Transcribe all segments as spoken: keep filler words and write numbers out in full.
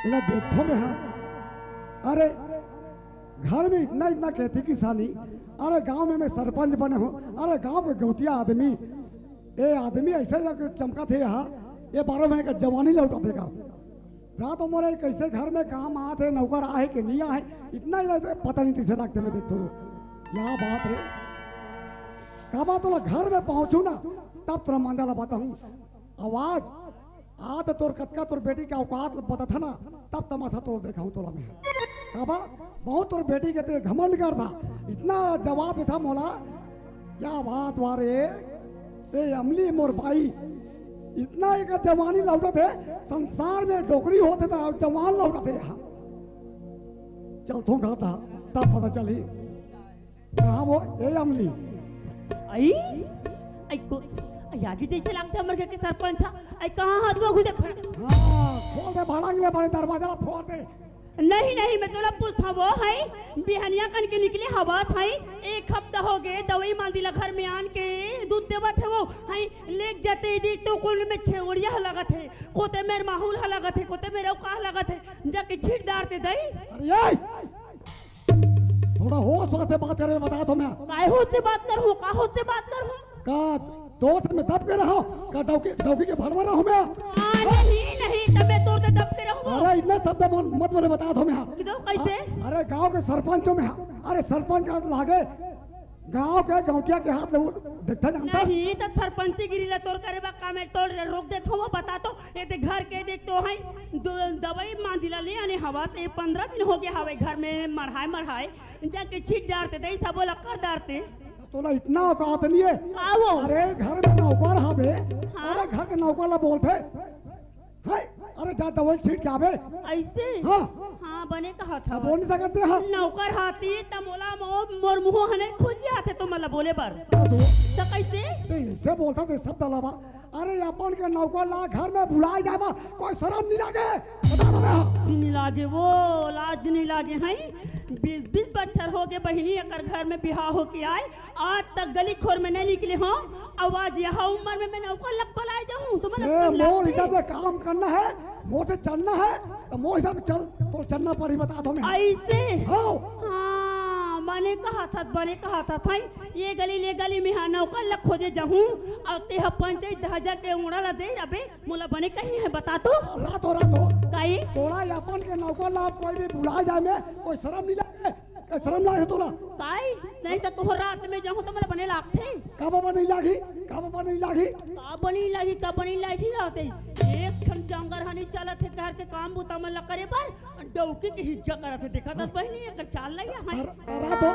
एला देखथों मैं हा। अरे, घर में इतना, इतना खेती किसानी। अरे, गांव में मैं सरपंच बने हूँ। अरे, गांव के गौंटिया आदमी, ये आदमी ऐसे लग चमकत हे यहाँ, ये बारह महीने का जवानी लौटत हे का। रात मोर कइसे घर में काम आत हे, नौकर आहे कि नहीं आहे, इतना ही पता नहीं कइसे लगथे। मैं देखथों, या बात रे। काबर तोला घर में पहुंचू ना, तब तोला मंजा ला बताहूं। आवाज, आ तो तोर कतका तोर बेटी के औकात बतथे ना, तब तमाशा तोला देखाहूं तोला मैं। काबर बहुत तोर बेटी के ते घमंड करथा, इतना जवाब देथा मोला। क्या बात वा रे, ए अमली मोर बाई, इतना एकर जवानी लौटत हे, संसार में डोकरी होथे त जवान लौटत हे। चलथों घर ता, तब पता चलही। कहाँ वो? ए अमली। आई? आई को, आई आगे जैसे लगथे हमर घर के सरपंच हा। आई कहाँ हाथ में घुसे फट। हाँ, खोल दे भाड़ंग ले बड़े दरवाजा ला फोड़ दे। नहीं, नहीं, मैं तोला पूछत हवं, हई, बिहनिया कन के निकले हवस, हई, एक हफ्ता हो गे, दवाई मांदी ला घर में आन के दूध देवत हे वो, हई, लेग जाते देख तो कोन में छेवड़िया ह लगत हे, कोते मेर माहुर ह लगत हे, कोते मेर अउ का लगत हे, जाके छीट डारते दई। अरे ए! थोड़ा होश वास से बात करे, बता तो मैं। काय होश से बात करहूँ, का होश से बात करहूँ? का तोर से मैं दब के रहूं? का डौकी, डौकी के भड़वा रहूं मैं? आ, नहीं, नहीं, तब मैं तोर से दब के रहूं। अरे, इतना शब्द मत, मत बोले, बता दो मैं। किदो, कैसे? अ-, अरे, गांव के सरपंच हूं मैं। अरे, सरपंच का लागे, गांव के गौंटिया के हाथ ले वो देखता जानता। नहीं, तब सरपंची गिरी ला तोर करे बा काम है, तोर रोक देत हूं, बता तो, ये ते घर के देख तो है, दो, दवाई मांदी ला ले आने हवा, ते पंद्रह दिन हो गया हवे घर में मढ़ाए, मढ़ाए, जाके छीट डारते, दई सबो ला कर डारते। तोला इतना औकात नहीं है। का वो? अरे घर में नौकर हवे। हाँ? अरे घर के नौकर ला बोलथे। है? अरे जा दवाई छीट के आवे। ऐसे? हाँ। हाँ, बने कहा था। अब बोल नहीं सकते हाँ। नौकर हाथी त मोला मो-, मोर मुंह हने खोज आथे तो मला बोले बर। हाँ तो। त कैसे? ते ऐसे बोलता थे सब दलावा। अरे अपन के नौकर ला घर में बुलाए जाए बा, कोई शर्म नहीं लागे? बता दो ना। जी नहीं लागे वो, लाज नहीं लागे हैं। बीस, बीस बच्छर हो गए बहिनी एकर घर में बिहाव होके आए, आज तक गली खोर में नहीं निकले हो। अब आज यहाँ उम्र में मैं नौकर लग पलाए जाऊँ, तो मैं ए, मोर हिसाब से काम करना है, मोर से चलना है, तो मोर हिसाब से चल, तो चलना पड़ी, बता दो मैं। ऐसे? हाँ। हाँ, बने कहा था, बने कहा था, था। ये गली, ले गली में हाँ नौकर लग खोजे जाऊँ, और ते ह पंचायत दहजा के उड़ा ला दे, अबे, मोला बने कही है, बता तो। रात हो, रात हो। काई? तोला अपन के नौकर ला कोई भी बुला जाए में, कोई शर्म नहीं लगे? ए, शर्म लागे तोला? काई? नहीं तो तोहर रात में जाहूं तो मोला बने लागथे। का बाबा नहीं लागी? का बाबा नहीं लागी? का बनी लागी, का बनी लागी रहते? एक ठन जंगर हनी चलत हे, घर के काम बुता मन ला करे बर, डौकी के हिज्जा करत हे। देखा त बहिनी, एकर चाल ला या है। अरे, अरे तो,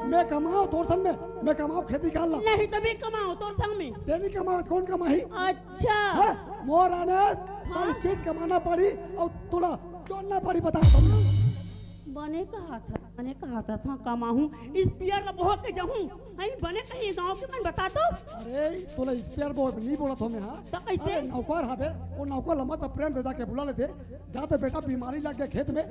मैं कमाओ तोर संग में, मैं कमाओ खेती कर ला। नहीं तो मैं कमाओ तोर संग में। ते नहीं कमाओ, कौन कमाही? अच्छा। हाँ, मोर आने, हाँ? सारी चीज कमाना पड़ी और तोला जोड़ना पड़ी, बता। बने कहा था, बने कहा था, था कमाहूँ, इस पियर ला बोह के जाहूँ। आई बने कहीं गांव के मन बता तो। अरे, तोला इस पियर बोह नहीं बोला था मैं, हाँ? तो कैसे? अरे, नौकर हवे, वो नौकर लम्बा था, प्रेम से जाके बुला लेते। जा तो बेटा, बीमारी लग गया खेत में,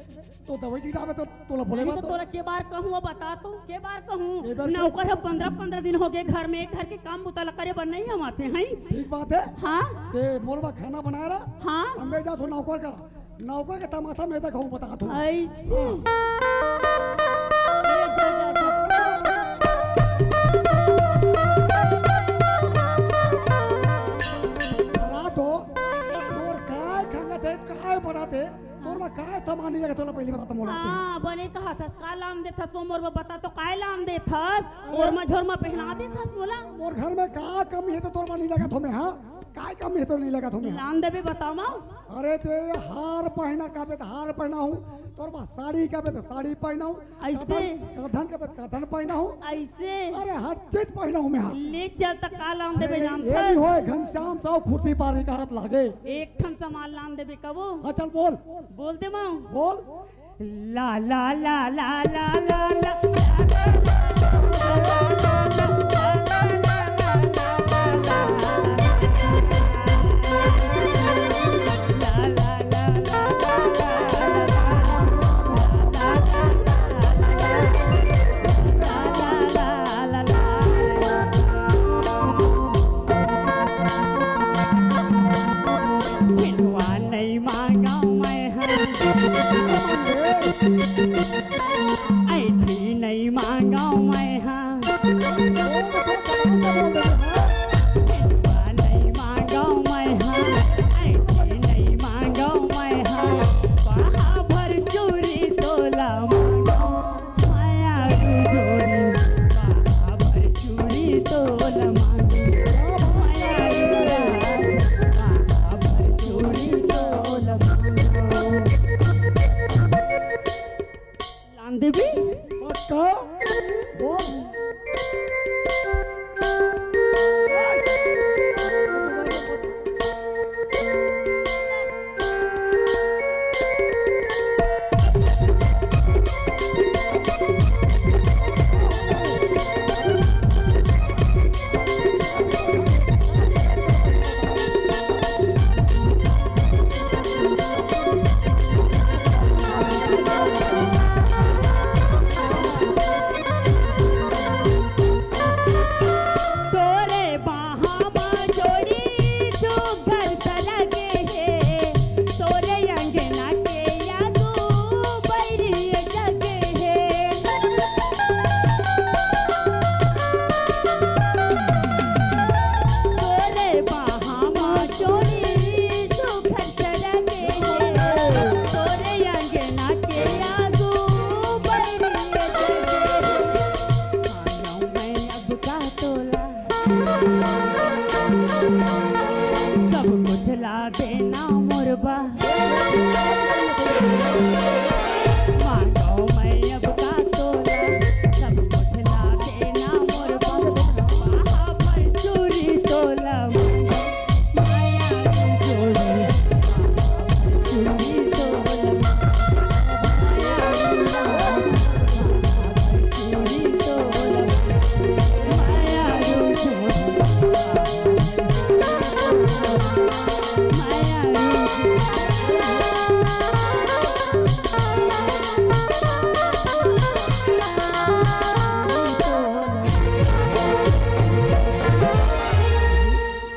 तो दवाई छिटावे तो तोला बोले नहीं तो बात तो। तोरा के बार कहूँ, वो बता तो, के बार कहूँ? के बार नौकर है, पंद्रह, पंद्रह दिन हो गए घर में, घर के काम बुता ला करे बर नहीं हम आते हैं। ठीक बात है। हाँ। ते मोर बा खाना बना रहा। हाँ। हम मैं जा तो नौकर करा। नौकर के तमाशा मैं तक हूँ बता तू। ऐसे। बता तो, तोर काय खंगत है, काय बढ़त है, तोर में काय सामान नहीं लगे, तोला पहले बता तो मोला। हाँ, बने कहा था, का लान देथस वो मोर में बता तो, काय लान देथस? अरे। ओर में झोर में पहना देथस मोला। मोर घर में का कमी है तो तोर में नहीं लगा थो मैं, हाँ? काय कमी है तो नहीं लगा थो मैं, हाँ? लान देबे बताओ ना। अरे ते हार पहना काबे तो हार पहना हूँ, तोर बा साड़ी काबे तो साड़ी पहना हूँ, ऐसे? करधन, करधन काबे तो करधन पहना हूँ। ऐसे? अरे हर चीज पहना हूँ मैं, हाँ। ले चल त का लान देबे अरे जानथस? ये भी होए घनश्याम साहु खुरपी पारी का हाथ लागे। एक ठन सामान लान देबे कबो। हाँ चल बोल। बोल दे माँ। बोल। ला ला ला ला ला ला ला। कुछ ला देना मोर बा, मांगो मैं अब का तोला, सब कुछ ला देना मोर बा, बाहा पर चूरी तोला, माया की चूरी, बाहा पर चूरी तोला।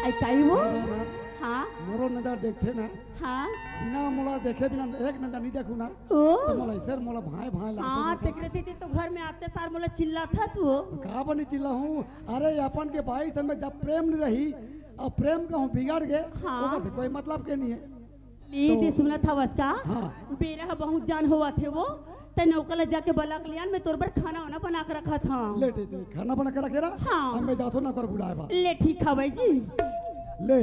आई काई वो? ना, ना, हाँ? मोरो नजर देखथे ना। हाँ? बिना मोला देखे बिना एक नजर नहीं देखू ना। ओ? तो मोला ऐसे मोला भाई भाई लगथे हाँ, ना। तेकरे सेती तो घर में आते सार मोला चिल्लाथस वो। का बनी चिल्लाहूँ? अरे अपन के बाई सन में जब प्रेम नहीं रही, अब प्रेम कहूँ बिगड़ गे, हाँ। ओकर से कोई मतलब के नहीं है। ली तो जी, सुनत हवस का? हाँ। बेरा ह बहुत जान होवत हे वो, तैं नौकर ला जाके बला के लियान, मैं तोर बर खाना वाना बना के रखत हँव। ले ठीक हे, खाना बना के रखे रहा। हाँ। अब मैं जाथों नौकर बुलाए बा। ले ठीक हवय जी। ले,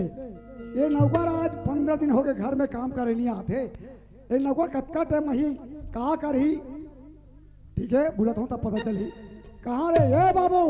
ये नौकर आज पंद्रह दिन होगे घर में काम करे नहीं आथे। ये नौकर कतका टाइम ही का करही? ठीक हे, बुलात हँव तब पता चलही। कहाँ रे ए बाबू?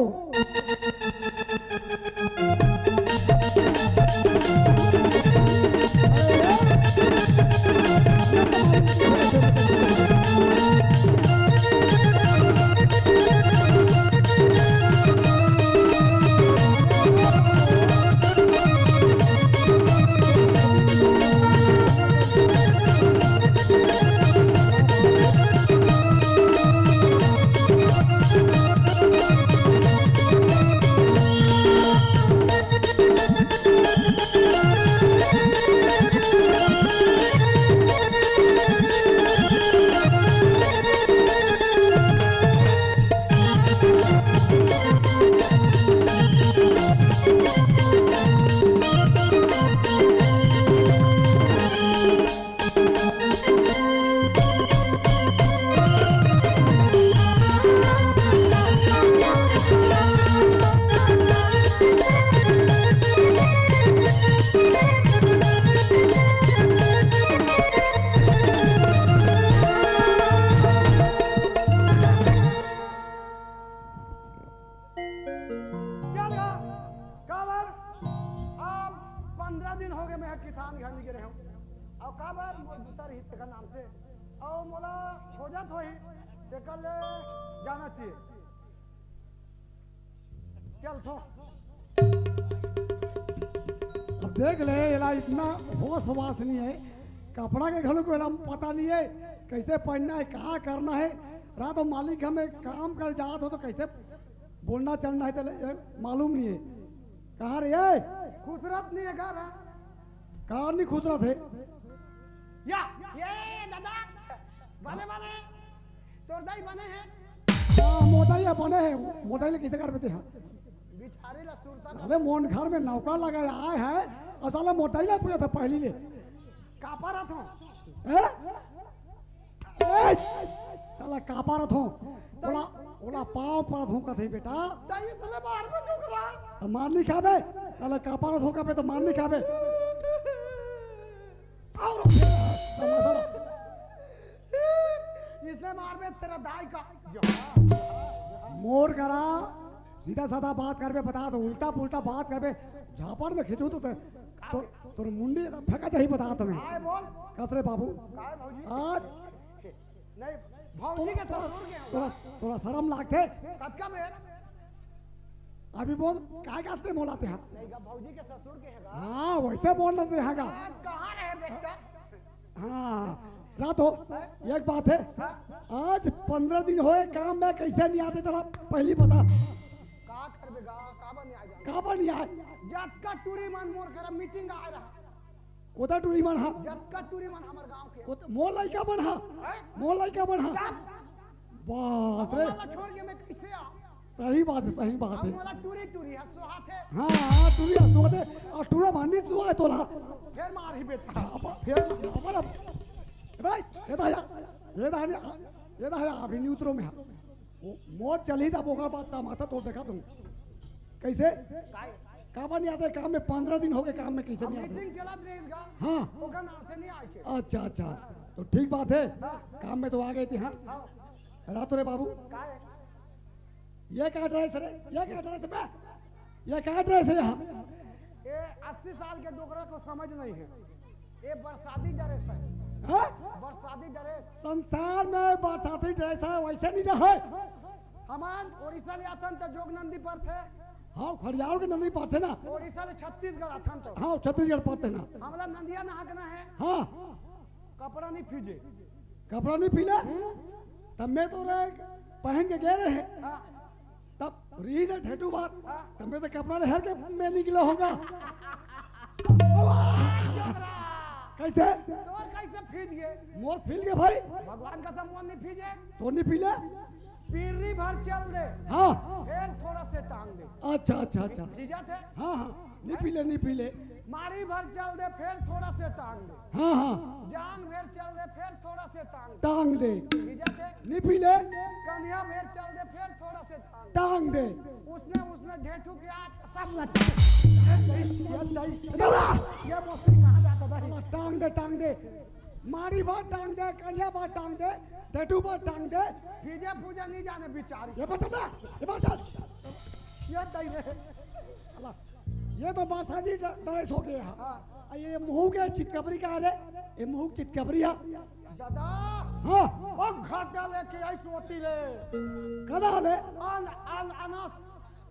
चल गा, काबर? अब पंद्रह दिन होगे, मैं किसान घर नहीं गे रहेंव। अउ काबर? मोर दूसर हित का नाम से। अउ मोला खोजत होही, तेकर ले जाना चाहिए। चल थो। अब देख ले, एला इतना होश वास नहीं है, कपड़ा के घलो को एला पता नहीं है, कैसे पहनना है, का करना है। रात को मालिक हमें काम कर जात हो तो कैसे बोलना चलना है, तेला मालूम नहीं है। कहाँ रे ये? खुसरत नहीं है घर, हाँ? कहाँ नहीं खुसरत है? या, ये दादा, बने बने, तोर दाई बने हैं। हाँ, मोर दाई बने हैं, मोर दाई ले कैसे कर बेटे हाँ? बिचारे ला सुरता का साले मोर घर में नौकर लगा आए हैं, अउ साले मोर दाई ला पूछा था पहली ले। कापा रहा था। हैं? ए, साला कापा रहा था। ओला, ओला पाँव पड़त हँव कथे बेटा। दाई साले मार में क्यों करा? तो मार नहीं खाबे। साला कापा रहा था कबे तो मार नहीं खाबे। और इसने मार में तेरा दाई का। मोर करा, सीधा साधा बात करबे, बता तो उल्टा पुल्टा बात करबे, झापड़ में खींचू तो, तो, तोर मुंडी फेंका जाही, बता तुम्हें। काय बोल? कस रे बाबू? काय भौजी? आज नहीं, भौजी के ससुर के तोला, तोला शरम लागथे? कतका बेर? अभी बोल, काय काथे मोला ते हा? नहीं गा, भौजी के ससुर के है गा। हाँ, वैसे बोल रहे हैं गा। आज कहाँ रहे बेटा? हाँ, रात हो, एक बात है, हाँ? आज पंद्रह दिन होए काम में, कैसे नहीं आते तेला पहली बता। का करबे गा, काबर नहीं आ जाए? काबर नहीं आए? जतका टूरी मन मोर करा मीटिंग आए रहा। कोता टूरी मन हा? जतका टूरी मन हमर गांव के। कोता, मोर लइका मन हा? हैं? मोर लइका मन हा? जा। बस रे। हमला छोड़ के मैं कैसे आ? सही बात है, सही बात अब है। मोला टूरी टूरी है, सोहात है। हाँ, हाँ, टूरी है, सोहात है। और टूरा भांडी सुहा है तोला। फिर मार ही बेटा। बाबा, फिर बाबा रे। भाई, ये तो आया, ये तो आया, ये तो आया, अभी नहीं उतरो मैं। वो मोर चली था, ओकर बाद तमाशा तो देखा तुम। कैसे? काय? काबर नहीं आते काम में? पंद्रह दिन हो गए काम में, कैसे नहीं आते? मीटिंग चलत रहिस गा। हाँ। ओकर नाम से नहीं आए के। अच्छा, अच्छा, तो ठीक बात है। हाँ। काम में तो आ गए थे। हाँ। हाँ। रातो रे बाबू। का है? ये का ड्रेस रे? ये का ड्रेस बे? ये का ड्रेस है यहाँ? ये अस्सी साल के डोकरा को समझ नहीं है। ये बरसाती ड्रेस है। हाँ? बरसाती ड्रेस। संसार में बरसाती ड्रेस है, वैसे नहीं रहे। हमान उड़ीसा ले आथन त जोग नंदी परथे। हाँ, खड़ियाल के नंदी परथे ना। उड़ीसा ले छत्तीसगढ़ आथन तो। हाँ, छत्तीसगढ़ परथे ना। हमला नंदिया नहाकना है। हाँ। कपड़ा नहीं फीजे। कपड़ा नहीं फीले? हम्म। तब मैं तो रे पहन के गए रहे। हाँ। तब रही से ठेठू बात। हाँ। तब मैं तो कपड़ा ले हर के मैं निकला होगा। कैसे? तोर कैसे फीज गए? मोर फील गए भाई। भगवान का सम्मान नहीं फीजे। तो नहीं फीले? पीरी भर चल दे। हाँ। फिर थोड़ा से टांग दे। अच्छा, अच्छा, अच्छा। फीजत है? हाँ, हाँ। नहीं पीले, नहीं पीले। मारी भर चल दे, फिर थोड़ा से टांग दे। हाँ, हाँ। जांग भर चल दे, फिर थोड़ा से टांग दे। टांग दे। फीजत है? नहीं पीले। कन्या भर चल दे, फिर थोड़ा से टांग दे। टांग दे। उसने, उसने जेठू के आँख सब लटक। ये दाई, ये दाई। दादा! ये मौसी कहाँ जाता दाई? साला टांग दे, टांग दे। मारी बात टांग दे, कन्या बात टांग दे, जेठू बात टांग दे। फीजे फूजे नहीं जाने बिचारी। ये बता ना, ये बता। ये दाई रे। साला, ये तो बरसाती ड-, ड्रेस हो गया। हाँ। आ, ये मुहू के चितकबरी का रे? ये मुहू के चितकबरी है। दादा। हाँ। ओ घाटा लेके आई सोती ले। कदा ले? अन, अन, अनस,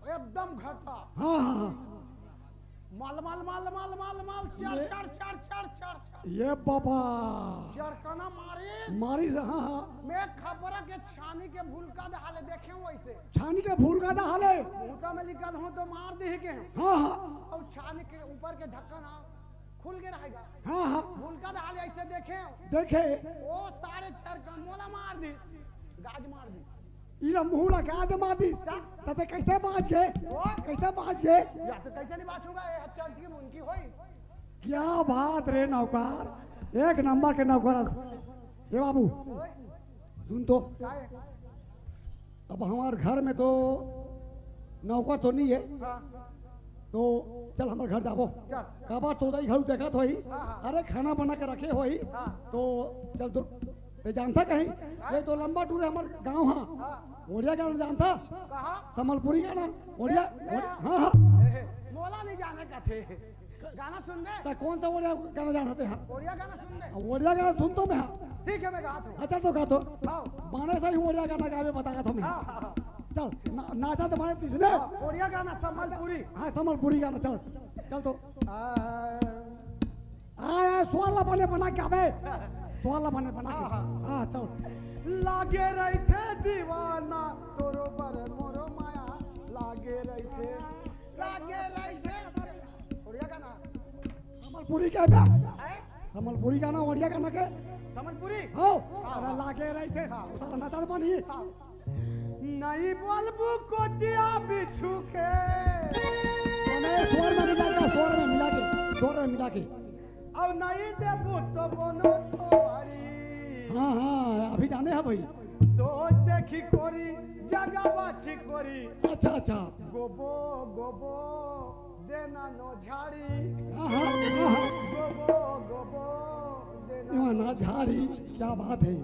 एकदम घाटा। हाँ, हाँ, हाँ। मल, मल, मल, मल, मल, मल, चढ़, ये चढ़, चढ़, चढ़, चढ़, चढ़। ये बाबा। चरकना मारी। मारी से, हाँ, हाँ। मैं खपरा के छानी के भूलका दहाले देखे हूँ वैसे। छानी के भूलका दहाले। भूलका में लिखल हूँ तो मार दे के। हाँ, हाँ। और छानी के ऊपर के ढक्कन, हाँ, खुल के रहेगा। हाँ, हाँ। भूलका दहाले ऐसे देखे हूँ। देखे। ओ सारे चरकन मोला मार दी। गाज मार दी। इला मुंह ला गाज मार दी। क्या? तते कैसे बाज गए? ओ? कैसे बाज गए? या तो कैसे नहीं बाजूंगा? ये हत्या की उनकी होई। क्या बात रे नौकर, एक नंबर के नौकर हस। ए बाबू, ओए। सुन तो। का है? अब हमार घर में तो नौकर तो नहीं है, हाँ। तो चल हमार घर जाबो। चल। काबर तो दाई घर देखत होही, हाँ, हाँ। अरे खाना बना के रखे होही, हाँ। तो चल तो ते जानता कहीं, हाँ। ये तो लंबा टूर है हमार गाँव, हाँ। हाँ। ओड़िया गाना जानता? कहाँ? समलपुरी गाना, ओड़िया, ए, ए, ओड़िया, हाँ, हाँ। ए, मोला नहीं जाने का थे। गाना सुनबे? त कौन सा ओड़िया गाना जानत हे? हाँ। ओड़िया गाना सुनबे? ओड़िया गाना सुनतो मैं, हाँ। ठीक है, मैं गात हूँ। अच्छा, तो गा तो। हाँ। बाने से ही ओड़िया गाना गावे बतावत हूँ मैं। हाँ, हाँ, हाँ। चल, ना-, नाचा तो बाने तीसने। हाँ, ओड़िया गाना, संबलपुरी। हाँ, संबलपुरी गाना, चल। चल तो। आ, आ, आ, स्वर ला बने बना के आवे। स्वर ला बने बना के। हाँ, हाँ। हाँ, चल। लागे रहिथे दीवाना, तोरो बर मोरो माया, लागे रहिथे, लागे रहिथे। ओड़िया गाना। संबलपुरी का बे? हैं? संबलपुरी गाना, ओड़िया गाना के? संबलपुरी? हाँ। हाँ, अरे हाँ। लागे रहिथे। हाँ। उतार नाचा तो बनी। हाँ। नहीं बोलबू कोटिया बिच्छू के। मने स्वर में मिला के, स्वर में मिला के, स्वर में मिला के। और नहीं देबू तो बोनो थोड़ी। हाँ, हाँ, अभी जाने हैं भाई। सोच देखी कोरी, जगह बाछी कोरी। अच्छा, अच्छा। गोबो, गोबो, देना नो झाड़ी। हाँ, हाँ, हाँ, हाँ। गोबो, गोबो, देना ना झाड़ी। क्या बात है।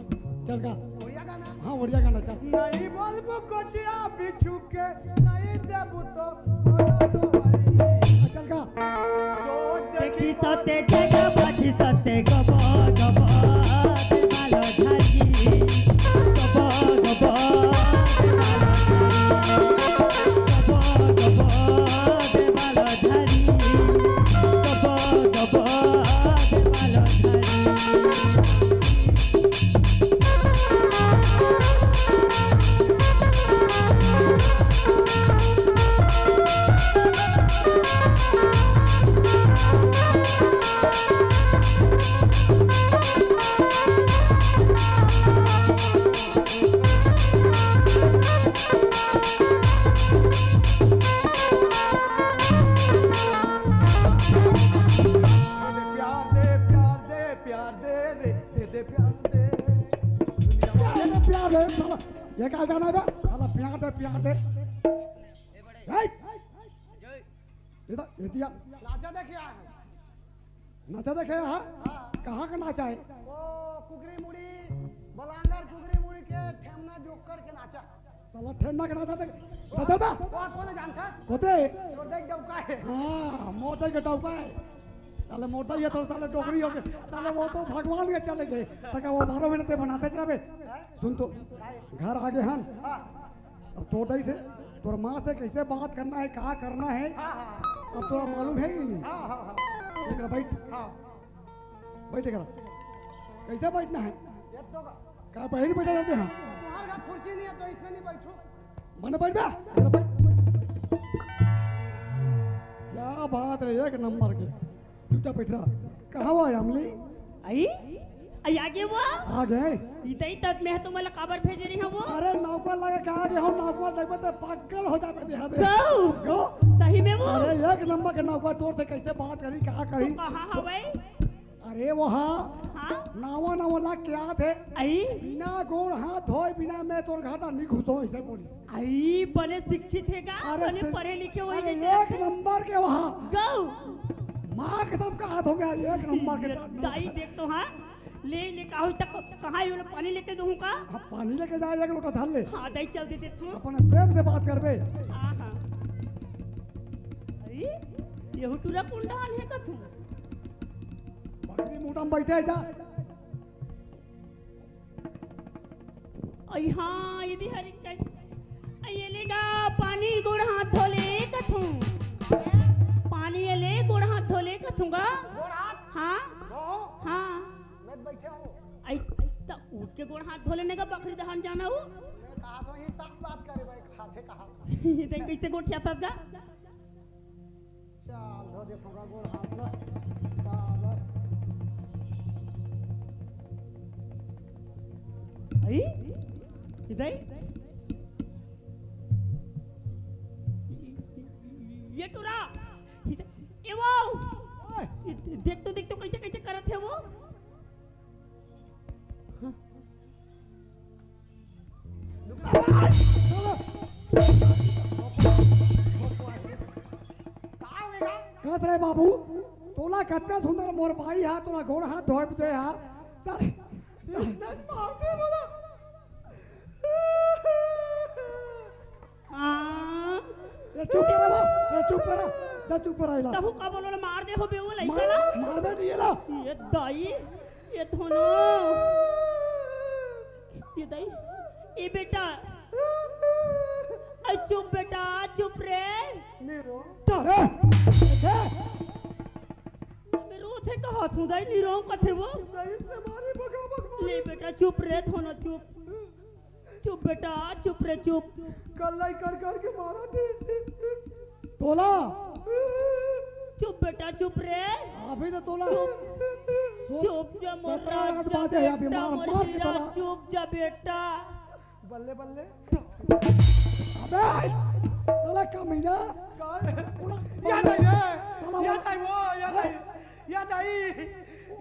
चल गा। ओड़िया गाना। हाँ, ओड़िया गाना चल। नहीं बोलबू कोटिया बिच्छू के, नहीं देबू तो बोलो दुआरी। हाँ, चल गा। सोच देखी देखी सते जगह बाछी सते गबो गबो दे मालो झाड़ी। गबो गबो दे मालो झाड़ी। गबो गबो दे मालो झाड़ी। गबो गबो दे मालो झाड़ी। प्यार दे, प्यार दे, प्यार दे रे, दे दे प्यार दे। प्यार दे, प्यार दे, साला, ये क्या गाना है बे? साला, प्यार दे, प्यार दे। ए! जय। इधर, इधर। नाचा देखे आए हैं। नाचा देखे, हाँ? हाँ। कहाँ का नाचा है? वो कुकरी मुड़ी, बलांगर कुकरी मुड़ी के ठेमना जोकड़ के नाचा। साला ठेमना के नाचा देख, बदल बा। वो कौन है जानता? कोते? मोर दाई के डौका है। हाँ, मोर दाई के डौका है। साले मोर दाई है तो साले डोकरी हो गए। साले वो तो भगवान के चले गए। तक वो बारह महीने ते बनाते चला बे। हैं? सुन तो, भाई। घर आ गए हन। हाँ। अब तोर दाई से, तोर माँ से कैसे बात करना है, का करना है, हाँ, हाँ। अब तोला मालूम है कि नहीं? हाँ, हाँ, हाँ। एक रहा, बैठ। हाँ। बैठ एक रहा। कैसे बैठना है? ये तो का का बहिर बैठा रहते हैं? तुम्हारे घर कुर्सी नहीं है तो इसमें नहीं बैठो। मने बैठ बे, एक रहा, बैठ। क्या बात रे, एक नंबर के। चुपचाप बैठ रहा। कहाँ हुआ अमली? आई? आई आगे वो? आ गए। इतई तब मैं तुम्हारा काबर भेजे रही हूँ वो? अरे नौका लगा के आ गए हो, नौका देखबे तो पागल हो जाबे देहा दे। गौ? गौ? सही में वो? अरे एक नंबर के नौका तोर से कैसे बात करी, कहा तो करी? कहाँ हवे? अरे वो हाँ। हाँ? नावा नावा लाग के आत हे। आई? बिना गोड़ हाथ धोए बिना मैं तोर घर तक नहीं घुसो, इसे बोलिस। आई, बने शिक्षित हे का? अरे बने से-, पढ़े लिखे होई अरे नहीं का? एक नंबर के वहाँ। गौ। माँ कसम का हाथ हो गया, एक नंबर के ये दाई। दाई देख तो हाँ, ले ले का होई तक कहाँ ये पानी लेके दूँ का? हाँ, पानी लेके जा, एक लोटा धर ले। हाँ, दाई चल दे दे तू। अपने प्रेम से बात करबे। हाँ, हाँ। अरे, ये हुटुरा कुंडान है कथू। बकरी मुंडा में बैठे जा। अई हाँ, इदी हरी कैसे? अई ये ले गा, पानी गोड़ हाथ धो ले कथूं। पानी ये ले, गोड़ हाथ धो ले कथूं गा। गोड़ हाथ? हाँ। धो? हाँ। मैं तो बैठे हूँ। अई, त उठ के गोड़ हाथ धो लेने का बकरी दहान जाना हो। मैं कहा तो ही साफ बात करे भाई, खाते कहा। ये देख कैसे गोठियाथस गा। चाल, धो दे फुगा गोड़ हाथ ला। बाबा। आई? इधर? ये टुरा। इधर। ए वो। ओए। देख तो, देख तो, कैसे, कैसे करत हे वो? हाँ। कस रे बाबू, तोला कतका सुंदर मोर बाई हा, तोला गोड़ हाथ धोए दे हा। चल, चल। हाँ। ए, चुप रह बा, ए, चुप रह, जा चुप रह, इला। तहु का बोलो ना, मार दे हो बे वो लइका ला। मार, मार बेटी, इला। ये दाई, ये धोनो। ये दाई, ए बेटा। ए, चुप बेटा, चुप रे। नहीं रो। चल, ए, ए। मैं रोथे कहा थू दाई, नहीं रो कथे वो। दाई, इसने मारी, भगा, भगा। ले बेटा, चुप रे, धोनो, चुप। चुप बेटा, चुप रे, चुप। कल्लाई कर कर के मारा थे। तोला। चुप बेटा, चुप रे। अभी तो तोला। चुप। सो-, चुप जा मोर सत्रह रात राजा बाजे हैं अभी, बेटा, मार, मोर मार के हीरा, तोला। चुप जा बेटा। बल्ले, बल्ले। अबे, साला कमीना। कौन? उड़ा-, याद आई रे। साला याद उड़ा-, आई वो, याद आई। हैं? याद आई।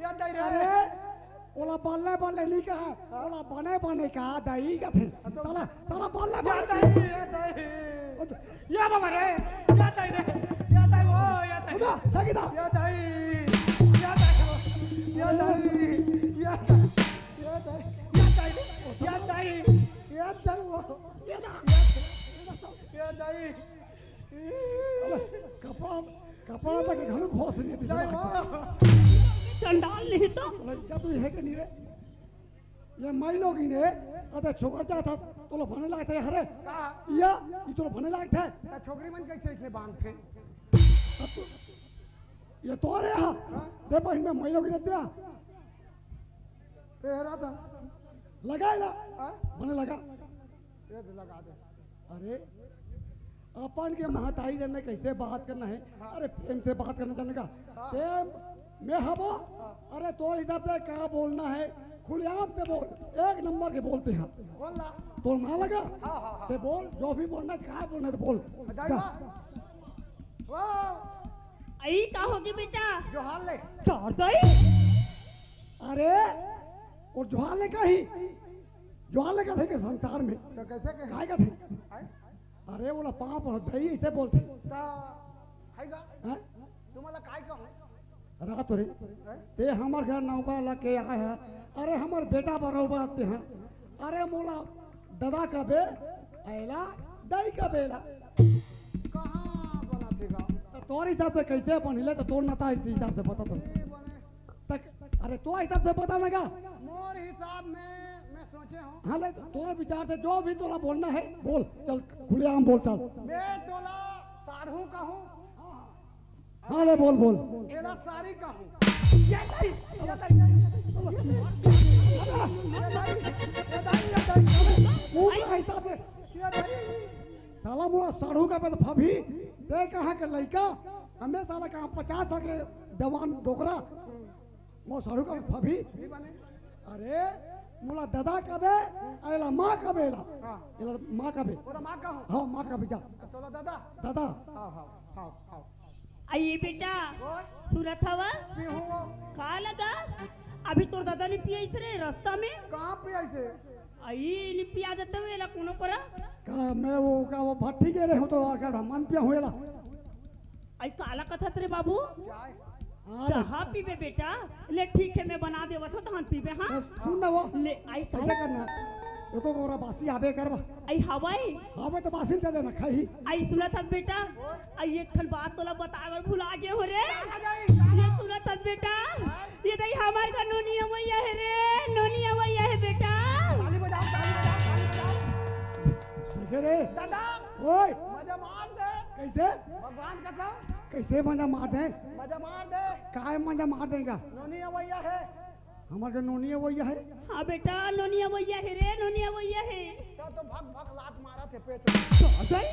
याद आई रे। अरे, ओला बल्ले बल्ले नहीं कहा, हाँ? ओला बने बने कहा, दाई कथे। हाँ, तो साला, साला बल्ले बल्ले। या दाई, या दाई। अच्छा। या बाबा रे, या दाई रे, या दाई वो, या दाई। उठा, जाके दा। या दाई, या दाई वो, या दाई, या दाई, या दाई, या दाई रे, या दाई, या दाई वो, या दाई, या दाई। अबे, कपड़ा, कपड़ा तक घलू घोस नहीं थी, दाई साला। वो। चंडाल नहीं तो। लज्जा तो है कि नहीं रे? ये माई लोग ही ने, अबे छोकर जात हस, तोला बने लागत हे, हरे? का? या, ये तोला बने लागत हे? ता छोकरी मन कैसे इसने बांधते? ये तो रे हा। हाँ? दे बहिन में माई लोग ही रहते हैं। तेरा था। लगा है ना? हाँ? बने लगा। ये तो लगा दे। अरे, अपन के महतारी जन में कैसे बात करना है? हाँ। अरे, प्रेम से बात करना जाने का। हाँ। प्रेम में हबो। हाँ। अरे, तोर हिसाब से का बोलना है, खुलेआम से बोल, एक नंबर के बोलते हैं। बोल ना। तोर माँ लगा? हाँ, हाँ, हाँ। ते बोल, जो भी बोलना है, का बोलना है, तो बोल। बताइए जा। ना। वाह। आई का होगी बेटा? जोहार ले। जोहार दई। अरे, वो जोहार ले का ही? जोहार ले का थे के संसार में? तो कैसे के? काय का थे? आय? अरे, ओला पाँव पर दई इसे बोलते। ता है गा? हैं? तुमला काय कहूँ? रहा तो रे। हैं? ते हमर घर नौका ला के आय है। अरे हमर बेटा बरोबर ते हैं। अरे मोला ददा कबे, अइला दाई कबे ला। कहाँ बना थे गा? त तोर हिसाब से कैसे बनिले त तोर नता इस हिसाब से बता तो। ये बने। तक, अरे तो हिसाब से बता ना गा। मोर हिसाब में मैं सोचे हूँ। हाँ ले, तोरे विचार से जो भी तोला बोलना है बोल, चल खुलेआम बोल चल। मैं तोला साढ़ू कहूँ। हाँ ले बोल बोल। एला सारी कहूँ। ये नहीं, ये नहीं, ये नहीं। ये नहीं, ये नहीं, ये नहीं। वो हिसाब से ये नहीं। साला मोला साढ़ू कबे त फभी, ते कहाँ के लइका, हमें साला कहाँ पचास साल के जवान डोकरा, मोला साढ़ू कबे त फभी। अरे मोला ददा कबे, अइला माँ कबे ला। हाँ। एला माँ कबे। ओला माँ कहूँ। हाँ, माँ कबे जा। तोला ददा। ददा। हाँ, हाँ, हाँ, हाँ। अई बेटा, ओए। सुनत हवस? पीहूँ वो। का लगा? अभी तोर ददा नइ पियाइस रे रस्ता में? कहाँ पियाइस हे? अई नइ पिया देते हुए ला कोनो करा। का मैं वो, का वो भट्टी गे रहे हूँ तो अगर हम मन पिया हुए ला। अई काला कथस रे बाबू? चाय। हाँ, चाहा पीबे बेटा? ले ठीक हे, मैं बना देवत हूँ, तहन पीबे, हाँ? बस सुन ना वो। ले, अई कैसे का? करना? एको गोरा बासी आबे करवा। अई हवय। हवय तो बासी दे देना, खाई। अई सुनत हस बेटा? अई एक ठन बात तोला बताए बर भुला गे हो रे। ये सुनत हस बेटा? ये दई हमर घर नोनी अवैया हे रे, नोनी अवैया हे बेटा। ताली बजाओ, ताली बजाओ, ताली बजाओ। कैसे रे? दादा, ओए। मजा मार दे। कैसे? भगवान कसम। कैसे मजा मार दे? मजा मार दे। काय मजा मार देगा? नोनी अवैया हे। हमर घर नोनी अवैया हे। हाँ बेटा, नोनी अवैया हे रे, नोनी अवैया हे। तो, तो भग भग लात मारत हे पेट में। तो अजय,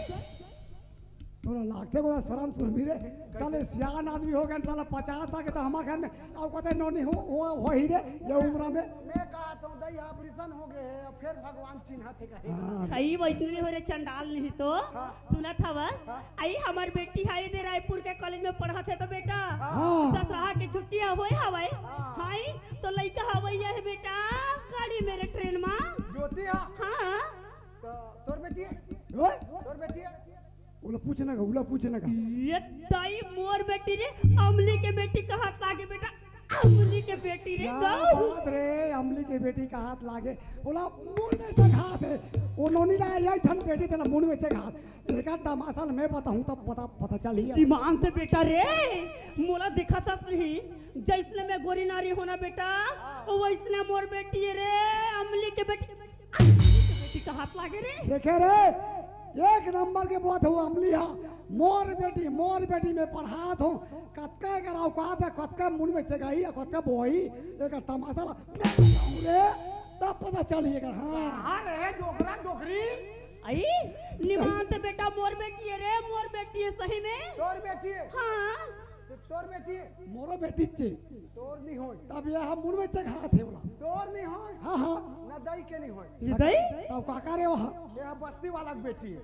तोला लागथे कोई शरम सुरमी रे। साले सियान आदमी हो गए, साला पचास आ के तो हमर घर में, अउ कहते नोनी हो, हो, हो ही रे, ये उम्र में। मैं कहत हूँ, दई ऑपरेशन हो गए हे, अब फिर भगवान चिन्हत हे कहे। हाँ। सही बैठली हो रे चंडाल नहीं तो। हाँ। सुनत हवस? हाँ। अई हमर बेटी हे, इधर रायपुर के कॉलेज में पढ़त हे तो बेटा, हाँ। दसरहा के छुट्टी होए हवय। हाँ। हाय, तो लइका अवैया हे बेटा, गाड़ी में रे, ट्रेन में। ज्योति हा? हाँ। तो तोर बेटी हे? ओए? तोर बेटी हे? ओला पूछना का, ओला पूछना का। ये दई मोर बेटी रे, अमली के बेटी कहत लागे बेटा, अमली के बेटी रे, क्या गऊ। बात रे, अमली के बेटी कहत लागे। ओला मुंह में चघात हे। ओ नोनी ला, ये ठन बेटी तेला मुंह में चघात। एकर तमाशा ल मैं बताहूँ तब पता, पता चलही। ईमान से बेटा रे, मोला दिखत नहीं, जैसने मैं गोरी नारी हों ना बेटा, वैसने मोर बेटी हे रे, अमली के बेटी, अमली के बेटी कहत लागे रे। देखे रे, एक नंबर के बात हो अमली हा, मोर बेटी, मोर बेटी मैं पढ़ात हूँ, कतका एकर औकात हे, कतका मुंह में चघाही, कतका बोही, एकर तमाशा ला मैं बताहूँ रे, तब पता चलही एकर, हाँ। हाँ रे, डोकरा डोकरी। अई, निमान ते बेटा मोर बेटी हे रे, मोर बेटी हे सही में। तोर बेटी हे? हाँ। तो तोर बेटी हे? मोरो बेटी चे। तोर नहीं होय। तब ये हम मुड़ में चघात हे ओला। तोर नहीं होय। हाँ, हाँ। ना दई के नहीं होय। ये दई? तब काका रे वहाँ। ये बस्ती वाला के बेटी हे।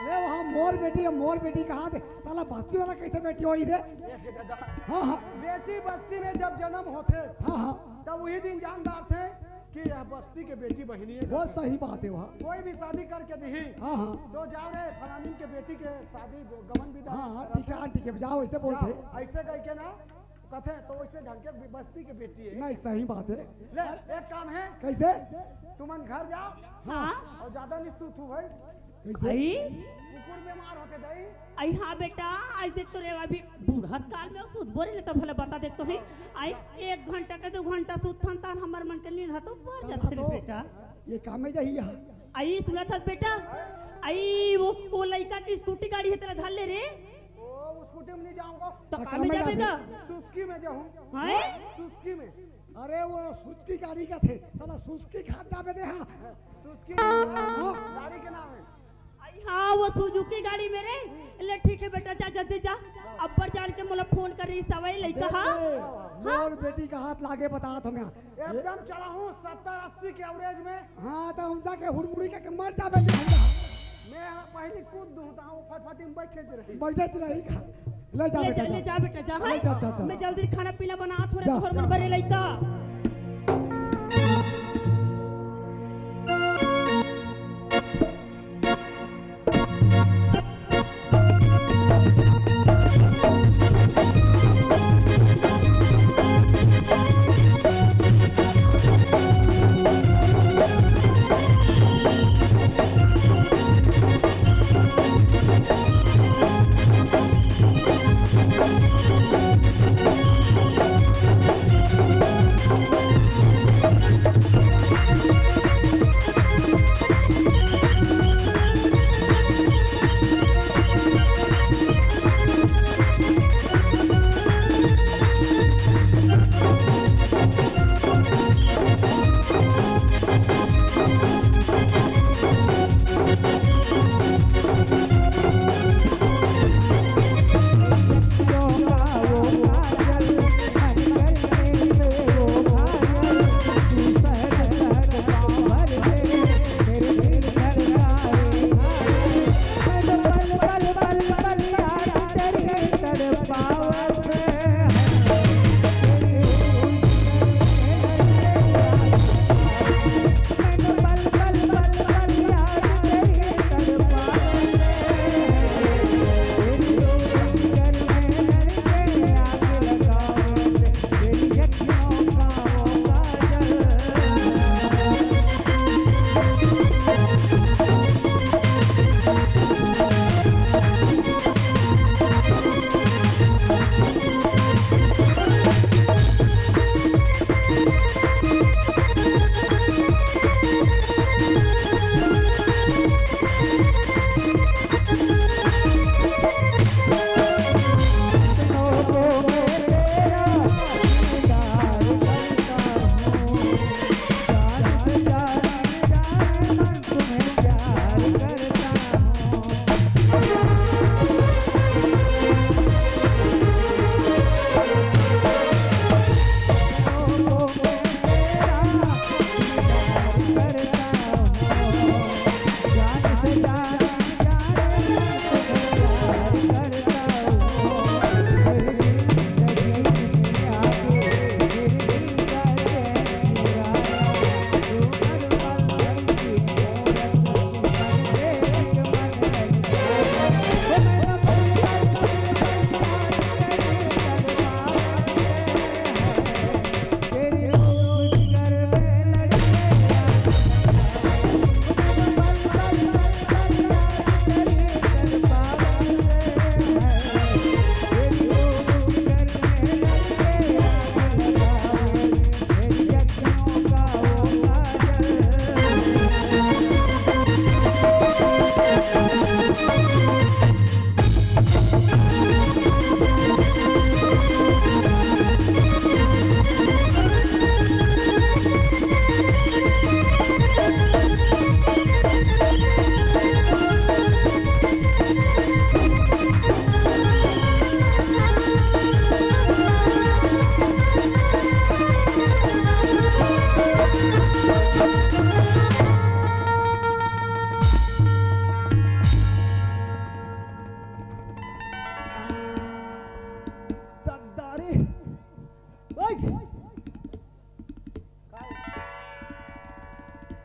अरे वहाँ मोर बेटी हे, मोर बेटी कहत हे, साला बस्ती वाला कैसे बेटी होही रे? ये दादा। हाँ, हाँ। बेटी बस्ती में जब जन्म होथे, हाँ, हाँ। तब वही दिन जान डारथे कि यह बस्ती के बेटी बहिनी हे। वो सही बात हे वहाँ। कोई भी शादी करके दिही, हाँ, हाँ। तो जाओ रे फलानिन के बेटी के शादी गवन विदा हाँ, हाँ, करत ठीक हे, हे। ठीक हे, जाओ, ऐसे बोलथे। जाओ, ऐसे कह के ना कथे, तो वैसे ढंग के बस्ती के बेटी हे। नहीं, सही बात हे। ले, अरे एक काम हे। कैसे? तुमन घर जाओ। हाँ। अउ ज्यादा नहीं सूतहू भाई। कैसे? अई? कुकुर बीमार होथे दई। अई हाँ बेटा, अई देख तो रे अभी बुढ़त काल में सूतबो रे, ले तो भले बता देख तो हे। अई एक घंटा के दू घंटा सूतथन तहन हमर मन के नींद ह तो बर जाथे रे तो बेटा। ये कामे जाही हा। अई सुनत हस बेटा, अई वो, वो लइका के स्कूटी गाड़ी हे तेला धर ले रे। ओ, स्कूटी में नहीं जाऊंगा। तो तो कामे कामे जाबे जाबे? गा? सुस्की में जाऊँ। हैं? सुस्की में। अरे वो सुस्की गाड़ी कथे, साला सुस्की खात जाबे दे हाँ। सुस्की हाँ। गाड़ी के नाम हे। अई हाँ, वो सुजुकी गाड़ी में रे। ले ठीक हे बेटा, जा जल्दी जा। अब्बर जान के मोला फोन कर रही सवई लइका हा। देख ले, हाँ? मोर बेटी कहत लागे बतात हँव मैं। एकदम चलाहूँ सत्तर अस्सी के एवरेज में। हाँ, तो हम जाके हुड़मुड़ी के मर जाबे दे हम। मैं पहले कूद दूँ तो हम फटफटी में बैठे ज रही। बैठे ज रही का? ले जा ले बेटा, जा, जा। ले जा बेटा, जा, ले हाँ। जा, जा, जा। मैं जल्दी खाना पीना बनात हँव रे, जा, तोहर जा। मन भरे लइका।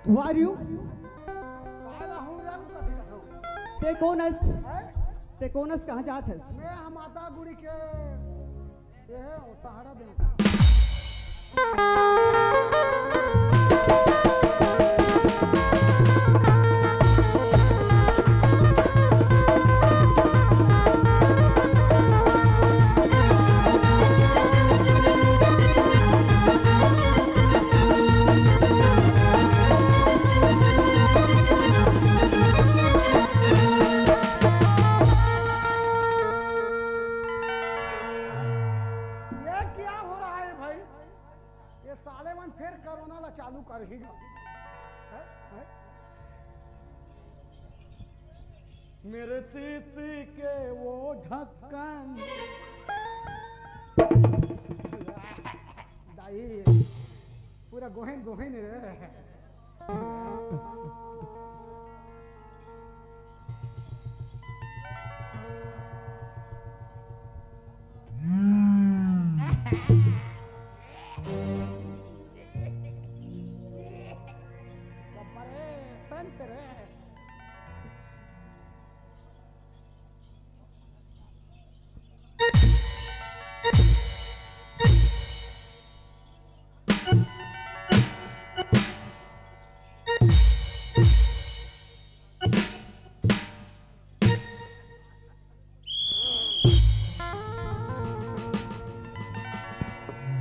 Who are you? काला हूँ रे, कथी कहूँ? ते कोन हस? हैं? ते कोन हस, कहाँ जात हस? मैं हम माता गुड़ी के, ये है, वो सहारा देवता। ये क्या हो रहा है भाई? ये साले मन फिर कोरोना ला चालू कर ही गा। हैं? हैं? मेरे शीशी के वो ढक्कन। दाई, पूरा गोहिन गोहिन रे।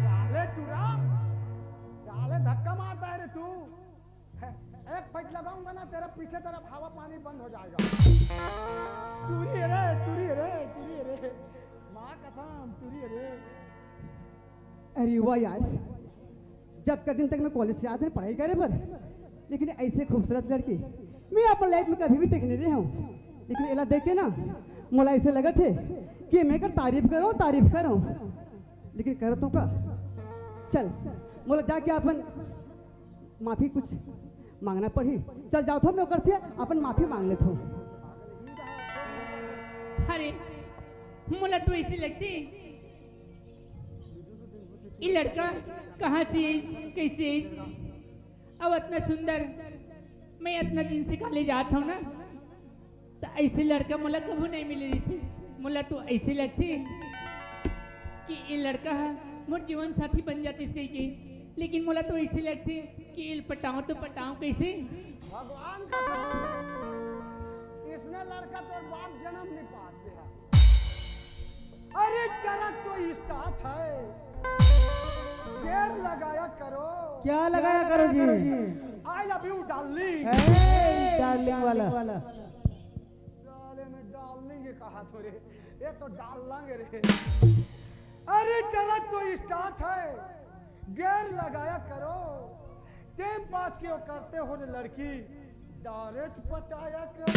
साले टूरा, साले धक्का मारता है रे तू। एक फट लगाऊंगा ना, तेरा पीछे तरफ हवा पानी बंद हो जाएगा। टूरी है रे, टूरी है रे, टूरी है रे। माँ कसम, टूरी है रे। अरे वाह यार, जतका दिन तक मैं कॉलेज से आत रहें पढ़ाई करे बर, लेकिन ऐसे खूबसूरत लड़की मैं अपन लाइफ में कभी भी देख नहीं रहे हूँ। लेकिन एला देख के ना मोला ऐसे लगत हे कि मैं एकर तारीफ करूँ, तारीफ करूँ, लेकिन करत हूँ का? चल, मोला जाके अपन माफी कुछ मांगना पड़ही। चल जात हूँ, मैं ओकर से अपन माफी मांग लेत हूँ। अरे, मोला तो ऐसे लगथे ये लड़का कहाँ से आइस, कैसे आइस? अब अतना सुंदर, मैं अतना दिन से कॉलेज जात हूँ ना, त ऐसे लड़का मोला कभू नहीं मिले रहिसे। मोला तो ऐसे लगथे कि ये लड़का ह मोर जीवन साथी बन जातिस कहिके, लेकिन मोला तो ऐसे लगथे कि एला पटाऊं तो पटाऊं कैसे? भगवान का, इसने लड़का तोर बाप जन्म नहीं पास दे है। अरे, ट्रक तो स्टार्ट है, गेयर लगाया करो। क्या लगाया करो जी? I love you darling। A, darling वाला। साले में डार्लिंग कहा तो रे, ये तो डाल लांगे रे। अरे, ट्रक तो स्टार्ट है, गेयर लगाया करो। टाइम पास क्यों करते हो रे लड़की, डायरेक्ट पटाया करो।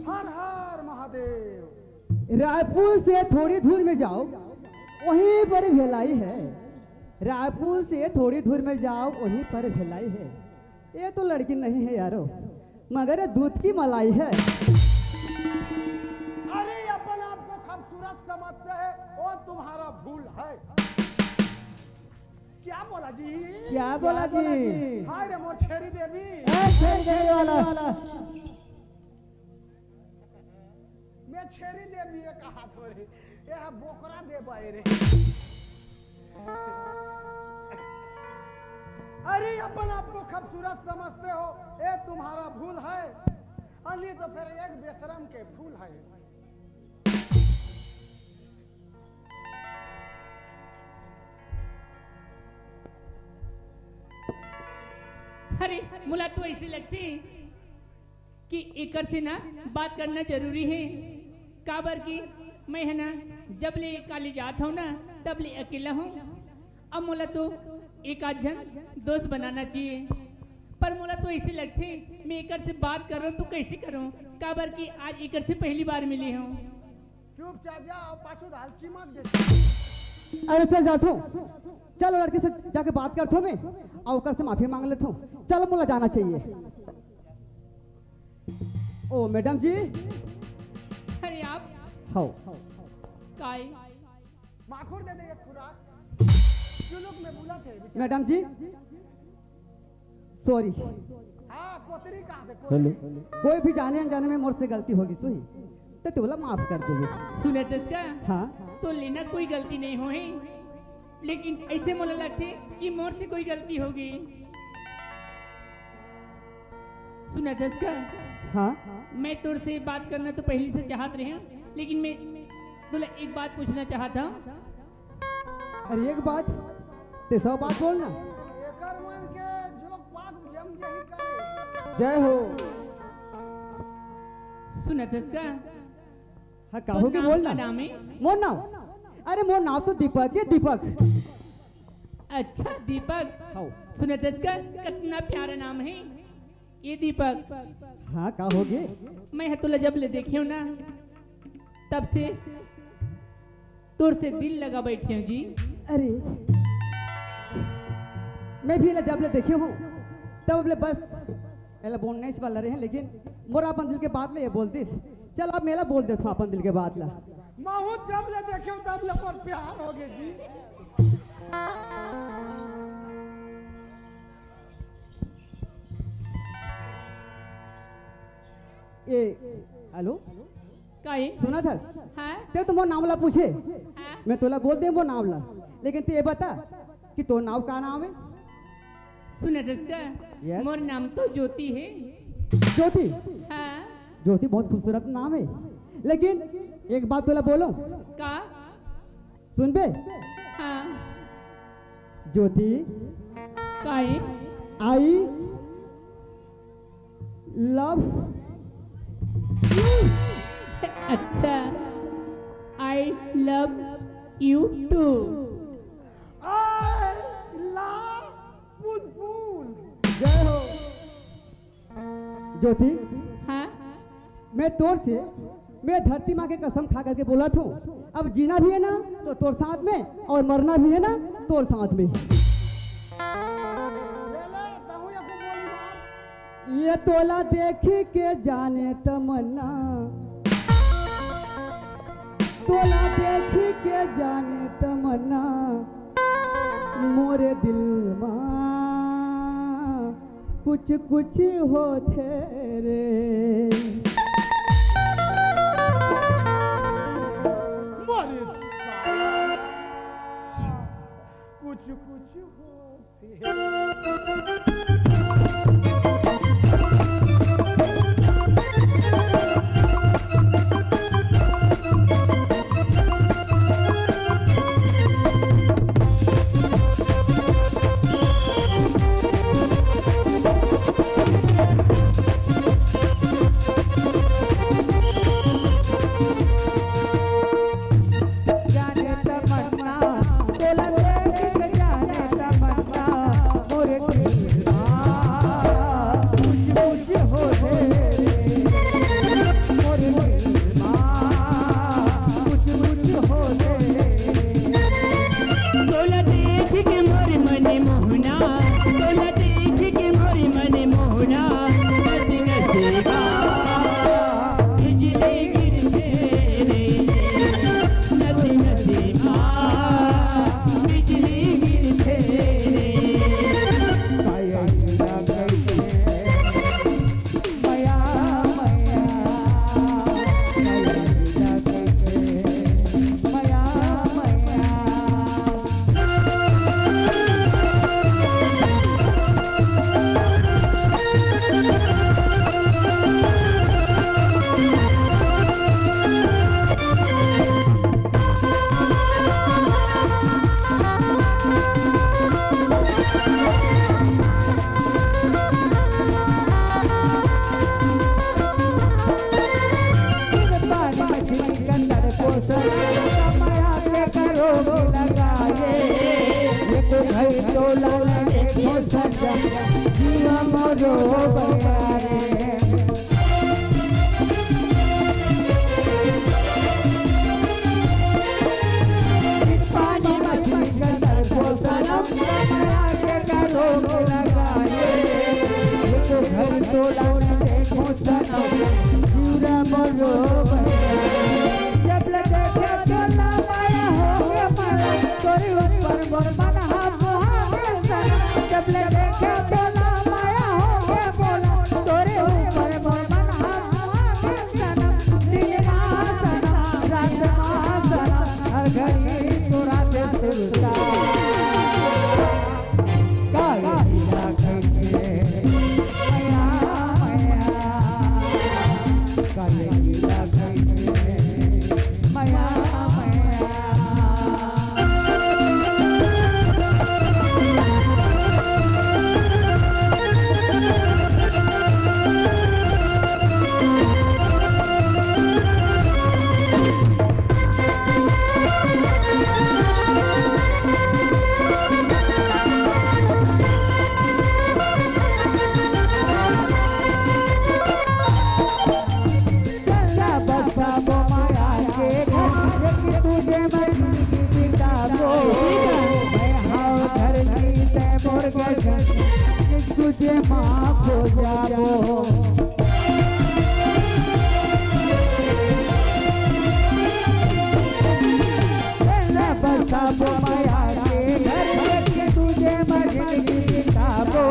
हर हर महादेव। रायपुर से थोड़ी दूर में जाओ, वहीं पर भिलाई है। रायपुर से थोड़ी दूर में जाओ, वहीं पर भिलाई है। ये तो लड़की नहीं है यारो, मगर ये दूध की मलाई है। अरे, अपन आप को खूबसूरत समझते हैं, वो तुम्हारा भूल है। क्या बोला जी? क्या बोला जी? हाय रे मोर छेरी देवी। ए, छेरी देवी वाला। मैं छेरी देवी ये कहा थोड़ी, ये है बोकरा देवी रे। अरे, अपन आप को खूबसूरत समझते हो, ये तुम्हारा भूल है, अली तो फिर एक बेशरम के फूल है। अरे, मोला तो ऐसे लगथे कि एकर से ना बात करना जरूरी है, काबर कि मैं है ना, जब ले कॉलेज जात हूँ ना, तब ले अकेला हूँ। अब मोला तो एक आध झन दोस्त बनाना चाहिए, पर मोला तो ऐसे लगथे, मैं एकर से बात करूँ तो कैसे करूँ, काबर कि आज एकर से पहली बार मिली हूँ। चुपचाप जा अउ पाछू डाल चिमक दे। अरे चल जात हूँ, चल लड़की से जाके बात करत हूँ मैं, अउ ओकर से माफी मांग लेत हूँ। चल मोला जाना चाहिए। ओ मैडम जी। अरे आप। हाँ। काय? माखुर दे दे एक खुराक। चुलुक में बुला थे बेचारा। मैडम जी, सॉरी। हाँ, कोतरी कहा थे, हेलो। कोई भी जाने अनजाने में मोर से गलती होगी सुही, तो तोला माफ कर देबे। सुनत हस का? हाँ। तोर ले ना कोई गलती नहीं होही, लेकिन ऐसे मोला लगथे कि मोर से कोई गलती होगी। सुनत हस का? हाँ। मैं तोर से बात करना तो पहले से चाहत रहे हँव, लेकिन मैं तोला एक बात पूछना चाहत हँव। अरे एक बात, ते सौ बात बोलना। एकर मन के जोक पाक जम जाही का रे। जय हो। सुनत हस का? हाँ, का तोर होगे, नाम बोलना। का नाम हे? मोर नाम? अरे मोर नाम तो दीपक हे, दीपक। अच्छा, दीपक। हाँ। सुनत हस का? कतना प्यारा नाम हे। ए दीपक। हाँ, का होगे? मैं ह तोला जब ले देखे हँव ना, तब से तोर से दिल लगा बैठे हँव जी। अरे, मैं भी एला जब ले देखे हँव, तब ले बस एला बोलने वाला रहे, लेकिन मोर अपन दिल के बात ले ये बोल दिस। चल, अब मैं एला बोल देथँव अपन दिल के बात ला। महूँ जब ले देखे हँव, तब ले मोर प्यार होगे जी। ए, हेलो? का हे? सुनत हस? हाँ? ते तो मोर नाम ला पूछे। हाँ? मैं तोला बोल देंव मोर नाम ला। लेकिन ते ये बता कि तोर नाम का नाम हे? सुनत हस का? Yes। मोर नाम तो ज्योति हे। ज्योति? हाँ। ज्योति बहुत खूबसूरत नाम हे। लेकिन एक बात तोला बोलों। का? सुनबे? हाँ। ज्योति। का हे? I love you। अच्छा, I love you too। I love बुलबुल। जय हो। ज्योति, हाँ? मैं तोर से, मैं धरती माँ के कसम खा करके बोलत हँव, अब जीना भी हे ना तो तोर साथ में, अउ मरना भी हे ना तोर साथ में। ले ले, तहूँ या को गोली मार। ये तोला देखी के जाने तमन्ना, तोला देखी के जाने तमन्ना, मोरे दिल मा कुछ कुछ होथे रे। मोरे कुछ कुछ होथे। जाने तमन्ना, तोला देख के जाने तमन्ना, मोरे दिल मा कुछ कुछ होथे रे, मोरे दिल मा कुछ कुछ होथे रे। तोला देख के मोर मन मोहना, तोला देख के मोर मन मोहना, नस नस मा बिजली गिरथे रे, नस नस मा बिजली गिरथे रे। काया हीरा कइसे मया, मया, मया, मया। जब ले देखे तोला माया हो गे माया, तोरी ऊपर मोर मन हा मोहा गे सनम। जब ले देखे तोला माया तोरा से सुरता। काहे हीरा कइसे मया, मया। काहे हीरा कइसे मया, मया। चला बसाबो माया के घर, एक तुझे मैं जिंदगी बिताबो। मैं हव धरती तैं मोर गगन, एक तुझे माँ खो जाबो। तेला बसाबो माया के घर, एक तुझे मैं जिंदगी बिताबो।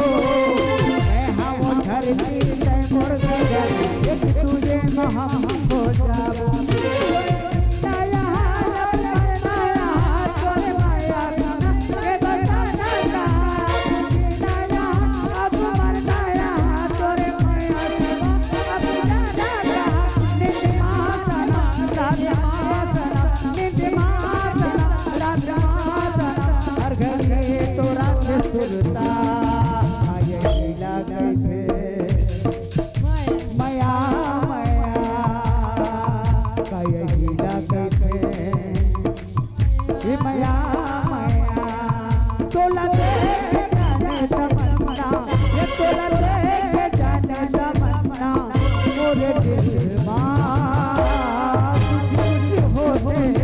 मैं हव धरती तैं मोर गगन, एक तुझे महक हो जाबो। हर घड़ी तोरा से सुरता, आए लीला कइसे। मया, मया, कहे हीरा कइसे। ए मया, मया, तोला देख के जाने तमन्ना, ए तोला देख के जाने तमन्ना, मोरे दिल मा कुछ कुछ होथे।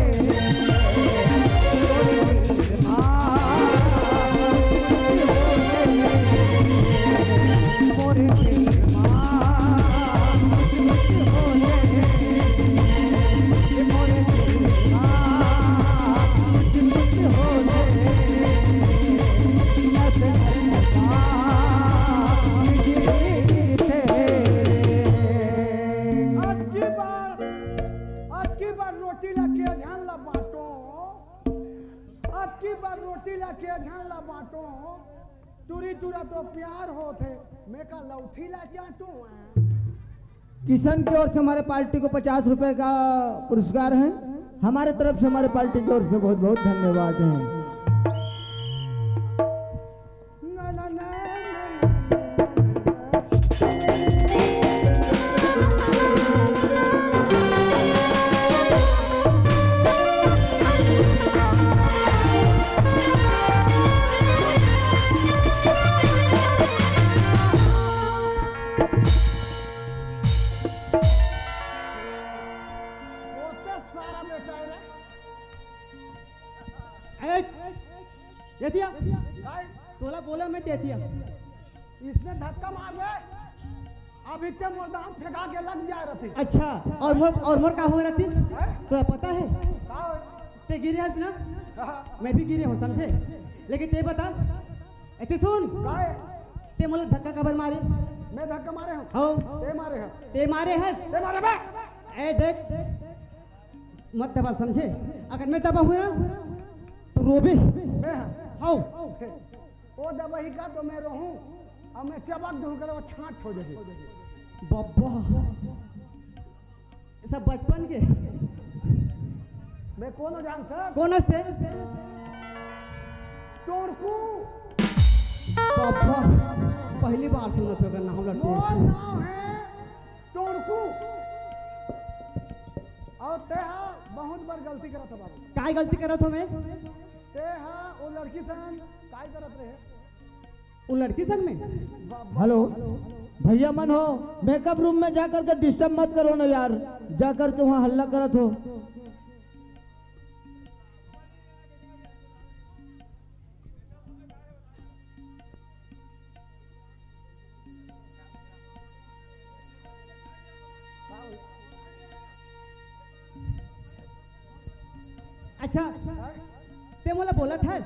मोरे दिल मा कुछ कुछ होथे। मोरे दिल मा अब की बार, अब की बार रोटी ला के झन ला बांटो, अब की बार रोटी ला के झन ला बांटो। टूरी टूरा तो प्यार होत हे, मैं का लौठी ला चाटू। किशन की ओर से हमारे पार्टी को पचास रुपए का पुरस्कार है। हमारे तरफ से हमारे पार्टी की ओर से बहुत बहुत धन्यवाद है। ओते सारा बेटा रे। ए, देतिया। भाई। तोला बोला मैं देतिया। इसने धक्का मार दे। अभी चे मोर दांत फेंका के लग जा रही। अच्छा, और मोर, और मोर का हुए रतिस? हैं? तो पता है? का हुए? ते गिरे हस ना? हाँ। मैं भी गिरे हूँ, समझे? लेकिन ते बता, एते सुन। काय? ते मोला धक्का काबर मारे? मैं धक्का मारे हूँ? हाँ। ते मारे हस। ते मारे हस? ते मारे बे। ए देख, मत दबा, समझे? अगर मैं दबा हुए ना, तो रोबे। मैं हाँ। हाँ। ओ दबही का तो मैं रहूं, अब मैं चबक दूं, वो छांट हो जाए। बब्बा, सब बचपन के। मैं कौन हो जानता? कौन हस ते? टोड़कू। बब्बा, पहली बार सुनत होगा नाम ला मोर टोड़कू। नाम है टोड़कू। और ते हा बहुत बार गलती करत हो बाबू। काय गलती करत हो मैं? ते हा वो लड़की संग काय करत रहे? वो लड़की संग में? हेलो, भैया मन हो, मेकअप रूम में जा करके डिस्टर्ब मत करो ना यार, जा करके वहाँ हल्ला करत हो। अच्छा, ते मोला बोलत हस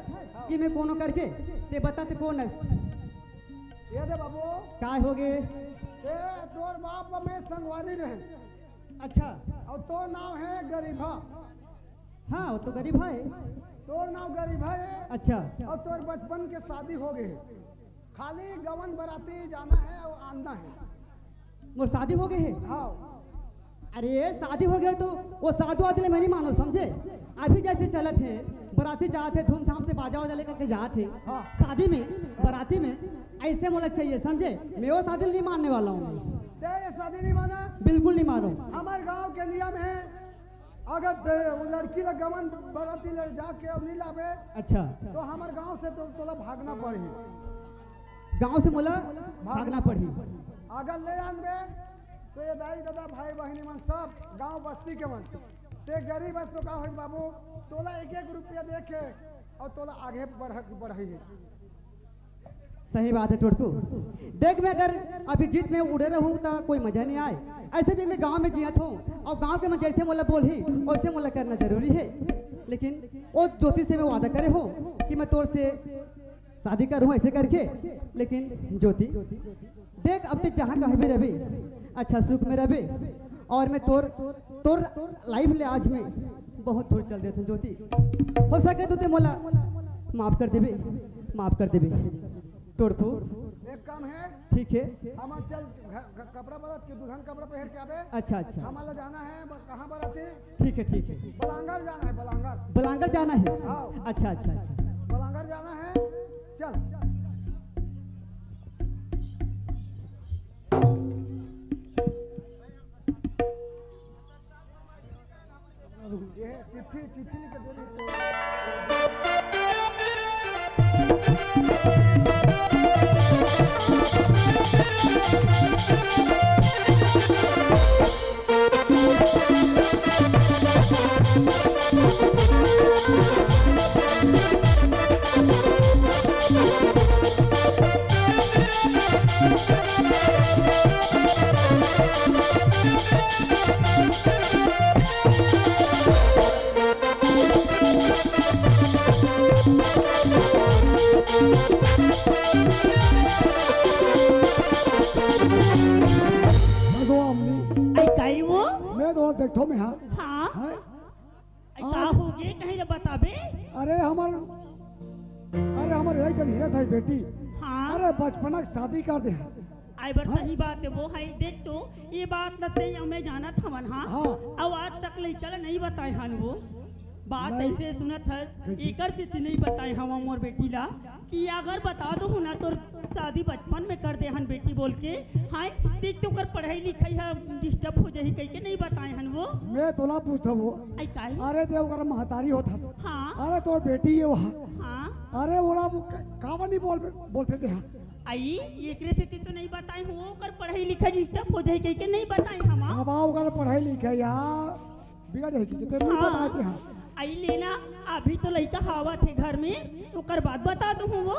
कि मैं कोनो करके, ते बता ते कोन हस? ये दे बाबू। काय हो गे? ते तोर बाप में संगवारी रहे। अच्छा। और तो नाम है गरीबा। हाँ, वो तो गरीबा है। तोर नाव गरीबा हे। अच्छा। अउ तोर बचपन के शादी हो गे हे। खाली गवन बराती जाना हे अउ आनना हे। मोर शादी हो गे हे? हाँ। अरे, शादी हो गे हे त ओ साधु आदि ल मैं नइ मानों, समझे? अभी जइसे चलत हे, बराती जात हे, धूमधाम से बाजा वाजा लेकर के जात हे। हाँ। शादी में, बराती में, अइसे मोला चाहिए, समझे? मैं ओ शादी ल नइ मानने वाला हूँ। तें ए शादी नइ मानस? बिल्कुल नइ मानों। हमर गाँव के नियम हे, अगर ते, ओ लड़की ला गवन बराती ले जाके अउ नइ लाबे, अच्छा। त हमर गाँव से तो, तोला भागना पड़ही। गाँव से मोला भागना पड़ही। अगर ले आनबे, त ए दाई, ददा, भाई, बहिनी मन सब, गाँव बस्ती के मन, तें गरीब हस त का होइस बाबू, तोला एक एक रुपया देके अउ तोला आगे बढ़-, बढ़ही। सही बात हे टोटकू। देख, मैं अगर अभी जिद में उड़े रहूँ त कोई मजा नइ आय। अइसे भी मैं गाँव में जियत हूँ अउ गाँव के मन जइसे मोला बोलही वइसे मोला करना जरूरी हे। लेकिन ओ ज्योति से मैं वादा करे हूँ कि मैं तोर से शादी करहूँ अइसे करके। लेकिन ज्योति, देख, अब तें जहाँ कहीं भी रहबे, अच्छा सुख में रहबे, अउ मैं तोर, तोर life ले आज मैं बहुत दूर चल देत हूँ ज्योति। हो सके त तें मोला माफ कर देबे, माफ कर देबे। टोटकू। एक काम हे, ठीक हे। हमन चल घ-, घ-, कपड़ा बदल के दुल्हन कपड़ा पहिर के आबे। अच्छा, अच्छा। हमन ला जाना हे, ब-, कहाँ बराती? ठीक हे, ठीक हे। बलांगर जाना हे, बलांगर। बलांगर जाना हे? हाँ। अच्छा, अच्छा, अच्छा। बलांगर जाना हे, चल। ये चिट्ठी, चिट्ठी लिख के दे रही। भगो अम्मी। आई काई वो? मैं तो देखो मैं, हाँ। हाँ। हैं? आई का आज हो गे, कहीं ले बताबे? अरे हमर, अरे हमर एक जन हीरा साहब बेटी। हाँ। अरे बचपना के शादी कर दे। आई बर हाँ। सही बात हे वो, हाय देख तो, ये बात न ते अउ मैं जानत हवन, हाँ। हाँ। अउ आज तक लइका ला नइ बताए हन वो। बात नहीं। अइसे सुनत हस, कइसे? एकर सेती नइ बताए हवन मोर बेटी ला, कि अगर बता दुहूँ ना तोर शादी बचपन में कर दे हन बेटी बोल के, हाय, देख तो ओकर पढ़ाई लिखाई ह disturb हो जाही कहिके नइ बताए हन वो। मैं तोला पूछत हूँ। आई काई? अरे ते ओकर महतारी होत हस। हाँ। अरे तोर बेटी हे वो। हाँ। अरे ओला वो क-, काबर नइ बोल, बोलथे ते हा? आई, एकरे सेती तो नइ बताए हूँ, ओकर पढ़ाई लिखाई disturb हो जाही कहिके नइ बताए हन। अब ओकर पढ़ाई लिखाई या बिगड़ जाही कहिके ते नइ हाँ। बताए ते हा। आई ले ना, अभी तो लइका हावत हे घर में, ओकर बाद बता दुहूँ वो।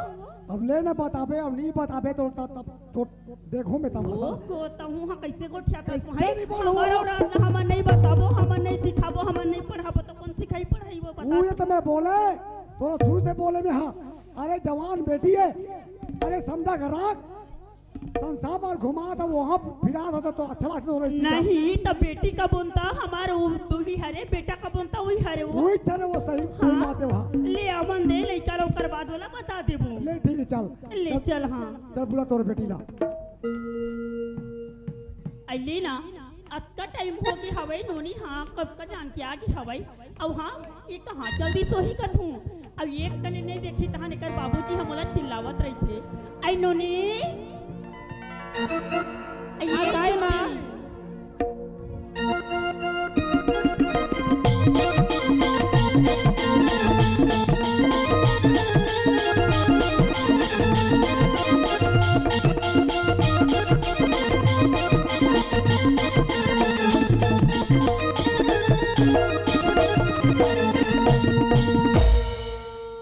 अब ले ना बताबे, अब नइ बताबे त, त, तब तो देखहूँ मैं तमाशा। ओ, को तहूँ हा कइसे गोठियाथस कइसे हस? नइ बोलहूँ? हमर औलाद ला हमन नइ बताबो, हमन नइ सिखाबो, हमन नइ पढ़ाबो, त कोन सिखाही पढ़ाही वो बता? उहे त मैं बोलें, तोला शुरू से बोलें मैं, हाँ। अरे जवान बेटी हे, अरे समझा के राख, संसार भर घुमात हे, वहाँ फिरात हे त अच्छा लागथे तोला? नहीं, त बेटी कबून त हमर उ, उही हरे, बेटा कबून त उही हरे वो। उही हरे वो सही, सही हाँ। बात हे वो। ले अमन दे, लइका ला ओकर बाद ओला बता देबो। ले ठीक हे, चल। ले चल, चल, हाँ। चल बुला तोर बेटी ला। अइले ना, अतका time हो गे हवय नोनी, हाँ, कब का जान के आ गे हवय। अउ हाँ, ये कहाँ चल दिस होही कथूँ। अब एक कने नइ देखी तहन एकर बाबूजी ह मोला चिल्लावत रहिथे, "अई नोनी, अई हाँ, ये काय माँ? नोनी।"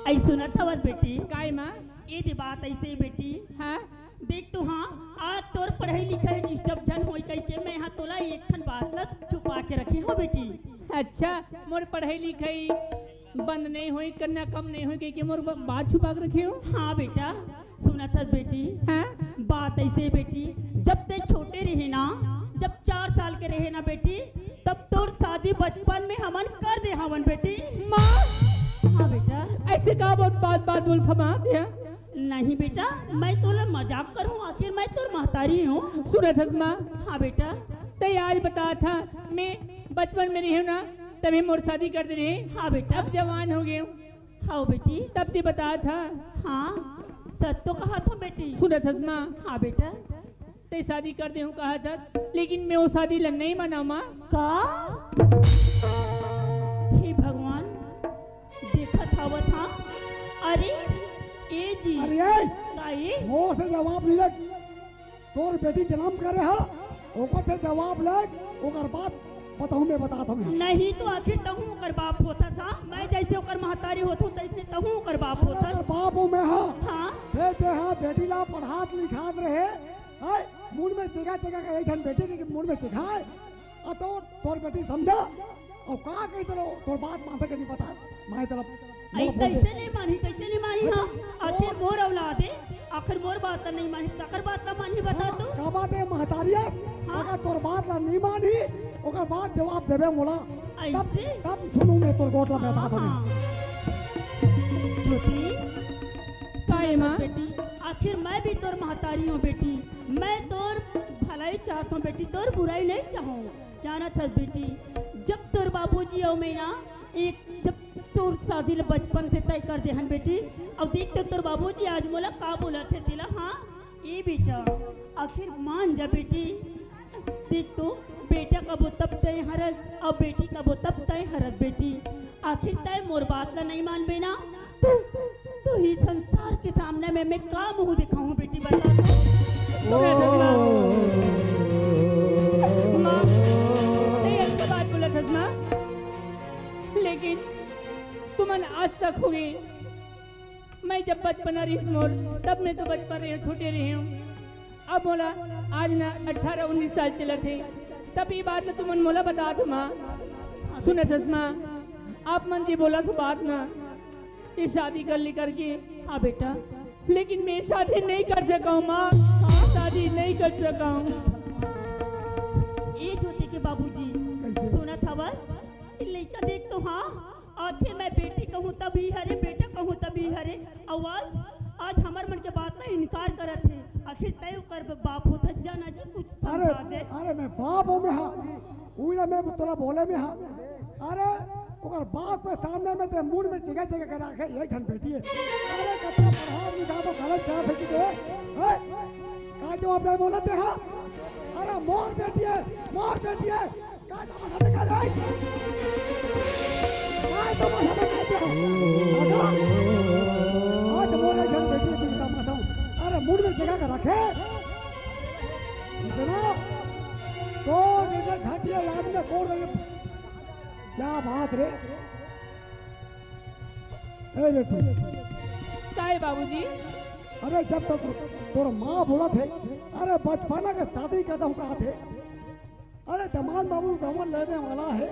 अई सुनत हवस बेटी? काय माँ? ए दे बात अइसे बेटी। हाँ? देख तो हाँ, आज तोर पढ़ाई लिखाई disturb झन होई कहिके मैं हा तोला एक ठन बात ला छुपा के रखे हंव बेटी। अच्छा, मोर पढ़ाई लिखाई बंद नइ होई, कन्या कम नइ होई कहिके मोर ब-, बात छुपा के रखे हव? हाँ बेटा, सुनत हस बेटी? हाँ? बात अइसे बेटी, जब ते छोटे रहे ना, जब चार साल के रहे ना बेटी, तब तोर शादी बचपन में हमन कर दे हवन बेटी। माँ! हाँ बेटा। ऐसे का बात, बात, बात बोलत हस माँ तें? नहीं बेटा, मैं तोला मजाक करहूँ, आखिर मैं तोर महतारी हूँ। सुनत हस माँ? हाँ बेटा। तें आज बतात हस, मैं बचपन में रहेंव ना, तभे मोर शादी कर दे रहे। हाँ बेटा। अब जवान हो गेंव। हाँ बेटी। तब तें बतात हस। हाँ, सच तो कहत हँव बेटी। सुनत हस माँ? हाँ बेटा। तें शादी कर देहूँ कहत हस, लेकिन मैं ओ शादी ला नइ मानँव माँ। का? हे भगवान, देखत हवस हाँ? अरे, ए जी। अरे ए! का ए? मोर से जवाब नइ ले। तोर बेटी जनम करे हे, ओकर से जवाब ले, ओकर बाद बताहूँ, मैं बतात हँव। नहीं तो आखिर तहूँ ओकर बाप होथस हाँ? मैं जइसे ओकर महतारी होथँव, तइसने तहूँ ओकर बाप अरे होथस। ओकर बाप हँव मैं हाँ। हाँ। बे तें हा बेटी ला पढ़ात लिखात रहे, हैं? मुड़ में चेखा चेखा के एक ठन बेटी के मुड़ में चेखा हे। अउ तोर, तोर बेटी समझा? अउ का कही तोला, तोर बात मानथे के नइ बता। माई तरफ अई, बोल दे। कइसे नइ मानही, कइसे नइ मानही? अच्छा, हाँ, आखिर और मोर औलाद हे, आखिर मोर बात ला नइ मानही, काकर बात ला मानही बता हाँ, तो? का बात हे महतारी अस? हाँ। अगर तोर बात ला नइ मानही, ओकर बाद जवाब देबे मोला। तब, अइसे? तब सुनहूँ मैं तोर गोठ ला हाँ, बता दूँ। हाँ। ज्योति, का हे माँ? बेटी, आखिर मैं भी तोर महतारी हँव बेटी, मैं तोर भलाई चाहत हँव बेटी, तोर बुराई नइ चाहँव। जानत हस बेटी, जब तोर बाबूजी अउ मैं ना एक, जब तोर शादी ला बचपन से तय कर दे हन बेटी। अउ देख तो तोर बाबूजी आज मोला का बोलत हे तेला, हाँ? ए बेटा, आखिर मान जा बेटी। देख तो, बेटा कबो तब तय हरस, अउ बेटी कबो तब तय हरस बेटी। आखिर तय मोर बात ला नइ मानबे ना? तू, तू ही संसार के सामने में मैं का मुँह देखाहूँ बेटी, बता तो। सुनत हस माँ? माँ, तें अच्छा बात बोलत हस माँ, लेकिन तुमन आज तक होगे, मैं जब बचपना रहिस मोर, तब मैं तो बचपन रहे, छोटे रहे हँव। अब मोला आज ना अठारह उन्नीस साल चलत हे, तब ए बात ला तुमन मोला बतात हव माँ। सुनत हस माँ, आप मन जे बोलत हव बात ना, ये शादी कर ले करके। हाँ बेटा। लेकिन मैं शादी नइ कर सकँव माँ, हाँ? शादी नइ कर सकँव। ए ज्योति के बाबूजी, कइसे? सुनत हवस? ए लइका देख तो हाँ, आखिर मैं बेटी कहूँ तब ए हरे, बेटा कहूँ तब ए हरे, अउ आज, आज हमर मन के बात ला इनकार करत हे। आखिर तय ओकर बाप होथस, जा ना जी कुछ अरे, समझा दे। अरे मैं बाप हँव मैं हाँ, उही ला मैं तोला बोलेंव मैं हाँ। अरे ओकर बाप के सामने में तें मुड़ में चेखा चेखा के राखे, एक ठन बेटी हे। अरे कतना पढ़ा लिखा तो गलत क्या फेंकी दे, हैं? का जवाब दे बोलत हे हाँ? अरे मोर बेटी हे, मोर बेटी हे। का तमाशा देखा रे? का तमाशा देखा रे? आज मोर एक ठन बेटी के तमाशा। अरे मुड़ में चेखा के राखे। इतना तो जइसे घटिया याद में कोड़ दे। क्या बात रे? ए बेटी। का हे बाबूजी? अरे जब तक तोर माँ बोलत हे, अरे बचपना के शादी कर देहूँ कहत हे। अरे दमांद बाबू गँवा लेने वाला हे,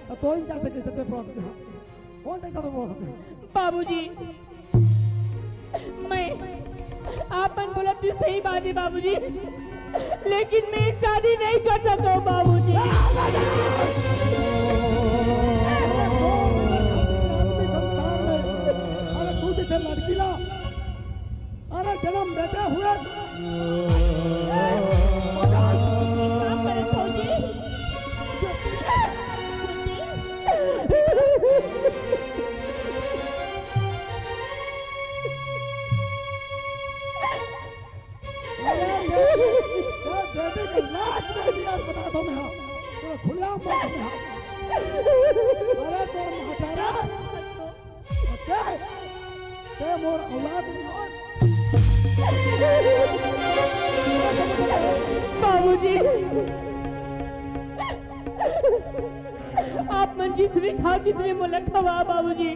त तोर विचार से कइसे तें बोल सकत हस? कौन सा हिसाब से बोल सकत हस? बाबूजी, मैं, आप मन बोलत हे सही बात हे बाबूजी, लेकिन मैं शादी नइ कर सकँव बाबूजी। अरे तू जइसे लड़की ला अरे जनम देते हुए अरे बेटी, बेटी के लाश में भी आज बताता हूँ मैं, हाँ। पूरा खुलेआम बात है, हाँ। अरे तो महतारा, तें मोर औलाद नइ होय। बाबूजी, आप मन जइसने खाव, जइसने मोला खवाव बाबूजी,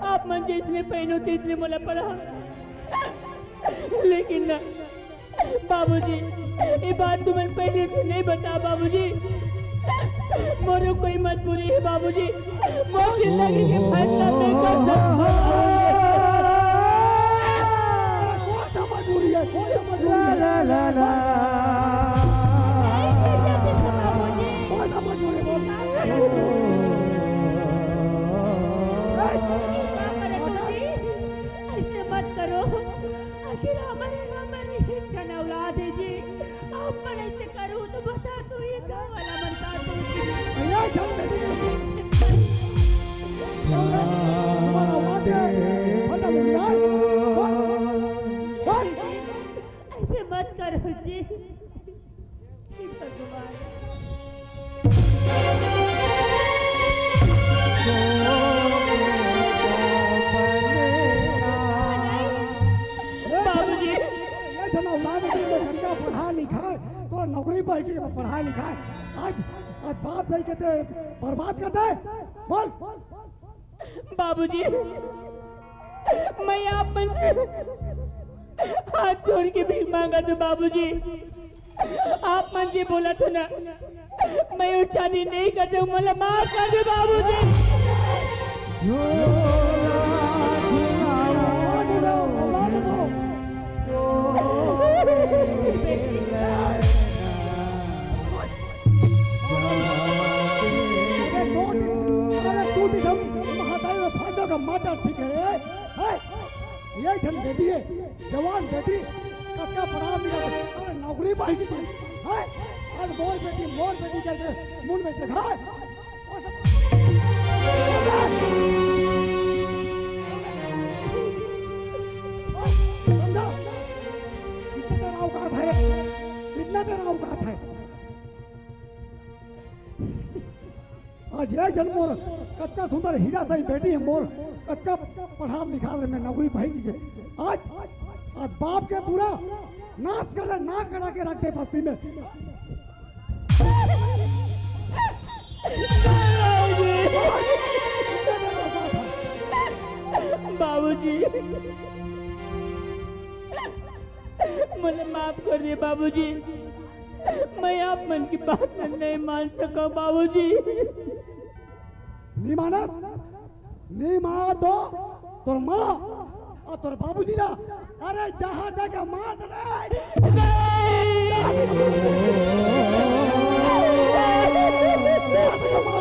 आप मन जइसने पहिनव तइसने मोला पढ़ाव, लेकिन ना, बाबूजी, ये बात तुमन पहले से नहीं बता बाबूजी। मोरो कोई मजबूरी है बाबूजी, मोर जिंदगी के फैसला नहीं कर सकता। कौन सा मजबूरी है? कौन सा मजबूरी है? नहीं कर सकता बाबूजी। कौन सा मजबूरी है? बोल। नहीं। फिर हमर, हमर एक ठन औलाद हे जी। आप मन ऐसे करो तो बता, तो ये गाँव वाला मन का सोचही? भैया, जान बेटी। हमारा औलाद है। फटा मिल जाए। बस, बस। ऐसे मत करो जी। हे भगवान। बाबूजी। ये जना औलाद के लिए लड़का पढ़ा लिखा, तो नौकरी पाई के पढ़ा लिखा। आज, आज बाप जाई के ते बर्बाद कर दे। बोल। बाबूजी, मैं आप मन से हाथ जोड़ के भीख मांगत हूँ बाबूजी। आप मन जे बोलत हो ना, मैं वो शादी नहीं करत हूँ, मोला माफ कर दो बाबूजी। अरे तू भी हम महादाई में फांदो का माता ठीक है, हैं? ये ठन बेटी है, जवान बेटी, कतका पढ़ा लिखा, अरे नौकरी पाई की, हैं? अरे मोर बेटी, मोर बेटी करके मुंह में दिखा। समझा? इतना तेरा औकात है, इतना तेरा औकात है। आज ये जन मोर कतका सुंदर हीरा सही बेटी है मोर, कतका पढ़ा लिखा ले मैं नौकरी पाई के। आज, आज बाप के पूरा नाश कर दे, नाक कटा के रख दे बस्ती में। बाबूजी, मुझे माफ कर दे बाबूजी, मैं आप मन की बात नहीं मान सका बाबूजी। नहीं मानस? नहीं मार तो तोर माँ और तोर बाबूजी ना, अरे जहाँ तक मार दे रे। मार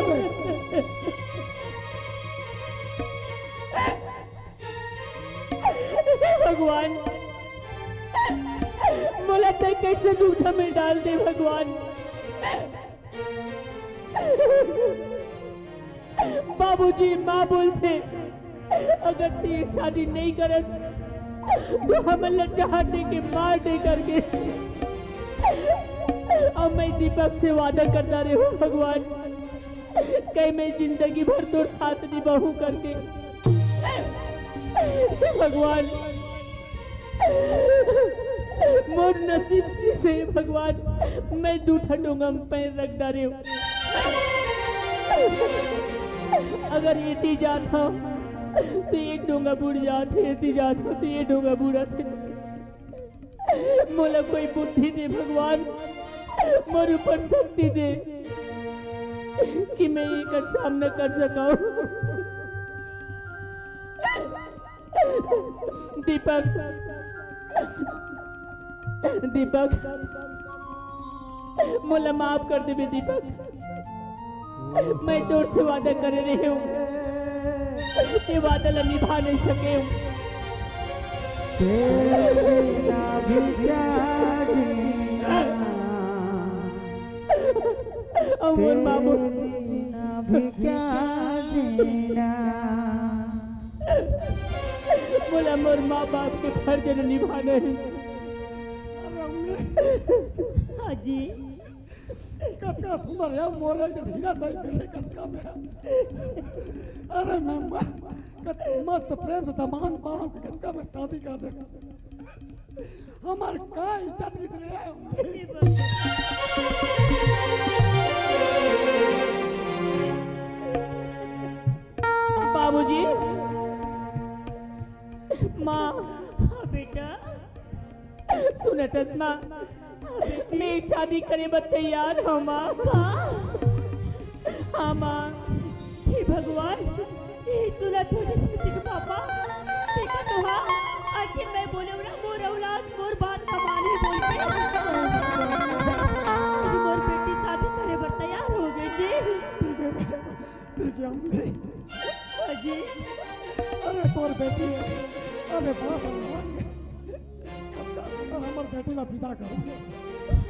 दे। भगवान, मोला तैं कैसे दुविधा में डाल दे भगवान। बाबूजी, माँ बोलथे, अगर तैं ये शादी नहीं करस, तो हमन ला जहर दे के मार दे करके। अब मैं दीपक से वादा करता रहे हूँ भगवान, कहीं मैं जिंदगी भर तोर साथ निभाऊं करके। भगवान, मोर नसीब किसे भगवान, मैं दू ठन डोंगा में पैर रख डारे हूँ। अगर एती जात हूँ तो एक डोंगा बुड़ जात हे, एती जात हूँ तो ये डोंगा बुड़त हे। मोला कोई बुद्धि दे भगवान, मोर ऊपर शक्ति दे कि मैं एकर सामना कर सकूं। दीपक, दीपक, मोला माफ कर देबे दीपक, मैं तोर से वादा करे रहे हूँ, ये वादा ला निभा नहीं सके हूँ। तेरे बिना भी क्या जीना। अउ मोर बाबू। तेरे बिना भी क्या जीना। मोला मोर माँ बाप के फर्ज ल निभाना हे। अरे अम्मी। हाँ जी। कतका सुंदर हे मोर जब हीरा सही बेटे कतका में। अरे मैं मस्त प्रेम से दमांद पाहूँ कि कतका में शादी कर दे। हमर का इज्जत गिर रे। बाबूजी, माँ। हाँ बेटा। सुनत हस माँ, मैं शादी करे बर तैयार हूँ माँ। का? हाँ माँ। हे भगवान, ये सुनत हो जसमिति के पापा, देखा तो हाँ, आखिर मैं बोले हूँ ना, मोर औलाद मोर बात न मानी बोल के। आज मोर बेटी शादी करे बर तैयार हो गई जी। ठीक है, ठीक है अम्मी। हाँ जी। अरे तोर बेटी है, अरे बात न मान। हमर बेटी ला विदा कर।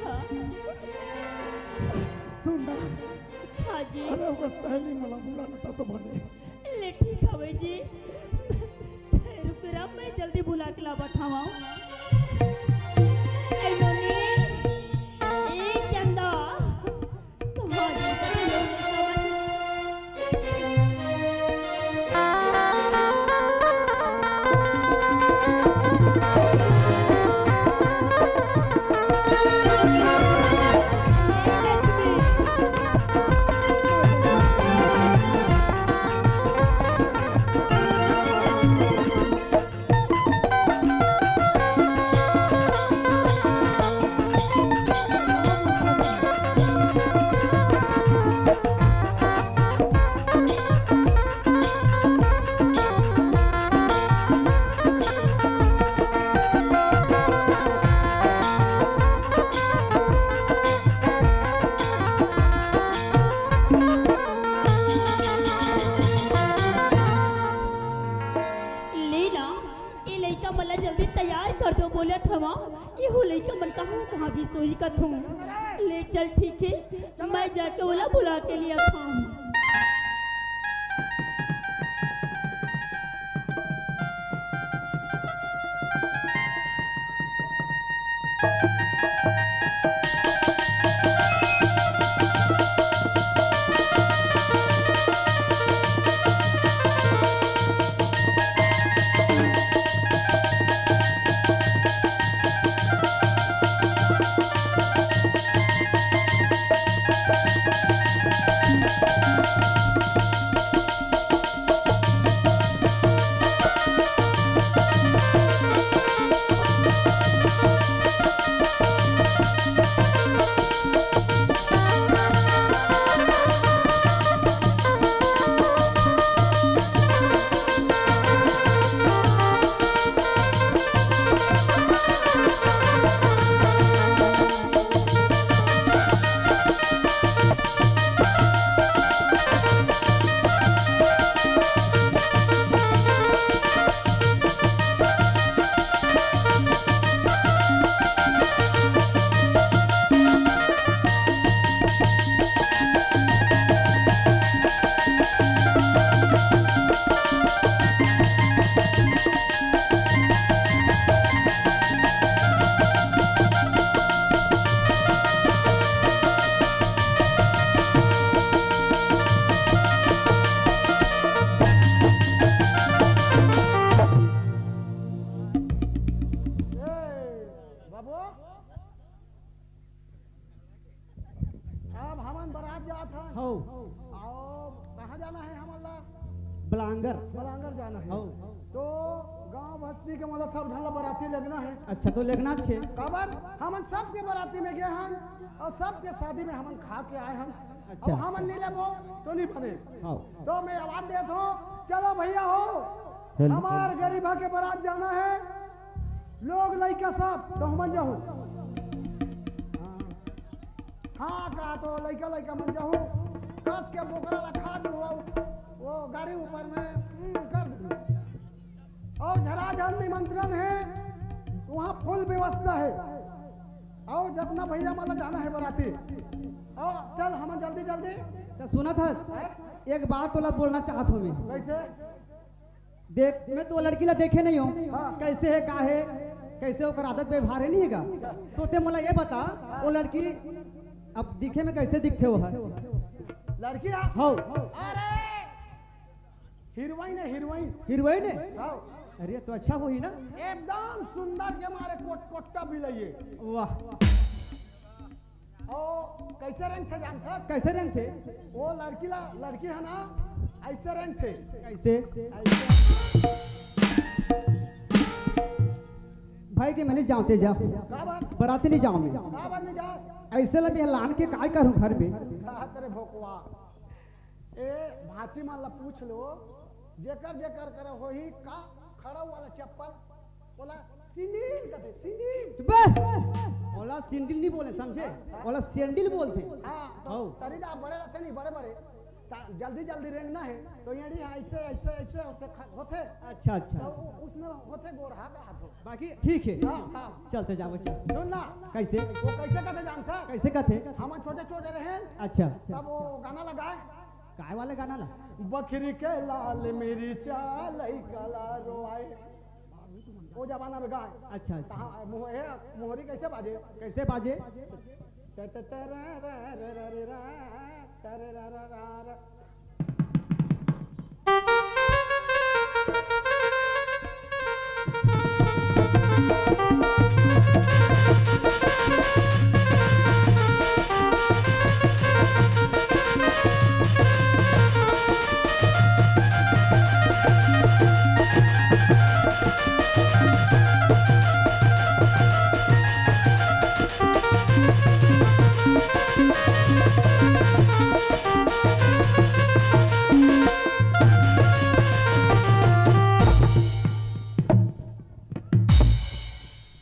हाँ। सुन ना। हाँ जी। अरे, ओकर सहेली मन ला बुला लेता तो बने। ले, ठीक हवे जी। रुक रा, मैं जल्दी बुला के लावत हवं। ए नोनी, ए चंदा, तुम्हारी बड़ी लोग ले ना, ए लइका मन ला जल्दी तैयार कर दो, बोलत हवं। एहू लइका मन कहाँ कहाँ भी सोई कथों। ले चल, ठीक हे, मैं जाके ओला बुला के लियाथंव। ए, बाबू, अब हमन बरात जात हन। हौ। अउ कहाँ जाना हे हमन ला? बलांगर। बलांगर जाना हे। हौ। तो गांव बस्ती के मतलब सब झन ला बराती लेगना हे। अच्छा, तो लेगना छे। काबर हमन सबके बराती में गे हन अउ सबके शादी में हमन खा के आए हन। अच्छा। अब हमन नहीं लेबो तो नहीं बने। हौ। तो मैं आवाज देत हूँ, चलो भैया हो, हेलो। हमार गरीबा के बरात जाना हे, लोग लइका सब, तो हमन जाहू। हाँ, का तो लइका, लइका मन जाहू, कस के बोकरा ला खा दू, वो, वो गाड़ी ऊपर में, हम्म, कर दू। अउ झरा झन निमंत्रण हे, वहाँ full व्यवस्था हे। अउ जतना भैया मन ला जाना हे बराती, अउ चल हमन जल्दी जल्दी। तो सुनत हस, हैं? एक बात तोला बोलना चाहत हूँ मैं। कैसे? देख, मैं तो लड़की ला देखे नहीं हूँ, हाँ। कैसे हे, का हे, कैसे ओकर आदत व्यवहार हे, नहीं हे का? तो ते मोला ये बता, हाँ। वो लड़की अब दिखे में कैसे दिखथे वो हर? लड़की आ? हौ। अरे, हीरोइन हे, हीरोइन। हीरोइन हे? हौ। अरे, तो अच्छा होही ना? एकदम सुंदर के मारे कोट-, कोट्टा बिलइए। वाह। ओ, कैसे रेंगथे जानथस? कैसे रेंगथे? वो लड़की ला, लड़की हे ना, ऐसे रेंगथे। कैसे? ऐसे। भाई के मैंने जावते जा। का बात? बराती नहीं जाऊँ मैं। का बात नहीं जास? ऐसे ला बिहलान के काय करूँ घर में? का तेरे भोकवा? ए, भांची मन ला पूछ लो, जेकर जेकर करा होही का खड़ाऊ वाला चप्पल, ओला सिंडिल कथे, सिंडिल। चुप बे! ओला सिंडिल नहीं बोले, समझे? ओला सैंडिल बोलथे। हाँ, तो हौ। तरी जा बड़े रहते नहीं, बड़े बड़े। ता-, जल्दी जल्दी रेंगना हे, तो एड़ी ह अइसे, अइसे, अइसे, अइसे ख-, होथे। अच्छा, अच्छा। तो उ-, उसने होथे गोरहा का हाथों। बाकी ठीक हे। हाँ, हाँ। चलते जाबो, चल। सुन ना। कइसे? वो कइसे कथे जानथस? कइसे कथे? हमन छोटे छोटे रहेन। अच्छा। तब वो गाना लगाय। काय वाले गाना ला? बखरी के लाल मिरिचा लइका ला रोवाय। वो जमाना में गाय। अच्छा, अच्छा। हाँ, मोह-, ए, मोहरी कइसे बाजे? कइसे बाजे?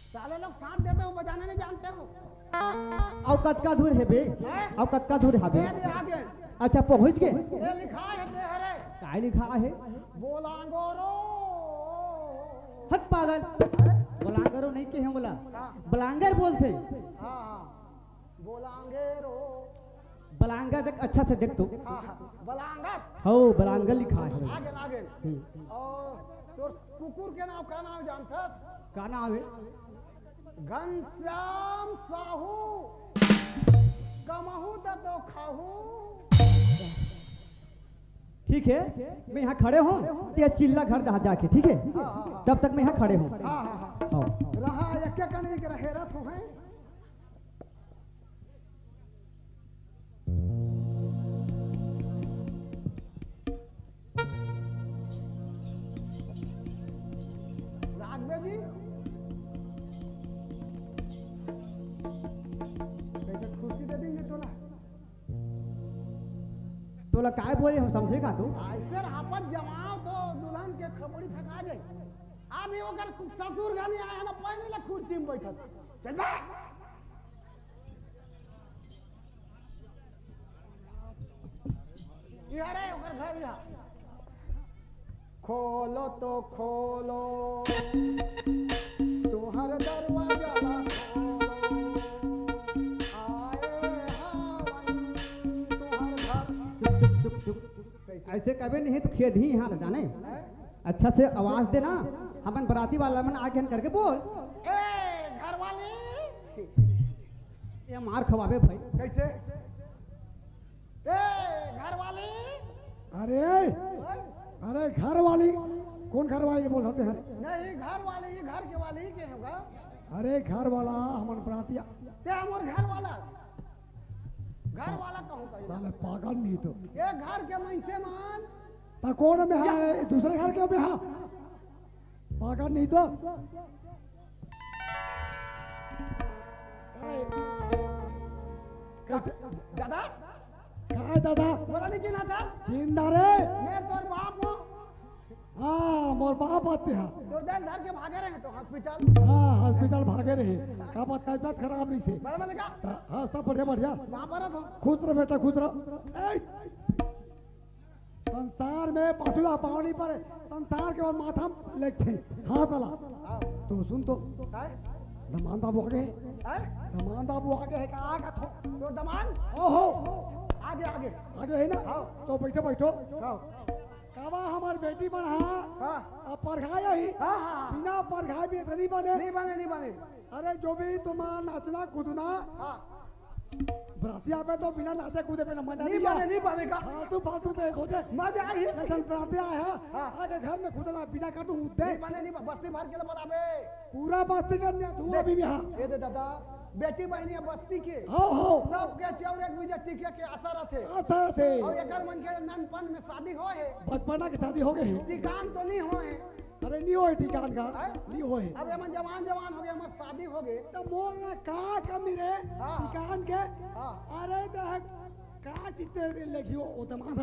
साले लोग साथ देते हो, बजाना नहीं जानते हो। अउ कतका दूर हे बे? हैं? अउ कतका दूर हे बे? ये दे आगे। अच्छा, पहुंच गे? ये लिखा है, दे हरे। काय लिखा हे? बोलांगोरो। हट पागल। हैं? बोलांगोरो नहीं कहे बोला। हाँ। बलांगर बोलथे। हाँ, हाँ। बोलांगेरो। बलांगर देख, अच्छा से देख तू। हाँ, हाँ। बलांगर। हो, बलांगर लिखा हे। आगे, आगे। हम्म। अउ तोर कुकुर के नाम का नाम जानथस? का नाम हे? घनश्याम साहू, कमहू त तो खाहू। ठीक हे, मैं यहाँ खड़े हों, ते चिल्ला घर दहा जाके, ठीक हे? हाँ, हाँ, हाँ। तब तक मैं यहाँ खड़े हों। हाँ, हाँ, हाँ। हाँ। रहा, एक एक कनी के रहे रथ हो हैं। राघवे जी, कइसे खुर्सी दे देंगे तोला? तोला काय बोले, हम समझे का तू? अइसे हापत जमाव तो दुल्हन के खपड़ी फेंका जाए। अभी ओकर ससुर घनी आए हैं ना, पहले ले खुर्सी में बैठल। चल बे। ये रे, ओकर घर यहाँ। खोलो तो खोलो, तुम्हार दरवाजा ला खोलो। आए हवन तुम्हार घर। चुप, चुप, चुप, चुप। अइसे कबे नहीं तो खेद ही यहाँ ले जाने। हैं? अच्छा से आवाज देना, हमन बराती वाला मन आगे हन करके बोल। ए, घर वाली। ये मार खवाबे भाई। कइसे? ए, घर वाली। अरे, ओए। अरे, घर वाली, कोन घर वाली बोलथे हरे? नहीं, घर वाली, ये घर के वाली के होगा। अरे, घर वाला, हमन बरातिया। ते हमर घर वाला। घर वाला कहूँ कहीं। साले पागल नहीं तो। ये घर के मनसे मन। ता कोन में हे? दूसरे घर के में हे? पागल नहीं तो। काय? कइसे? दादा? काय दादा? मोला नहीं चिन्हा था? चिन्हा रे। मैं तोर बाप हूँ। हाँ, मोर बाप आते हैं। तोर दाई धर के भागे रहे तो हॉस्पिटल। हाँ, हॉस्पिटल भागे रहे। का बात, का बात खराब नहीं से। बड़ा बने का? हाँ, सब बढ़िया, बढ़िया। वहाँ पर था। खुश रह बेटा, खुश रह। ए! संसार में पाछू ला पाँव नहीं परे, संसार के बाद माथा में लेगथे, हाथ ला। हाँ। तो सुन तो, काय? दमान बाबू आगे हे। काय? दमान बाबू आगे हे, का आगे थो? तो दमान? ओहो। आगे, आगे। आगे हे ना? हाँ। तो बैठो, बैठो। हाँ। कावा हमर बेटी मन हा, हाँ। अब परघाय ही। हाँ, हाँ, हाँ। बिना परघाय भी इतनी बने। नहीं बने, नहीं बने। अरे जो भी तुम्हारा नाचना कूदना, हाँ। बरातिया में तो बिना नाचे कूदे बिना मजा नहीं नहीं बने, आया। नहीं बने का? फालतू, फालतू तो ये सोचे। मजा आई। लेकिन बरातिया है, हाँ। आके घर में कूदना बिना कर दूं उद्दे। नहीं बने, नहीं बने, बस्ती भर के तो बता बे। पूरा बस्ती कर दिया धुआं देख, भी, भी, हाँ। ये दे दादा, बेटी बहनी है बस्ती के। हाँ, हाँ। सबके चौर एक बीजा टीके के आशा रहते। आशा रहते। और एकर मन के ननपन में शादी होय हे। बचपना के शादी हो गए हे। ठिकान तो नहीं होय हे। अरे, नहीं होय ठिकान का, हैं? नहीं होय। अब एमन जवान, जवान हो गए, हमर शादी हो गए। तो मोर ला का कमी रे? हाँ। ठिकान के? हाँ। अरे, तो है, का चीज ते लेगी वो, वो दमाद?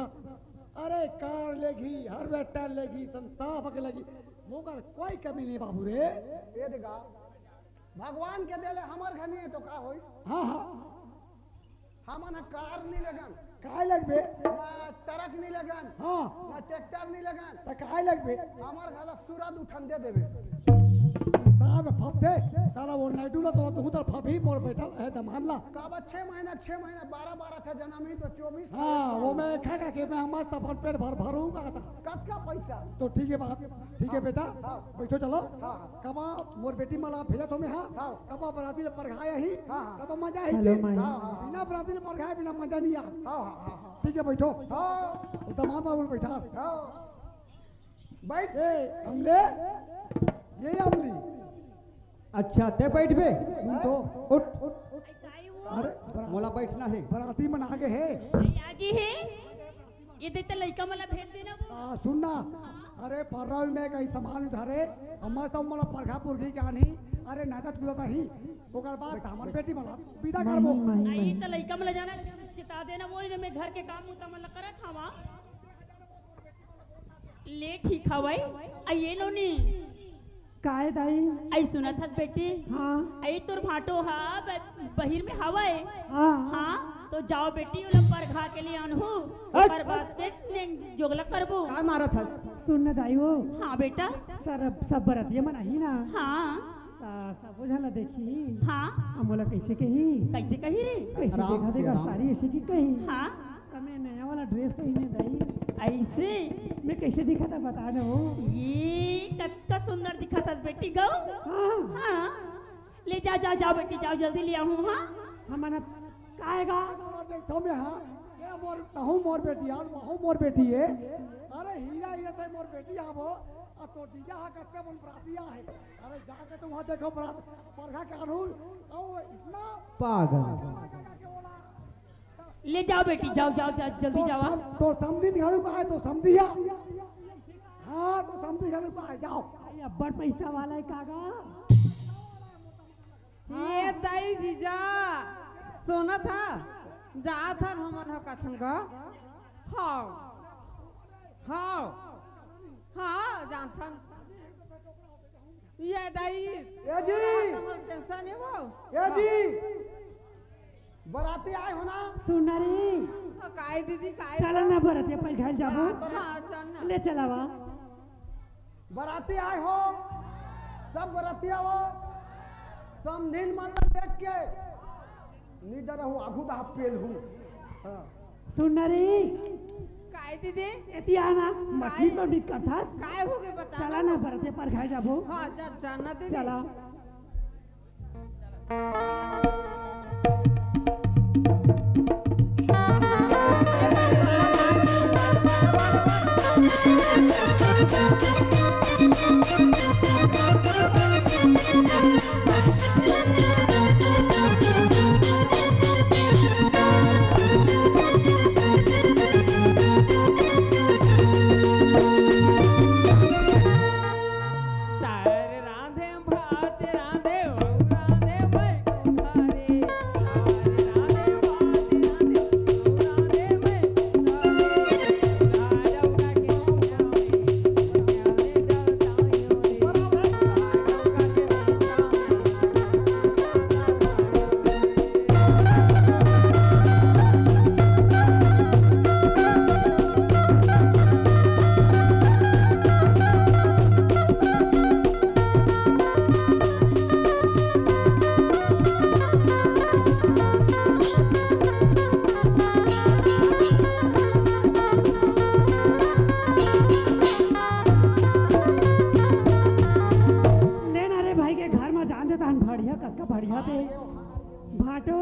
अरे, कार लेगी, harvester लेगी, संसार के लेगी, मोकर कोई कमी नहीं बाबू रे। ये देखा, भगवान के देले हमर घनी है तो का होई? हाँ, हाँ। हमन ह कार नी लेगन। काय लगबे? ना ट्रक नी लेगन। हाँ। ना ट्रैक्टर नी लेगन। त काय लगबे? हमर घर ला सूरज उठन दे देबे। साहब फपथे, साला वो नायडू ला तो तू तर फपही मोर बैठल है दमान ला। कब छह महीना, छह महीना, बारह, बारह छह जन्म ही तो चौबीस हाँ, साल वो हो। मैं खा खा के मैं मस्त अपन पेट भर भरूँ का था। कतका पैसा? तो ठीक है बात, ठीक है हाँ, बेटा, हाँ। बैठो चलो। हाँ, हाँ। कबा मोर बेटी मला भेजत हो मैं हाँ। हाँ। कबा बराती ले परघाय ही। हाँ, हाँ। कतो मजा ही हेलो जी। माई। हाँ, हाँ। बिना बराती ले परघाय बिना मजा नहीं आ। हाँ, हाँ, हाँ, हाँ। ठीक है बैठो। हाँ। वो दमाद बाबू बैठा। हाँ। बैठ। ए, अमले, ये अमली। अच्छा, ते बैठ बे। सुन तो, उठ। अरे, बरा-, मोला बैठना है। बराती मन आगे है। नहीं, आगे है। ये देख त लइका मन ला भेज देना वो। आ, सुन ना। हाँ। अरे, पर्रा में कहीं सामान उधारे, अम्मा सब मोला परघा पुरघी के आनी। अरे, नाचत कूदत ही। ओकर बाद हमर बेटी मन ला विदा करबो। नहीं, नहीं, नहीं। त लइका मन ला जाना चिता देना, वो ही मैं घर के काम उता मन ला करत हवा। ले ठीक हवय। आ ये नोनी। काय दाई? आई सुनत हस बेटी? हाँ। आई तोर भांटो हा ब-, बहिर में हवय। हाँ। हाँ, तो जाओ बेटी, ओला परघा के लिए आनहू। हट। ओकर बाद के नेंग जोगला करबो। का मारत हस? सुन न दाई वो। हाँ बेटा। सर, सब बरतिया मन आही ना। हाँ। ता सबो झन ला देखी। हाँ। अब मोला कैसे कही? कैसे कही रे? कैसे आराम देखा से, देखा आराम सारी से। ऐसे की कही। हाँ। त मैं नया वाला ड्रेस पहिने दाई। ऐसे? मैं कैसे दिखत हँव बता न वो। ये कतका सुंदर दिखत हस बेटी गौ। हाँ। हाँ। ले जा, जा, जाओ बेटी, जाओ जल्दी ले आहू, हाँ। हमन अब काय गा? देखथव मैं, हाँ। ये मोर, तहूँ मोर बेटी, आज वहूँ मोर बेटी है। अरे हीरा, हीरा से मोर बेटी आबो। आ तो जीजा हा कतका बन बरातिया है। अरे जाके तुम वहाँ देखो बरात, परघा के अनूर, ओ इतना पागल। ले जाओ बेटी, जाओ, जाओ, जाओ, जल्दी तो जाओ। सम-, तो समधिन घलो का है, तो समधिया। हाँ, तो समधिन घलो का है, जाओ। अरे, अब्बड़ पैसा वाला है कागा। ये दाई जीजा, सुनत हा? जात हन हमन ह कथन का। हाँ। हाँ। हाँ, जानथन। ये दाई, ए जी। तोला हमर टेंशन हे वो। ए जी। बराती आए हो ना? सुन ना रे। हाँ, काय दीदी, काय चला ना बराती अपन घर जाबो। हाँ, चल ना। ले चलावा। बराती आए हो, सब बराती आओ। समधिन मन ला देख के निडर हो, आघू दा पेल हूँ। हाँ। सुन ना रे। काय दीदी? एती आना, मछली काय? पर भी कथा। काय हो गए बता चला ना। ना, बरते पर खाए जाबो। हाँ, जा, जाना दीदी। चला। तार रांधे भात रांधे, रांधे भाई को घरे। ले ना रे भाई के घर म जान देता हन, बढ़िया, कतका बढ़िया पे। भाटो।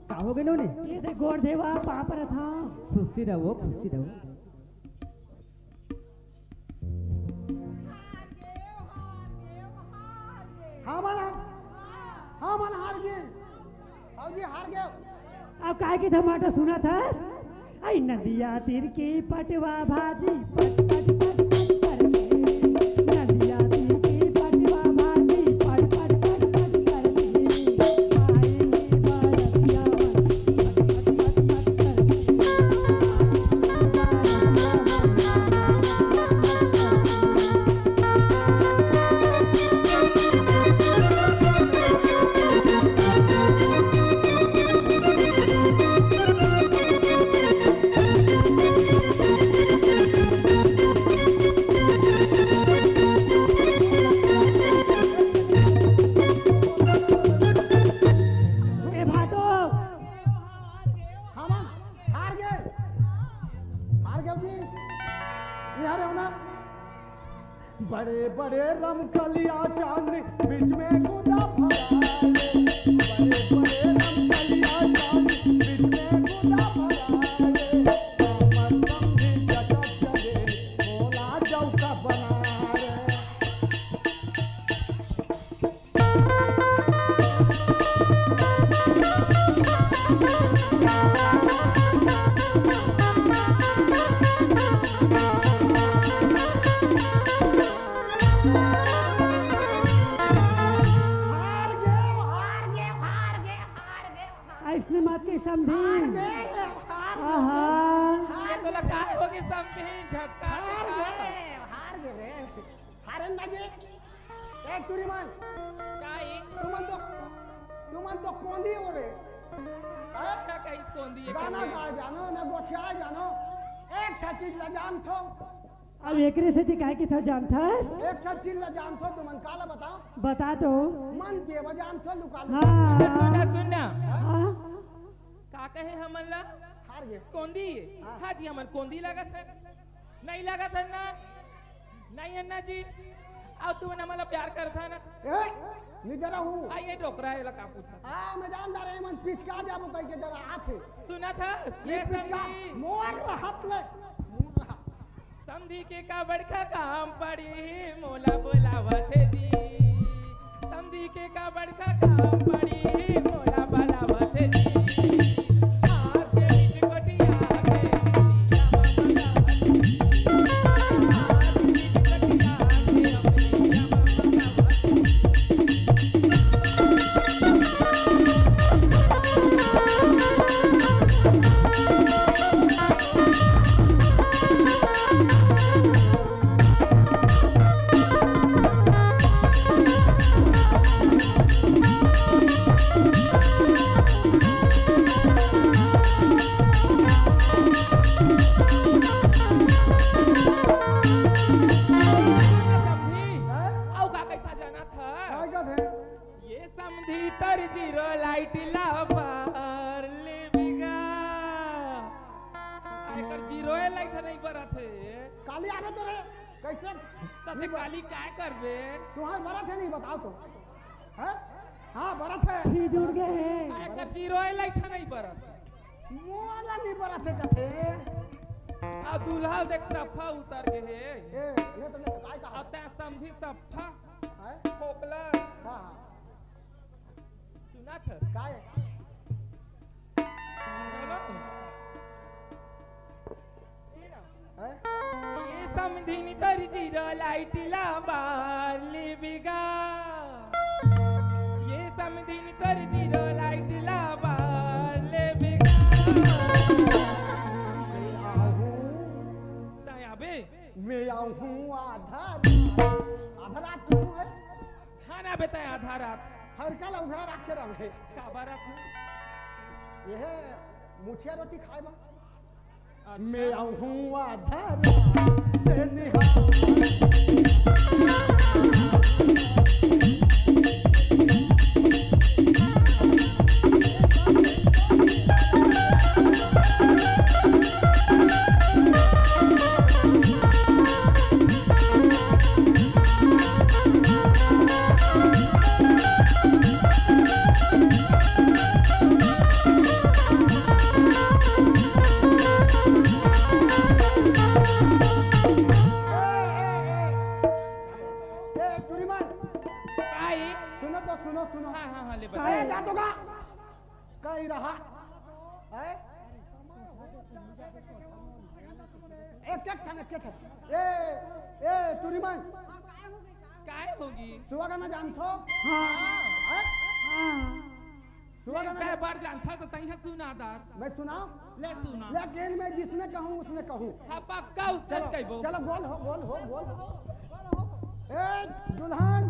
का हो गए नोनी? ये दे गोड़ देवा, पाँव परत हँव। खुशी रहो, खुशी रहो। हमन, हमन हार गे। हव जी, हार गे। अब काय के धमाटा सुनत हस? आई नदिया तीर के पटवा भाजी, पट, पट, पट, पट, पट, नदिया तीर के पटवा भाजी, पट, पट, पट, पट, पट, बड़े रमकलिया चांद बीच में कूदा भरा रे, बड़े बड़े रमकलिया चांद बीच में कूदा भरा रे। हमर समधी जगत चले, मोला चौका बना रे। हार गे, हार गे, हार गे, हार गे, हार गे। अइसने मत के समधी। हार गे, हार गे। आहा। हार ये तोला गे। काय होगे समधी? झटका हार दे गे, हार गे रे। हारे ना गे। ए टूरी मन। काय? तुमन तो, तुमन तो कोंदी हो रे। हाँ? का कहिस कोंदी ये गाना कोंदी? गा जानो, ना गोठिया जानो। एक ठा चीज ला जानथो। अब एकरे सेती काय के था जानथस? एक ठा चीज ला जानथो तुमन, काला बताओ? बता तो। मन पिए बर जानथो लुका लुका। हाँ। सुन ना, सुन ना। हाँ? का कहे हमन ला? हार गे। कोंदी? हाँ। हाँ जी, हमन कोंदी लागत है। नहीं लागत है ना? नहीं है ना जी? अउ तुमन हमन ला प्यार करथा ना? ए, निजरा हूँ। आ, ये डोकरा है, ला का पूछा था? आ, मैं जानदार है, मन पिचका जाबो कहि के जरा आथे। सुनत हस? ये ये पिचका समधी। मोर हाथ ले। मोर हाथ। समधी के का बड़का काम पड़ी, मोला बोलावत हे जी। समधी के का बड़का काम पड़ी, मोला बोलावत हे जी। आज के बीच कोटिया के अमलिया मा बोलावत हे जी। आज के बीच कोटिया के अमलिया मा बोलावत हे जी। समधी, हैं? अउ का कहिथा जानत हस? का कहत हे? ये समधी तोर जीरो लाइट ला बार लेबे गा। आ, एकर जीरो लाइट नहीं बरत हे। काली आबे तो रे, कैसे? त ते काली काय करबे? तुहार बरत हे नहीं, बताओ तो। हैं? हाँ, बरत हे। फ्रिज उड़ गे हे। आ, एकर जीरो लाइट नहीं बरत। मोला नहीं बरत हे कथे। आ, दूल्हा देख सफा उतर गे हे। ए, ले तो, ले तो, काय कहा? आ, तैं समधी सफा हैं? खोकला। हाँ, हाँ। सुनत हस? काय? हेलो? हैं? ये समधिन तोर जीरो लाइट ला बार लेबे गा। ये समधिन तोर जीरो लाइट ला बार लेबे गा। मैं आऊँ। तैं आबे? मैं आऊँ आधा रात। आधा रात क्यों है? छाना बेटा आधा रात। हर काल उघरा राखे रहे। काबर रखूं? ये है मुठिया रोटी खाए बा। अच्छा। मैं आऊँ आधा रात से निहार। ए, टूरी मन। आई। सुनो तो, सुनो, सुनो। हाँ, हाँ, हाँ, ले बता। ए, जा तो गा। कहीं रहा। हैं? एक, एक ठन, एक ठन। ए, ए, टूरी मन। काय होगी? सुआ गाना जानथो? हाँ। हैं? हाँ। सुआ गाना कै जान- बार जानथा त तइहा सुना दार। मैं सुनाऊं? ले सुना। लेकिन मैं जिसने कहूँ, उसने कहूँ। हाँ, पक्का उसने चलो, कहिबो। चलो, गोल हो, गोल हो, गोल हो। ए, दुल्हन,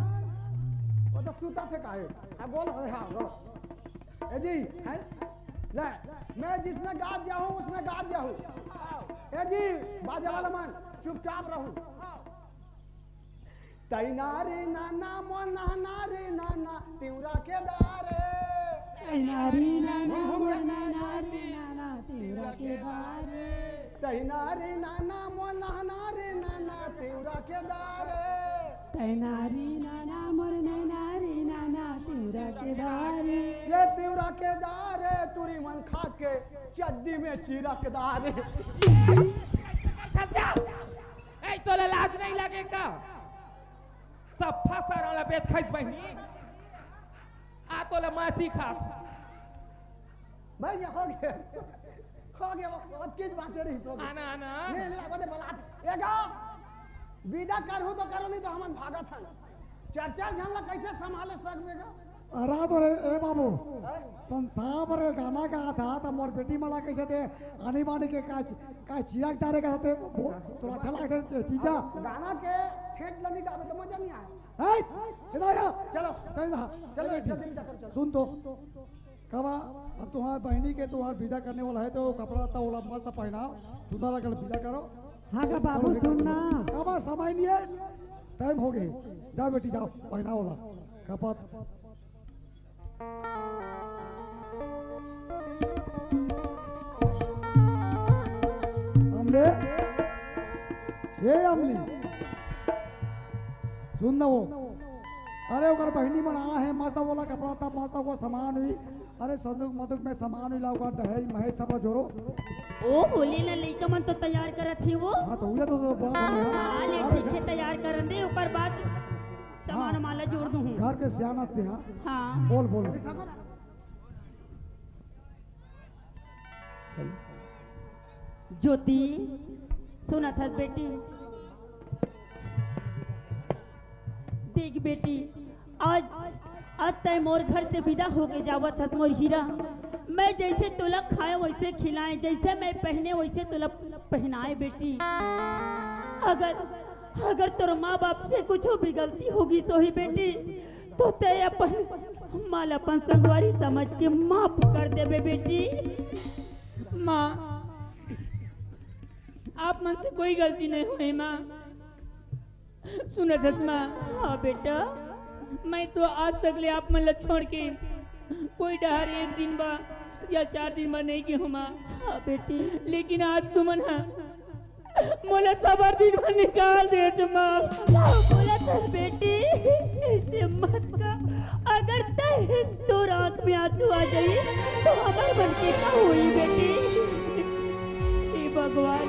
वो तो सूता थे काहे? हाँ, गोल हो, हाँ, गोल। ए जी, हैं? ले, मैं जिसने गात जाहूँ, उसने गात जाहूँ। ए जी, बाजा वाला मन, चुपचाप रहू। तैनारी नाना, मोना नारी नाना, तिउरा के दारे। तैनारी नाना, मोना नारी नाना, तिउरा के दारे। तैनारी नाना, मोना नारी नाना, तिउरा के दारे। तैनारी नाना मोर नैनारी नाना तिवरा के दारी। ये तिवरा के दार है, टूरी मन खा के चड्डी में चिरक दार है। ए, तोला लाज नहीं लगे का? सफा सारा ला बेच खाइस बहिनी। आ तोला मासी खा। भाई, ये हो गया। हो गया, वो, वो चीज बाँचे रही, हो गया। आना, आना। ले, ले, वो दे बलात। ये जा। विदा करहूँ तो करो, नहीं तो हमन भागत हन। चार, चार झन ला कैसे संभाले सकबे गा? अरे तो रे, ए बाबू, हैं? संसार भर गाना गात हा, त मोर बेटी मन ला कैसे दे, आनी बानी के का, का चिराग तारे का साथे, वो, तोला अच्छा लगथे चीजा? गाना के ठेठ लगी गावे तो मजा नहीं आए। हैं? इधर आ। चलो। चल इधर। चलो, ए बेटी, जल्दी विदा करो, चलो। सुन तो। कबा, अब तुम्हार बहिनी के तुम्हार विदा करने वाला है, तो कपड़ा लत्ता ओला मस्त पहनाओ, सुंदर लगल विदा करो। हाँ गा बाबू, सुन ना। कबा समय नहीं है, टाइम हो गए। जाओ बेटी, जाओ, पहनाओ ओला। कपड़ा। अमले, हे अमली, सुन ना वो। अरे ओकर बहिनी मन आ हे, मस्त ओला कपड़ा लत्ता, मस्त ओकर सामान हुई। अरे संदूक मंदूक में सामान हुई ला, ओकर दहेज महेज सब जोरो। ओ होली ला लइका मन तो तैयार करत हे वो। हाँ, तो उहे तो, तो बात है ना। हाँ, ले अरे ठीक है, तैयार करन दे, ओकर बाद सामान हाँ। वामान ला जोर दूँ। घर के सियाना ते, हाँ। हाँ। बोल, बोल। ज्योति, सुनत हस बेटी? देख बेटी, आज, आज तैं मोर घर से विदा होके जावत हस मोर हीरा। मैं जैसे तोला खाए वैसे खिलाए, जैसे मैं पहने वैसे तोला पहनाए बेटी। अगर, अगर तोर माँ बाप से कुछ भी गलती होगी सोही बेटी, तो तैं अपन माँ ला अपन संगवारी समझ के माफ कर देबे बेटी। माँ, आप मन से कोई गलती नहीं होए माँ। सुनत हस माँ? हाँ बेटा। मैं तो आज तक ले आप मन ला छोड़ के कोई डहर एक दिन बा या चार दिन बा नहीं गे हूँ माँ। हाँ बेटी। लेकिन आज तुमन हा मोला सबर दिन भर निकाल देत माँ। का बोलत हस बेटी? ऐसे मत का। अगर तैं तोर आँख में आँसू आ जाई, तो हमर मन के का होई बेटी? हे भगवान।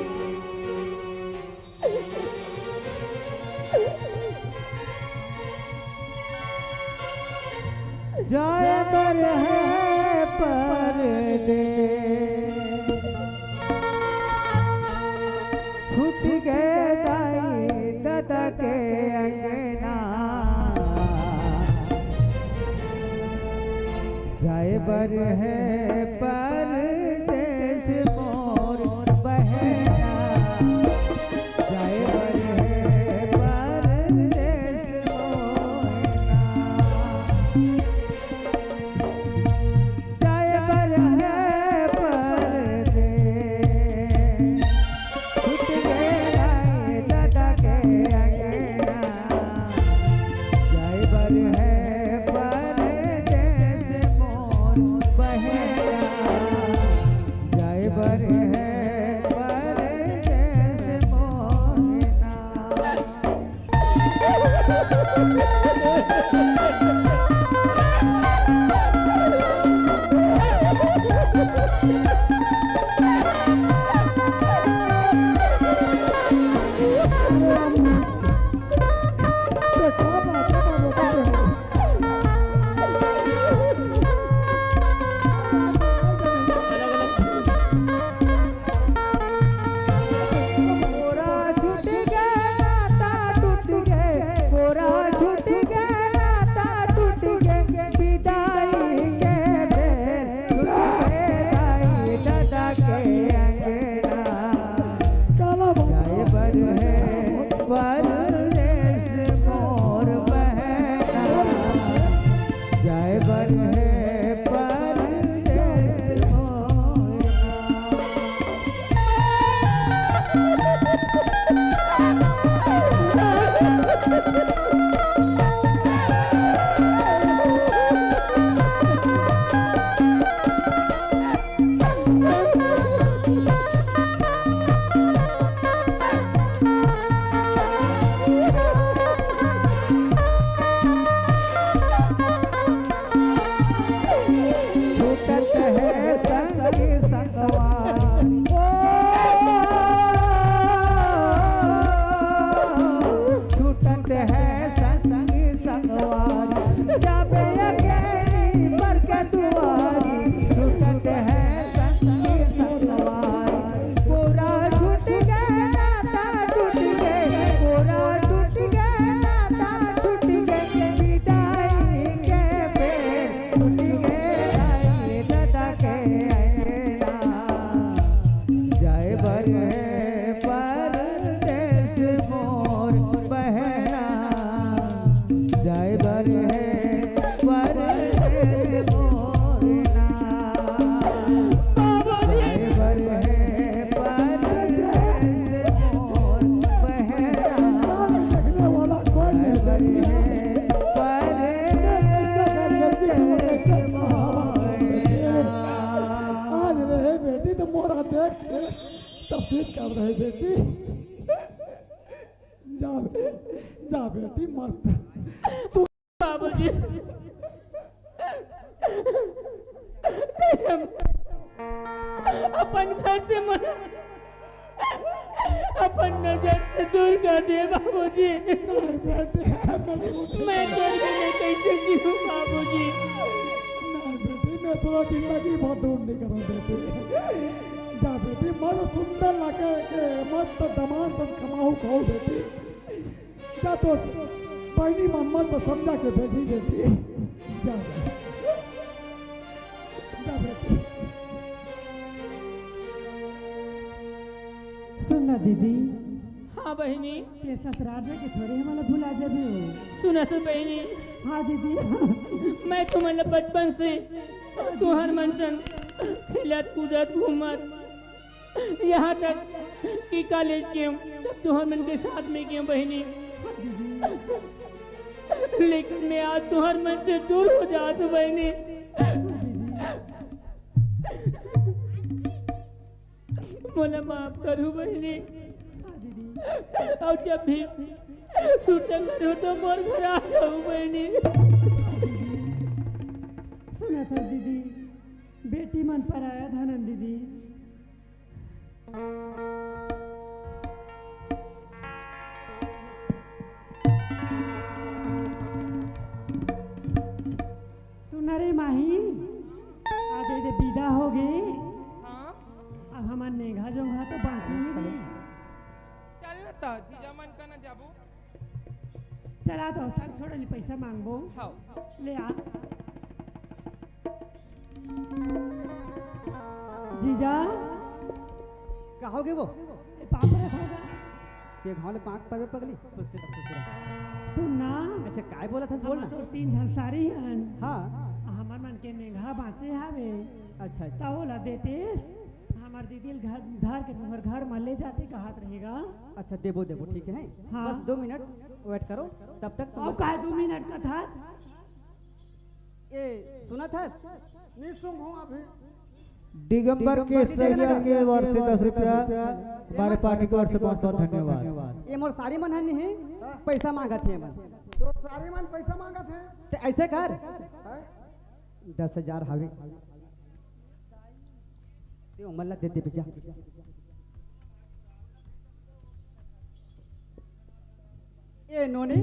जाए बर है परदेस, छूट गए दाई ददा के अंगना। जाए बर है परदेस मोर बहना, जाए बर है परदेस मोर ना। जाए बर है परदेस, छूट गए दाई ददा के अंगना। जाए बर है परदेस मोर बहना, जाए बर है परदेस मोर ना। मोरा छूट गए नाता टूट गए, मोरा छूट गए नाता आज रे बेटी तो मोरा देख के तब फिर कर रहे बेटी। जा बेटी, जा बेटी, मस्त। बाबूजी, अपन घर से मन, अपन नजर से दूर कर दे बाबूजी। मैं तेरे बिना कैसे जीऊँ बाबूजी? ना बेटी, मैं तोला जिंदगी भर दूर नहीं करूँ बेटी। जा बेटी, मस्त सुंदर लगे के मस्त दमांद सन कमाहू खाहू बेटी। जा तो बहिनी मम्मा से समझा के भेजी बेटी। जा, जा बेटी। सुन ना दीदी। हाँ बहिनी। ते ससुराल में के थोड़े हमला भुला जाबे हो। सुना तो बहिनी। हाँ दीदी। मैं तुमन ला बचपन से तुहर मन संग खेलत कूदत घूमत यहाँ तक कि कॉलेज गेंव, तब तुहर मन के साथ में गेंव बहिनी। लेकिन मैं आज तुहर मन से दूर हो जात हूँ बहिनी। मोला माफ करहू बहिनी। अउ जब भी छुट्टा करहू तो मोर घर आ जाहू बहिनी। सुनत हस दीदी, बेटी मन पराया धन दीदी। सुन रे माही, आ दे दे बिदा होगे। हाँ। अब हमर नेंगहा जोंगहा तो बाँचे ही नहीं। चल न त, जीजा मन कना जाबो। चला तो संग छोड़ ली, पैसा मांगबो। हाँ। ले आ। जीजा। का होगे वो? ए, पाँव परत हँव गा। के घाव ले पाँव परबे पगली? खुश रह, खुश रह। सुन ना। अच्छा, काय बोलत हस, बोल ना। हमर तो तीन झन सारी हन। हाँ। हमर मन के नेंगहा बाँचे हावे। अच्छा, अच्छा। त ओला देतेस, हमर दीदी ल घर, धर के तुम्हर घर म ले जाते कहत रहेगा। अच्छा, देबो, देबो, ठीक है। हाँ। बस दो मिनट wait करो, तब तक तुम अउ काय दो मिनट का था? ए, सुनत हस? नहीं सुनहूँ अभी। दिगंबर के सरिया के ओर से दस रुपया हमारे पार्टी की ओर से बहुत बहुत धन्यवाद। ये मोर सारी मन हन नहीं, हाँ। पैसा मांगत हे मन। तो सारी मन पैसा मांगत हे? ते ऐसे कर, हैं? दस हजार हावे। ते ओमन ला दे दे बेटा। ए नोनी।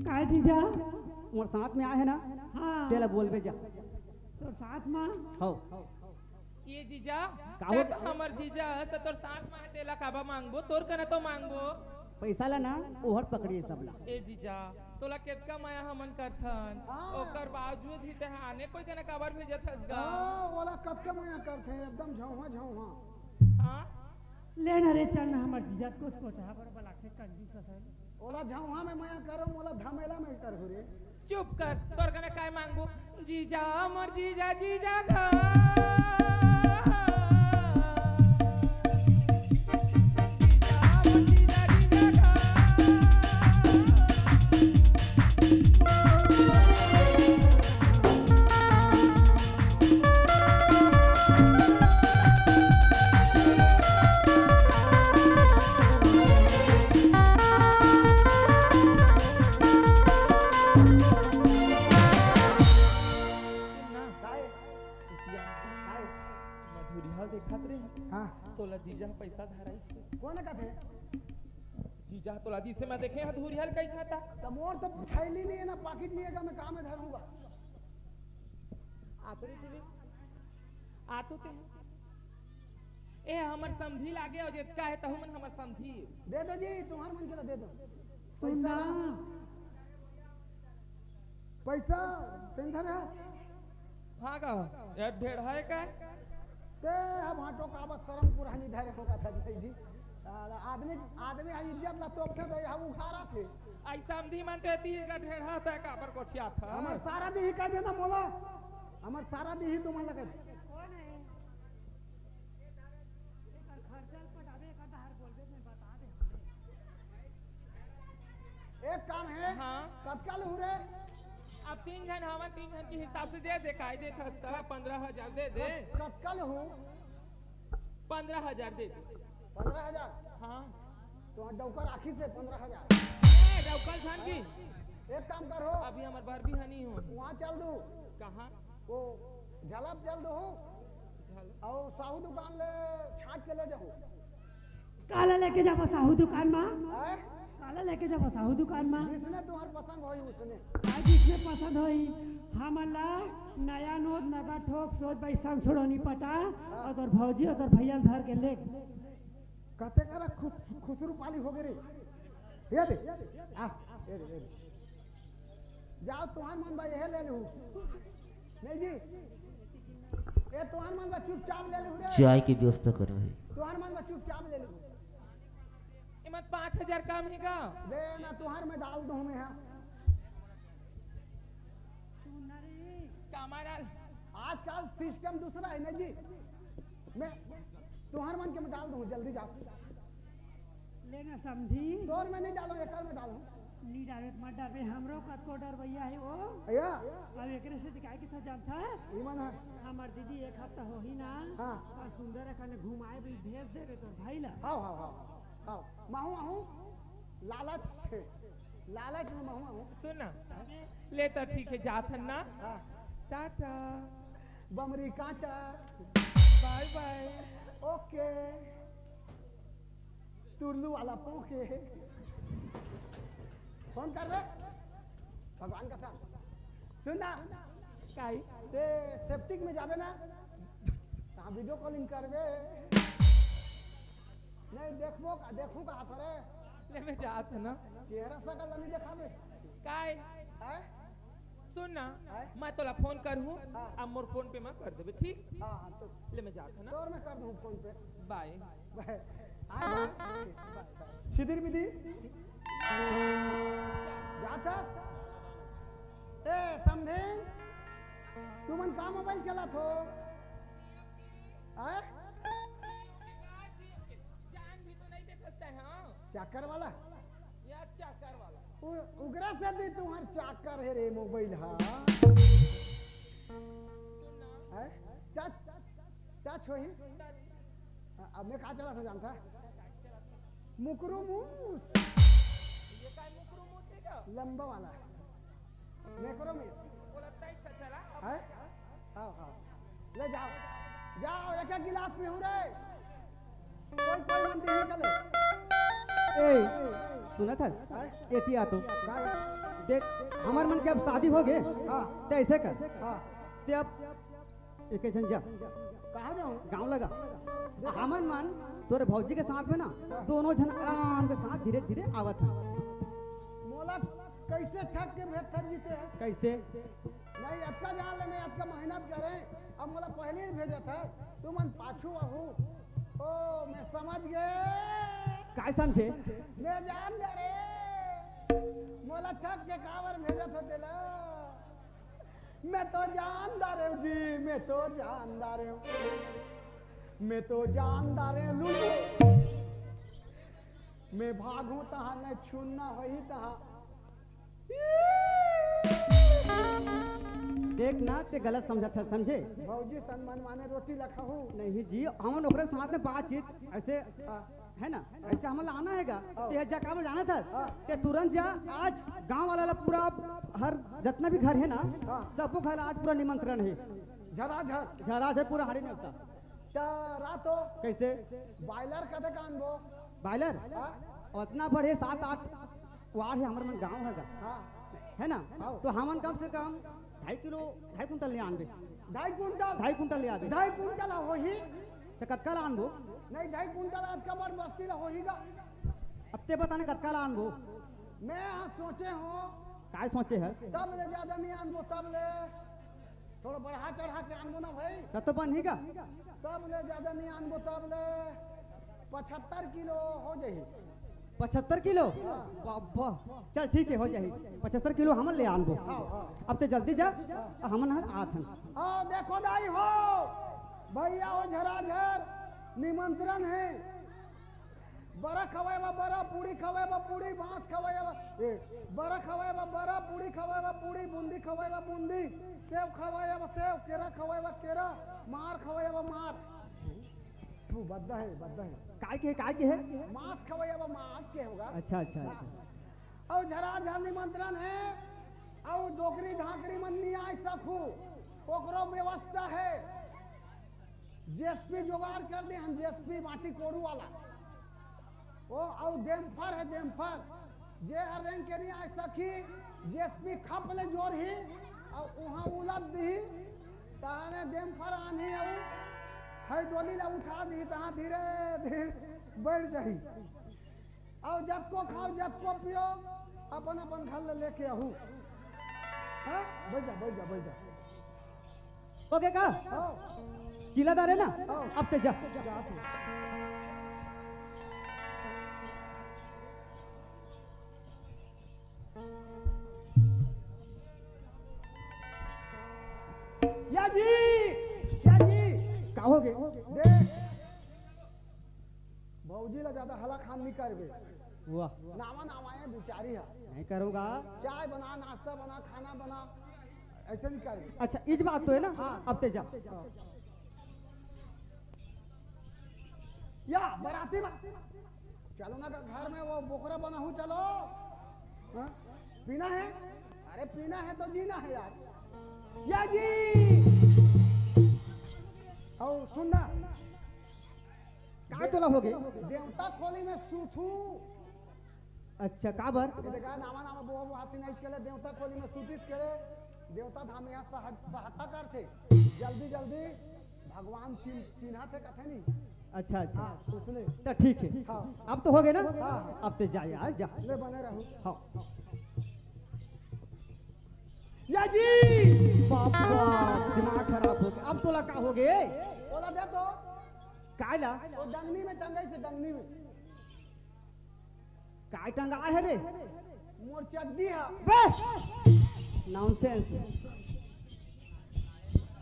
काय जीजा? मोर साथ में आए हे ना? हाँ। तेला बोलबे जा। तोर साथ में? हौ। ये जीजा, का ते हो? तो हमर जीजा हस, त तोर साथ में आए, तेला काबा मांगबो, तोर कना तो मांगबो। पैसा ला ना, ओहर पकड़ी सब ला। ए जीजा, तोला केतका मया हमन करथन, हाँ। ओकर बावजूद भी ते आने कोई कना काबर भेजत हस गा? हाँ, ओला कतका मया करथे, एकदम झौहा झौहा। हाँ? ले ना रे, चल ना, हमर जीजा कोच कोच हा बड़ बलाथे कंजूस असन। ओला झौहा में मया करो, मोला धमेला में करहु रे। चुप कर, तोर कने काय मांगबो? जीजा, मोर जीजा, जीजा घर। जीजा, मोर जीजा, जीजा घर। ना। काय? उतिया। काय? मधुरिहा देखत रे। हाँ। तोला जीजा पैसा धराइस। कोन कथे? जीजा तोला दिसे मैं देखे हधुरिहा ल कइसे था। त मोर तो थैली नहीं है ना, पाकिट नहीं है, मैं कहाँ में धरूंगा? आतरी तुली। आतो ते। ए, हमर समधी लागे अउ जेतका हे, तहू मन हमर समधी। दे दो जी, तुम्हार मन के ला दे दो। पैसा ना। पैसा तेन धरे हस? हाँ का? ये ढेर है का? ते अब हाटो का बस शरम पुरानी धरे हो का था जी। आ, आदमी, आदमी आ इज्जत ला तोपथे त यह उघारा थे। आई समधी मन ते ती का ढेर है, तै काबर गोठिया था? हमर सारा दिही कह देना मोला। हमर सारा दिही तुमन ला कह दे। कौन है? एकर खर्चा ल पटाबे, एकर डहर बोलबे, मैं बता दे हमें। एक काम हे। हाँ। कतका लूहू रे? अब तीन झन हवन, तीन झन के हिसाब से दे दे, काय देथस त? पंद्रह हजार दे दे। कत-, कतका लूहू? पंद्रह हजार दे दे। पंद्रह हजार? हाँ। तो डौकर आखी से पंद्रह हजार। ए, डौकर झन की। एक काम कर हो। अभी हमर बर भी हनी हो। वहाँ चल दू। कहाँ? वो झलप चल दू। झलप। अउ साहू दुकान ले छाट के ले जाहू। काला लेके जाबो साहू दुकान मा? हैं? काला लेके जाबो साहू दुकान मा? जिसने तुम्हार पसंद होई उसने। आ, जिसने पसंद होई, हमन ला नया नोट नगद ठोक सोच बैसंग छोड़ो नी पटा, हाँ। अउ तोर भौजी अउ तोर भैया ल धर के ले। कते करा खुस-, खुसरू पाली हो गे रे। ये दे। आ, ये दे, ये दे। जाओ, तुहर मन बा, यहे ले लू। नहीं जी। ए, तुहर मन बा, चुपचाप ले लू रे। चाय की व्यवस्था करो है। तुहर मन बा, चुपचाप ले लू। एमन पाँच हजार कम हे का? दे ना, तुहर में डाल दूँ मैं, हाँ। कामा डाल। आजकल system दूसरा है ना जी। मैं तुहर मन के में डाल दूँ, जल्दी जाओ। लेना समधी। तोर में नहीं डालूँ, एकर में डालूँ। नी डाले त मत डरबे, हमरो कतको डरवैया हे वो। अया। अब एकरे से दिखाई के था जानता है? ई मन है। हमर दीदी एक हफ्ता होही ना। हाँ। अउ सुंदर अकन घुमाए भी भेज देबे तोर भाई ला। हाँ, हाँ, हाँ, हाँ। महू, महू। लालच हे। लालच में महू, महू। सुन ना। ले तो ठीक है, जात हन ना। हाँ। टाटा। बमरी काटा। बाय बाय। ओके। टुल्लू वाला पोके। फोन कर बे। भगवान कसम। सुन ना। काई? ते septic में जाबे ना, तहाँ video calling करबे। नहीं देखबो का, देखू का हाथ रे। ले मैं जात हन ना। चेहरा सकल नहीं देखाबे। काई? हैं? सुन ना, हैं? मैं तोला फोन करहूँ, हाँ। अब मोर फोन पे मैं कर देबे, ठीक? हाँ, हाँ, तो ले मैं जात हन ना। तोर मैं कर दूँ फोन पे। बाय। बाय। आ जा। बाय, बाय। छिदिर बिदी। जाथस? ए, समधिन, तुमन का मोबाइल चलात हो? आय? जान भी तो नहीं देखत है, हाँ? चाकर वाला? या चाकर वाला? उ-, उगरा से दी तुम्हार चाकर है रे मोबाइल, हाँ? सुन ना। आय? टच, टच होही? टच। हाँ, अब मैं का चलात हो जानता? मुकरू मूस। ये का मुकरू मूस है का? लंबा वाला। मैक्रोमैक्स। बोला ताई छछला। हैं? हाँ, हाँ। ले जाओ। जाओ, एक एक गिलास पीहू रे। कोई, कोई मन दिही कले। ए, सुनत हस? हैं? एती आ तो। काय? देख, हमर मन के अब शादी हो गे। हाँ। ते ऐसे कर। हाँ। ते अब एक झन जा। कहाँ जाऊँ? गाँव लगा। हमन मन तोरे भौजी के साथ में ना, दोनों झन आराम के साथ धीरे-धीरे आवत हन। मोला कैसे ठग के भेजथस जी ते? कैसे? नहीं, अतका जान ले, मैं अतका मेहनत करे, अब मोला पहले ही भेजत है, तुमन पाछू आहू। ओ, मैं समझ गे। काय समझे? मैं जान डरे। मोला ठग के काबर भेजत हो तेला? मैं तो जान डारेंव जी, मैं तो जान डारेंव, मैं तो जान डारेंव लुलू। मैं भागहूँ तहाँ, नहीं छूना होही तहाँ। देख ना, ते गलत समझत हस, समझे? भौजी सन मन माने रोटी ला खाहू। नहीं जी, हमन ओकरे साथ में बातचीत ऐसे हाँ। है ना? ऐसे हमन ला आना हे गा। हाँ। ते जा काबर जानत हस? हाँ। ते तुरंत जा, आज गाँव वाला ला पूरा हर जतना भी घर हे ना, हाँ। सबो घर ला आज पूरा निमंत्रण हे। झराझर। झराझर पूरा हाड़ी नेवता। त रातो कैसे? बॉयलर कतका आनबो? बॉयलर? हाँ। अतना बड़े सात आठ वार्ड हे, हमर मन गाँव हे गा। हाँ। है ना? हाँ। तो हमन कम से कम ढाई किलो, ढाई कुंटल ले आनबे। ढाई कुंटल? ढाई कुंटल ले आबे। ढाई कुंटल होही? त कतका ला आनबो? नहीं, ढाई कुंटल अतका बड़ बस्ती ला होही गा। अब ते बता ना कतका ला आनबो? मैं हाँ सोचे हँव। काय सोचे हस? तब ले ज्यादा नहीं आनबो, तब ले थोड़ा बढ़ा चढ़ा के आनबो ना भाई। तब तो बनही गा। तब ले ज्यादा नहीं आनबो, तब ले पचहत्तर किलो हो जाही। पचहत्तर किलो? हाँ। बाबा, चल ठीक हे, हो जाही। पचहत्तर किलो हमन ले आनबो। हाँ, हाँ। अब ते जल्दी जा, हमन ह आत हन। हाँ, देखो दाई हो, भैया हो झराझर, निमंत्रण हे। बरा खवाए बा बरा, पूड़ी खवाए बा पूड़ी, मांस खवाए बा, ए, बरा खवाए बा बरा, पूड़ी खवाए बा पूड़ी, बूंदी खवाए बा बूंदी, सेव खवाए बा सेव, केरा खवाए बा केरा, मार खवाए बा मार। तू बद्दा है, बद्दा है। काय के, काय के है? मांस खवाए बा मांस के होगा। अच्छा, अच्छा, अच्छा। अउ झरा झर निमंत्रण है, अउ डोकरी धाकरी मन नहीं आ सकू, ओकरो व्यवस्था है। जेएसपी जुगाड़ कर दे हन, जेएसपी माटी कोड़ू वाला। ओ, अउ डेम्फर है, डेम्फर। जे हर रेंग के नहीं आ सकी, जेएसपी खप ले जोर ही, अउ उहाँ उलद दी, तहने डेम्फर आनी, अउ है डोली ला उठा दी, तहाँ धीरे धीरे बैठ जाही। अउ जतको खाओ, जतको पियो, अपन अपन घर ले लेके आहू। हाँ, बैठ जा, बैठ जा, बैठ जा। ओके का? हाँ। चिल्लादार है ना? हाँ। अब ते जा। जा तू। या जी, या जी। का हो गे? देख, भौजी ला ज्यादा हला खान नहीं करबे। वाह। नावा नावा है बिचारी हा। नहीं करूँगा। चाय बना, नाश्ता बना, खाना बना, ऐसे नहीं करबे। अच्छा, इज बात तो है ना? हाँ। अब ते जा। या बराती में चलो ना, घर में वो बोकरा बना हूँ, चलो। हाँ? पीना है? अरे पीना है तो जीना है यार। या जी। और सुनना, काय तोला हो गे? देवता खोली में सूतू। अच्छा, काबर? ये देखा, नामा नामा बोहा बोहा सिनाइस के ले, देवता खोली में सूतिस के ले, देवता धाम यहाँ सह-, सहायता करथे। जल्दी जल्दी भगवान चिन-, चिन्हा थे कथे नहीं। अच्छा, अच्छा। हाँ, उसने। तो ठीक है। हाँ। अब तो हो गे ना? हाँ। अब तो जा यार, जा। ले बने रहू। हाँ। या जी। बाप रे, दिमाग खराब हो गे। अब तोला का हो गे? ओला दे तो। काय ला? वो डंगनी में टंगाइस हे, डंगनी में। काय टंगा है रे? मोर चड्डी हा। बे! Nonsense।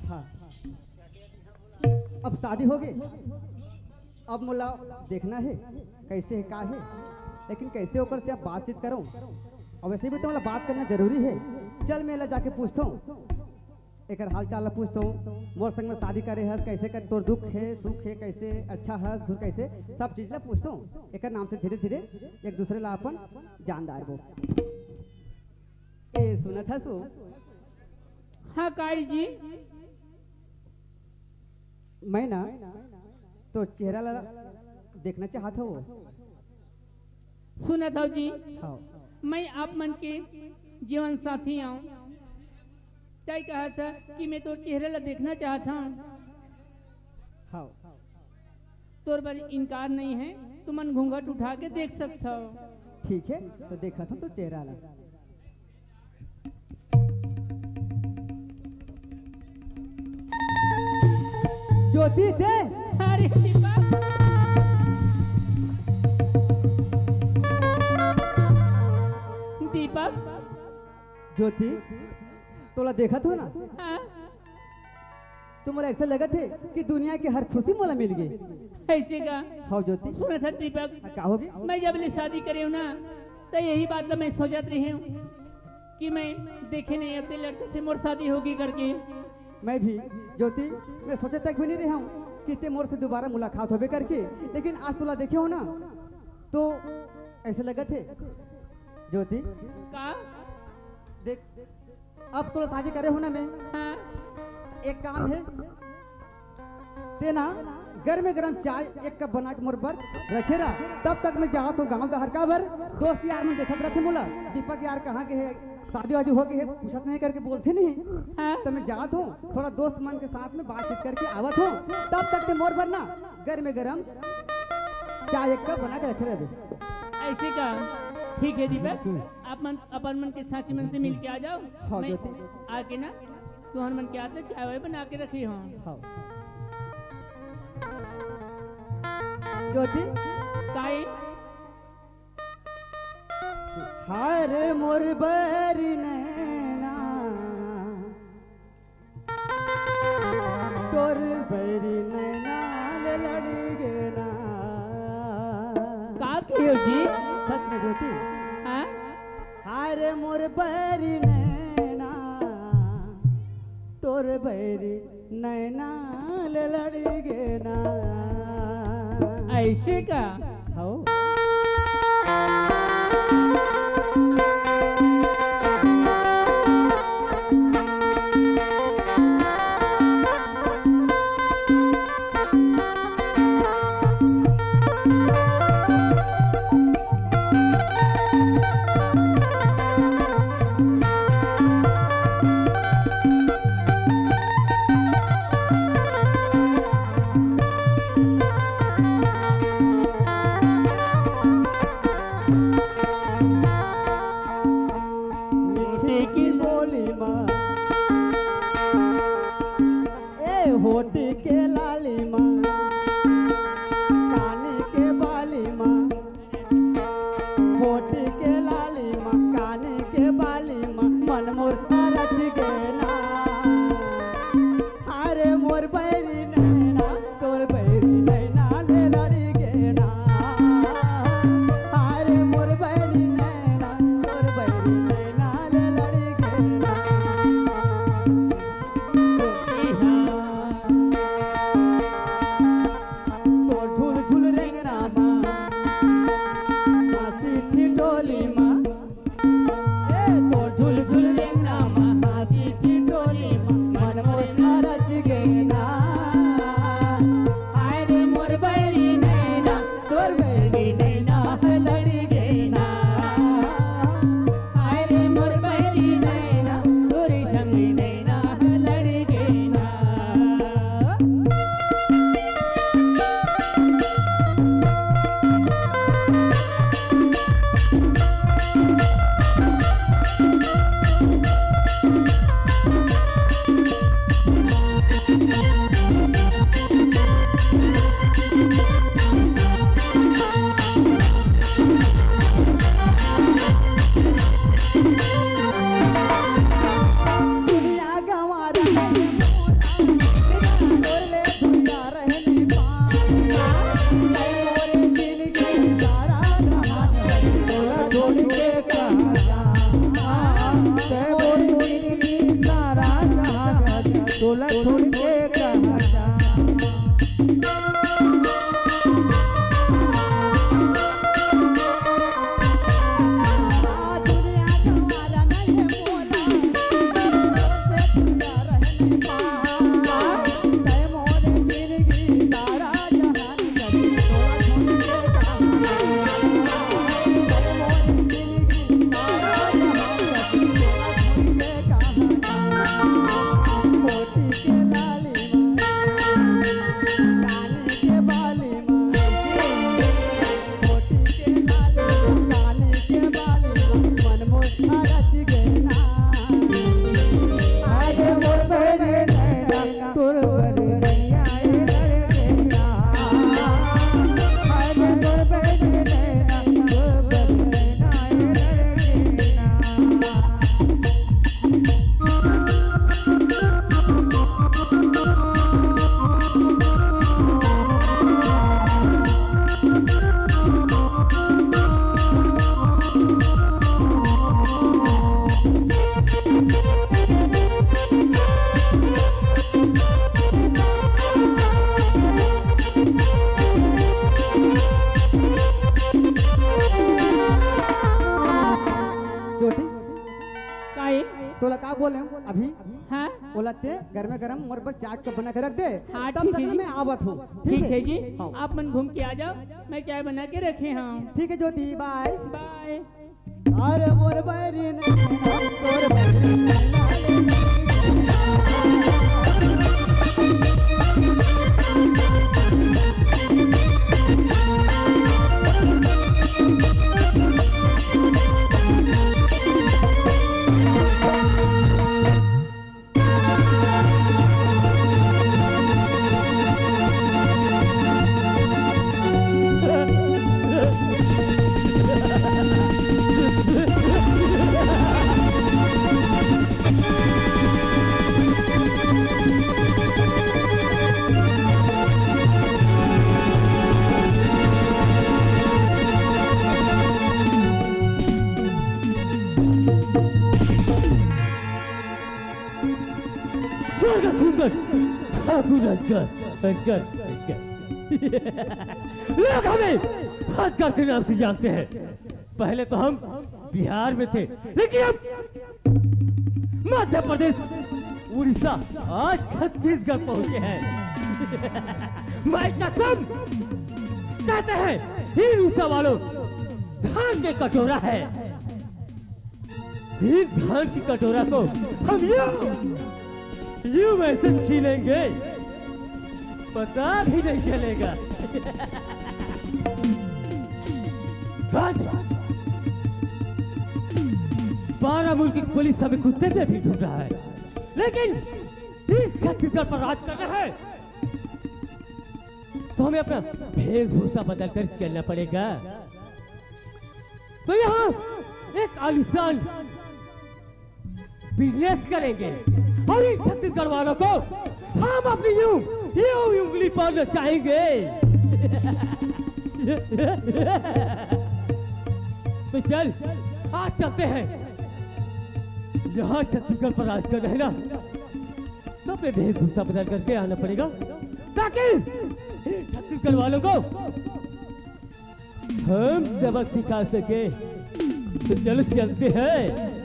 हाँ। अब शादी हो गे, अब मोला देखना है कैसे है, का है, लेकिन कैसे ओकर से अब बातचीत करूँ। और वैसे भी तो मोला बात करना जरूरी है। चल, मैं ला जाके पूछता हूँ, एकर हाल चाल ला पूछता हूँ, मोर संग में शादी करे हस, कैसे कर, तोर दुख है, सुख है, कैसे अच्छा हस, दुख कैसे, सब चीज ला पूछता हूँ। एकर नाम से धीरे धीरे एक दूसरे ला अपन जान डारबो। ए, सुनत हस ओ? हाँ, काई जी? मैं ना तोर चेहरा ला देखना चाहत हूँ। सुनत हव जी, हाँ। मैं आप मन के जीवन साथी हूँ। तय कहा था कि मैं तोर चेहरा ला देखना चाहत हूँ। हाँ। तोर बर इनकार नहीं है, तुमन घूंघट उठा के देख सकत हव। ठीक है, तो देखत हूँ तो चेहरा ला। ज्योति दे। अरे दीपक। दीपक। ज्योति, तोला देखत हो ना? हाँ। तो मोला ऐसा लगत हे कि दुनिया के हर खुशी मोला मिल गे। ऐसे का? हाँ ज्योति। सुनत हस दीपक, हाँ, का हो गे? मैं जब ले शादी करे हूँ ना, तो यही बात ला मैं सोचत रहे हूँ कि मैं देखे नहीं अते लड़के से मोर शादी होगी करके। मैं भी ज्योति, मैं सोचे तक भी नहीं रहे हूँ कि ते मोर से दोबारा मुलाकात होबे करके, लेकिन आज तोला देखे हो ना तो ऐसे लगत हे ज्योति। का? देख, अब तोला शादी करे हो ना मैं, हाँ। एक काम है, ते ना गरमे गरम चाय एक कप बना के मोर बर रखे रहा। तब तक मैं जात हूँ गाँव डहर, काबर दोस्त यार मन देखत रहथे मोला, दीपक यार कहाँ के है, शादी वादी हो गई है, पूछत नहीं करके बोलथे नहीं। हाँ। तो मैं जात हूँ, थोड़ा दोस्त मन के साथ में बातचीत करके आवत हूँ। तब तक ते मोर बर ना गरमे गरम चाय एक कप बना के रखे रहबे। ऐसे का? ठीक है दीपक, आप मन अपन मन के साथी मन से मिल के आ जाओ। हाँ, मैं ज्योति। आके ना तुहर मन के हाथ ले चाय वाय बना के रखे हूँ। हाँ। ज्योति। काई? हाय रे मोर बैरी नैना, तोर बैरी नैना ले लड़ी गे ना। का बैरी नैना, तोर बैरी नैना ले लड़ी गे ना। ऐसे का? हौ। मीठी की बोली मा, ए होठी के लाली मा, कानी के बाली मा, होठी के लाली मा, कानी के बाली मा, मन मोर रच गे ना। अरे मोर बैरी नैना, तोर बैरी नैना ले लड़ी गे ना। अरे मोर बैरी नैना, तोर बैरी नैना ले लड़ी गे ना। तोर झुल झुल रेंगना मा, हाँसी ठिठोली मा, ए तोर झुल झुल रेंगना मा, हाँसी ठिठोली मा, मन मोर रच गे ना। हाय रे मोर बैरी नैना, तोर बैरी नैना लड़ी गे ना। हाय रे मोर बैरी नैना, तोर संग नैना लड़ी गे ना। तोला छोड़ के कहाँ जाऊँ? ज्योति, काई? तोला का बोले हूँ अभी? हाँ? ओला ते गरमे गरम मोर बर चाय कप बना के रख दे। हाँ, तब ठीक तक है ना जी। मैं आवत हूँ। ठीक ठीक है? है जी। हाँ। आप मन घूम के आ जाओ, मैं चाय बना के रखे हूँ। ठीक है ज्योति, बाय। बाय। अरे मोर बैरी नैना, तोर बैरी नैना। स्वर्ग सुंदर ठाकुर अंकर, अंकर, अंकर। लोग हमें अंकर के नाम से जानते हैं। पहले तो हम बिहार में थे, लेकिन अब मध्य प्रदेश, उड़ीसा और छत्तीसगढ़ पहुंचे हैं। मैं कसम कहते हैं, इन उड़ीसा वालों, धान के कटोरा है। इन धान की कटोरा को हम यूं, यूं ऐसे छीलेंगे, पता भी नहीं चलेगा। आज बारह मुल्क की पुलिस हमें कुत्ते पे भी ढूंढ रहा है, लेकिन इस छत्तीसगढ़ पर राज करना है तो हमें अपना वेशभूषा बदल कर चलना पड़ेगा। तो यहाँ एक आलीशान बिजनेस करेंगे और इन छत्तीसगढ़ वालों को हम अपनी यूं, यूं उंगली पर नचाएंगे। तो चल, आज चलते हैं। यहाँ छत्तीसगढ़ पर राज करना है ना, तो अपने वेशभूषा बदल करके आना पड़ेगा, ताकि इन छत्तीसगढ़ वालों को हम सबक सिखा सके। तो चलो, चलते हैं।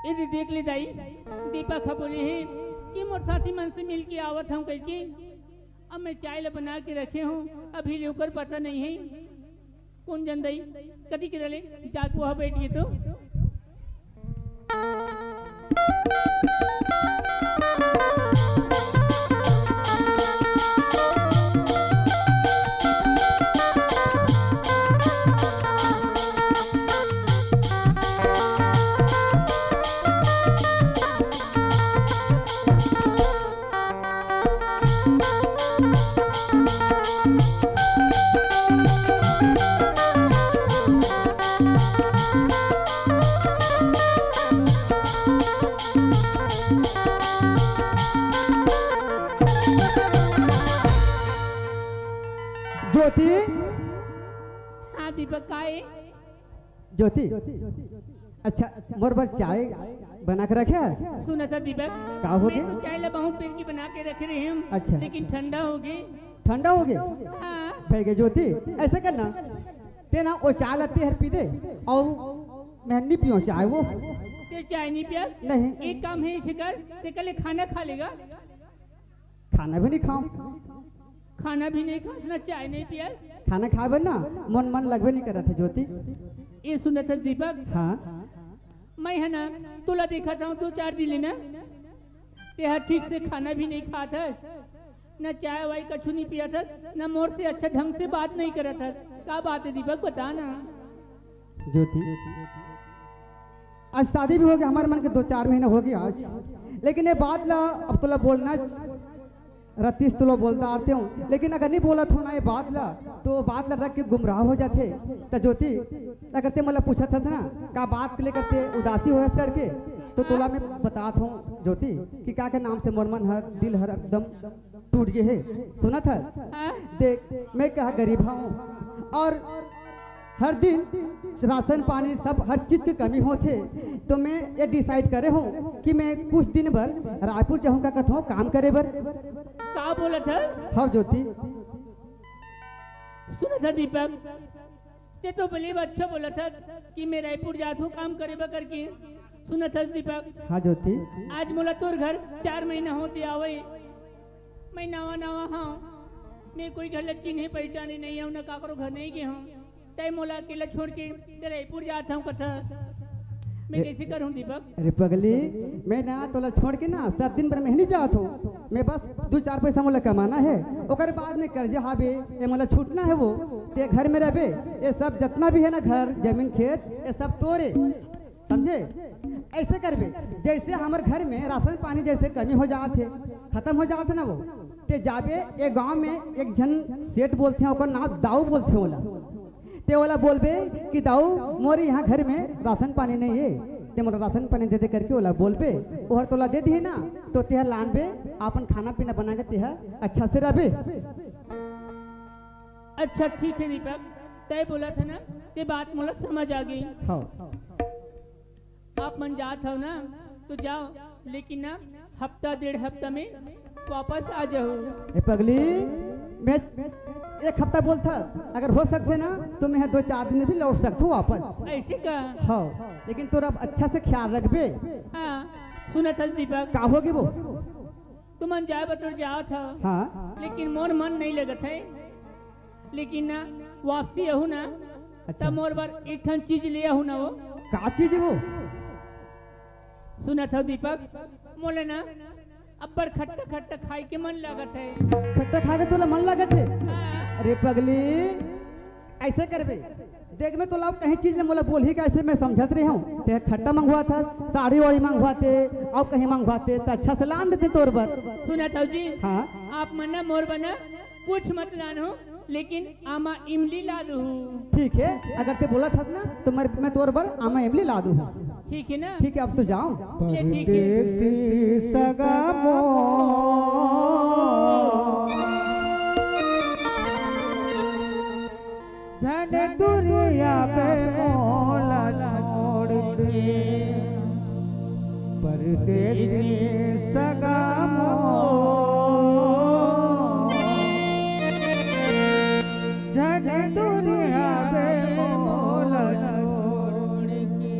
ये दे देख ले दाई, दीपक ह बोले हे कि मोर साथी मन से मिल के आवत हूँ करके। अब मैं चाय ला बना के रखे हूँ, अभी ले ओकर पता नहीं है। कौन जन दाई, कदी के रले जाके वहाँ बैठ गए तो। ज्योति। हाँ दीपक, का ए? ज्योति, अच्छा, मोर बर चाय बना के रखे हस? सुनत ह दीपक, का हो मैं गे? तो चाय ला बहुत बेर की बना के रखे रहे हूँ, अच्छा। लेकिन ठंडा हो गे। ठंडा हो गे? हाँ। भई गे ज्योति, ऐसा करना, ते ना ओ चाय ला ते हर पी दे, अउ मैं नी पियो चाय वो। ते चाय नी पियस? नहीं। एक काम हे, ऐसे कर, ते कल खाना खा लेगा। खाना भी नहीं खाऊं। खाना भी नहीं खास, ना चाय नहीं पियस। खाना खाए बर ना मोर मन लगबे नहीं करत हे ज्योति। ए सुनत हस दीपक? हाँ। मैं ह ना तोला देखत हूँ दो चार दिन ले ना, तेहा ठीक से खाना भी नहीं खात हस, ना चाय वाय कछु नहीं पियत हस, ना मोर से अच्छा ढंग से बात नहीं करत हस। का बात हे दीपक, बता ना। ज्योति, आज शादी भी हो गया, हमर मन के दो चार महीना हो गया आज, लेकिन ये बात ला अब तोला बोलना रतीश तोला बोलता आते हूँ, लेकिन अगर नहीं बोलत हूँ ना ये बात ला, तो बात ला रख के गुमराह हो जाथे। त ज्योति, अगर ते मोला पूछत हस ना, का बात के लेकर ते उदासी होयस करके, तो तोला मैं बतात हूँ ज्योति, कि का के नाम से मोर मन हर, दिल हर एकदम टूट गे हे। सुनत हस? हाँ। देख, मैं कहा गरीब हूँ और हर दिन राशन पानी सब हर चीज के कमी होथे, तो मैं ये डिसाइड करे हूँ कि मैं कुछ दिन बर रायपुर जाहूँ, का कथों, काम करे बर। का बोलत हस? हाँ ज्योति। सुनत हस दीपक, ते तो बले अच्छा बोलत हस कि मैं रायपुर जात हूँ काम करे बर करके, सुनत हस दीपक? हाँ ज्योति। आज मोला तोर घर चार महीना होत हे आवत हे। मैं नवा नवा हंव, मैं कोई घर ला चिन्हे पहिचाने नइ हंव, न काकरो घर नइ गे हंव। तैं मोला अकेला छोड़ के तैं रायपुर जात हंव कथस, मैं ए- कइसे करहूं दीपक? अरे पगली, मैं ना तोला छोड़ के ना सब दिन भर मैं नइ जात हंव। मैं बस दू चार पैसा मोला कमाना हे, ओकर बाद में कर्जा हावे, ये मोला छूटना हे वो। तैं घर में रहबे, ये सब जतना भी हे ना घर, जमीन, खेत, ये सब तोरे। समझे? अइसे करबे, जइसे हमर घर में राशन पानी जइसे कमी हो जात हे, खतम हो जात हे ना वो, तैं जाबे, ये गांव में एक झन सेठ बोलथे, ओकर नाम दाऊ बोलथे ओला। तैं ओला बोलबे कि दाऊ, मोर इहां घर में राशन पानी नइ हे, तैं मोला राशन पानी दे दे करके ओला बोलबे, ओहर तोला दे दिही ना, तो तैं ह लानबे, अपन खाना पीना बना के तैं ह अच्छा से रहबे। अच्छा ठीक हे दीपक, तैं बोलत हस ना, ये बात मोला समझ आ गे। हाँ। आप मन जात हव ना, तो जाव, लेकिन ना, हफ्ता डेढ़ हफ्ता में वापस आ जाहू। ए पगली, मैं एक हफ्ता बोलथस, अगर हो सकथे ना, तो मैं दो चार दिन में भी लौट सकथंव वापस। अइसे का? हाँ, लेकिन तोर अब अच्छा से ख्याल रखबे। हाँ, सुनत हस दीपक? का होगे वो? तुमन जाय बर तो जात हव, हाँ। लेकिन मोर मन नइ लगत हे। लेकिन ना, वापसी आहूं ना, अच्छा। त मोर बर एक ठन चीज ले आहूं ना वो। का चीज हे वो? सुनत हव दीपक, मोला ना अब्बड़ खट्टा खट्टा खाए के मन लागत हे। खट्टा खाए के तोला मन लागत हे? हाँ। अरे पगली, अइसे करबे, देख, मैं तोला कहीं चीज ले मोला बोलही कइसे, मैं समझत रहे हंव। तैं खट्टा मंगवाथस, साड़ी वाड़ी मंगवाते, अउ कहीं मंगवाते, त अच्छा से लान देते तोर बर। सुनत हव जी, हाँ। आप मन ना मोर बर ना कुछ मत लानहू, लेकिन आमा इमली ला दूहू। ठीक हे, अगर तैं बोलत हस ना, तो मैं, मैं तोर बर आमा इमली ला दूहू। ठीक हे ना? ठीक हे, अब तो जाव। ले, ठीक हे। परदेसी सगा मोर, झन दुरिहा बे मोला छोड़ के, परदेसी सगा मोर, झन दुरिहा बे मोला छोड़ के।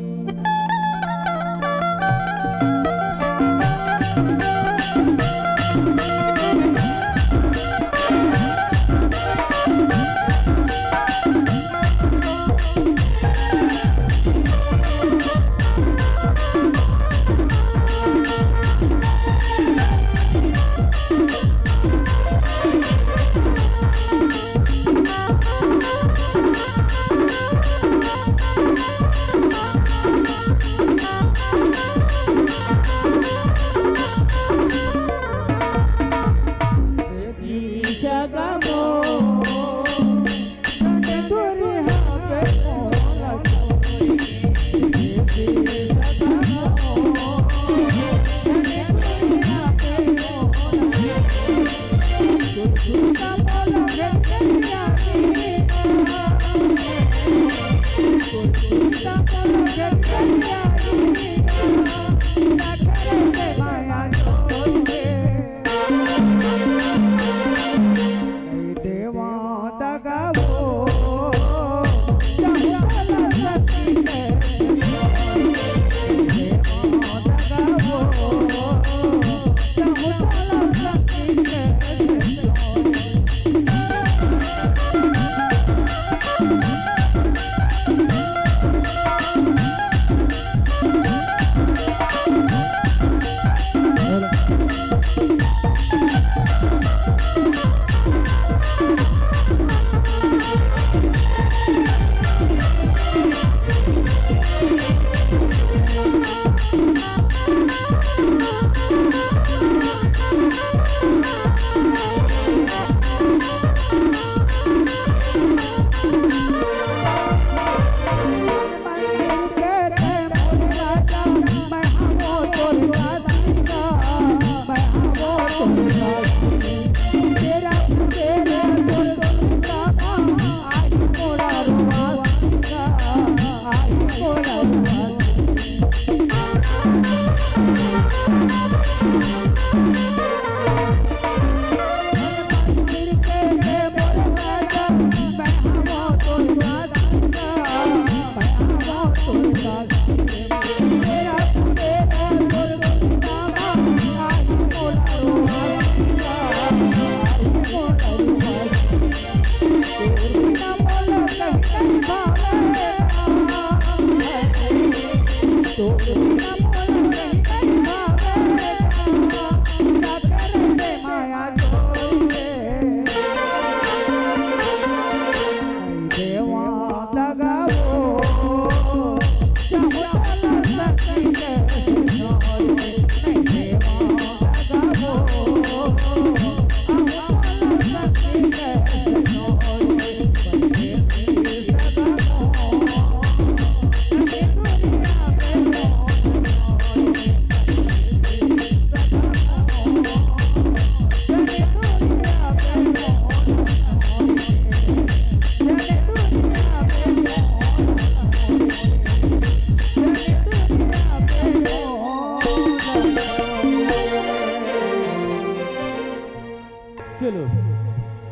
चलो,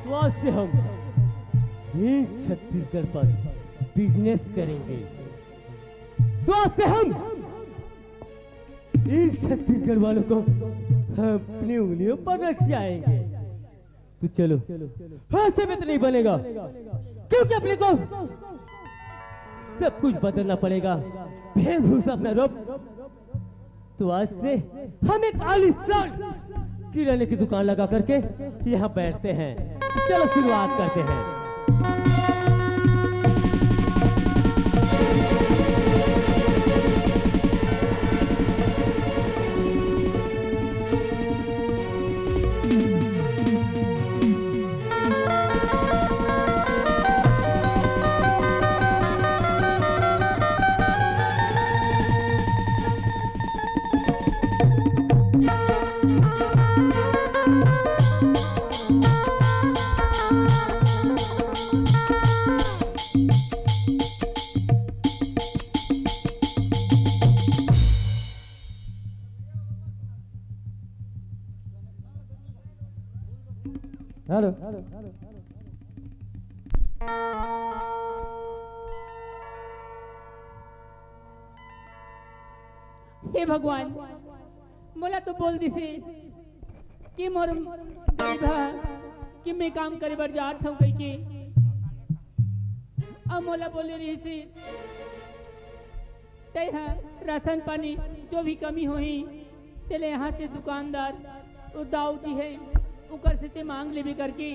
तो आज से हम ही छत्तीसगढ़ पर बिजनेस करेंगे। तो आज से हम इन छत्तीसगढ़ वालों को अपनी उंगलियों पर नचाएंगे। तो चलो, हंसे में तो नहीं बनेगा, क्योंकि अपने को सब कुछ बदलना पड़ेगा, वेशभूषा, अपना रूप। तो आज से हम एक आलीशान किराने की दुकान लगा करके यहाँ बैठते हैं। चलो, शुरुआत करते हैं। हेलो। हे भगवान, मोला तो बोल दिसे कि मोर गरीब ह, कि मैं काम करे बर जात हूँ कहिके। अब मोला बोले रहिसे, तैं ह राशन पानी जो भी कमी होही, तेला यहाँ से दुकानदार, वो दाऊ जी हे, ओकर से तैं मांग लेबे करके।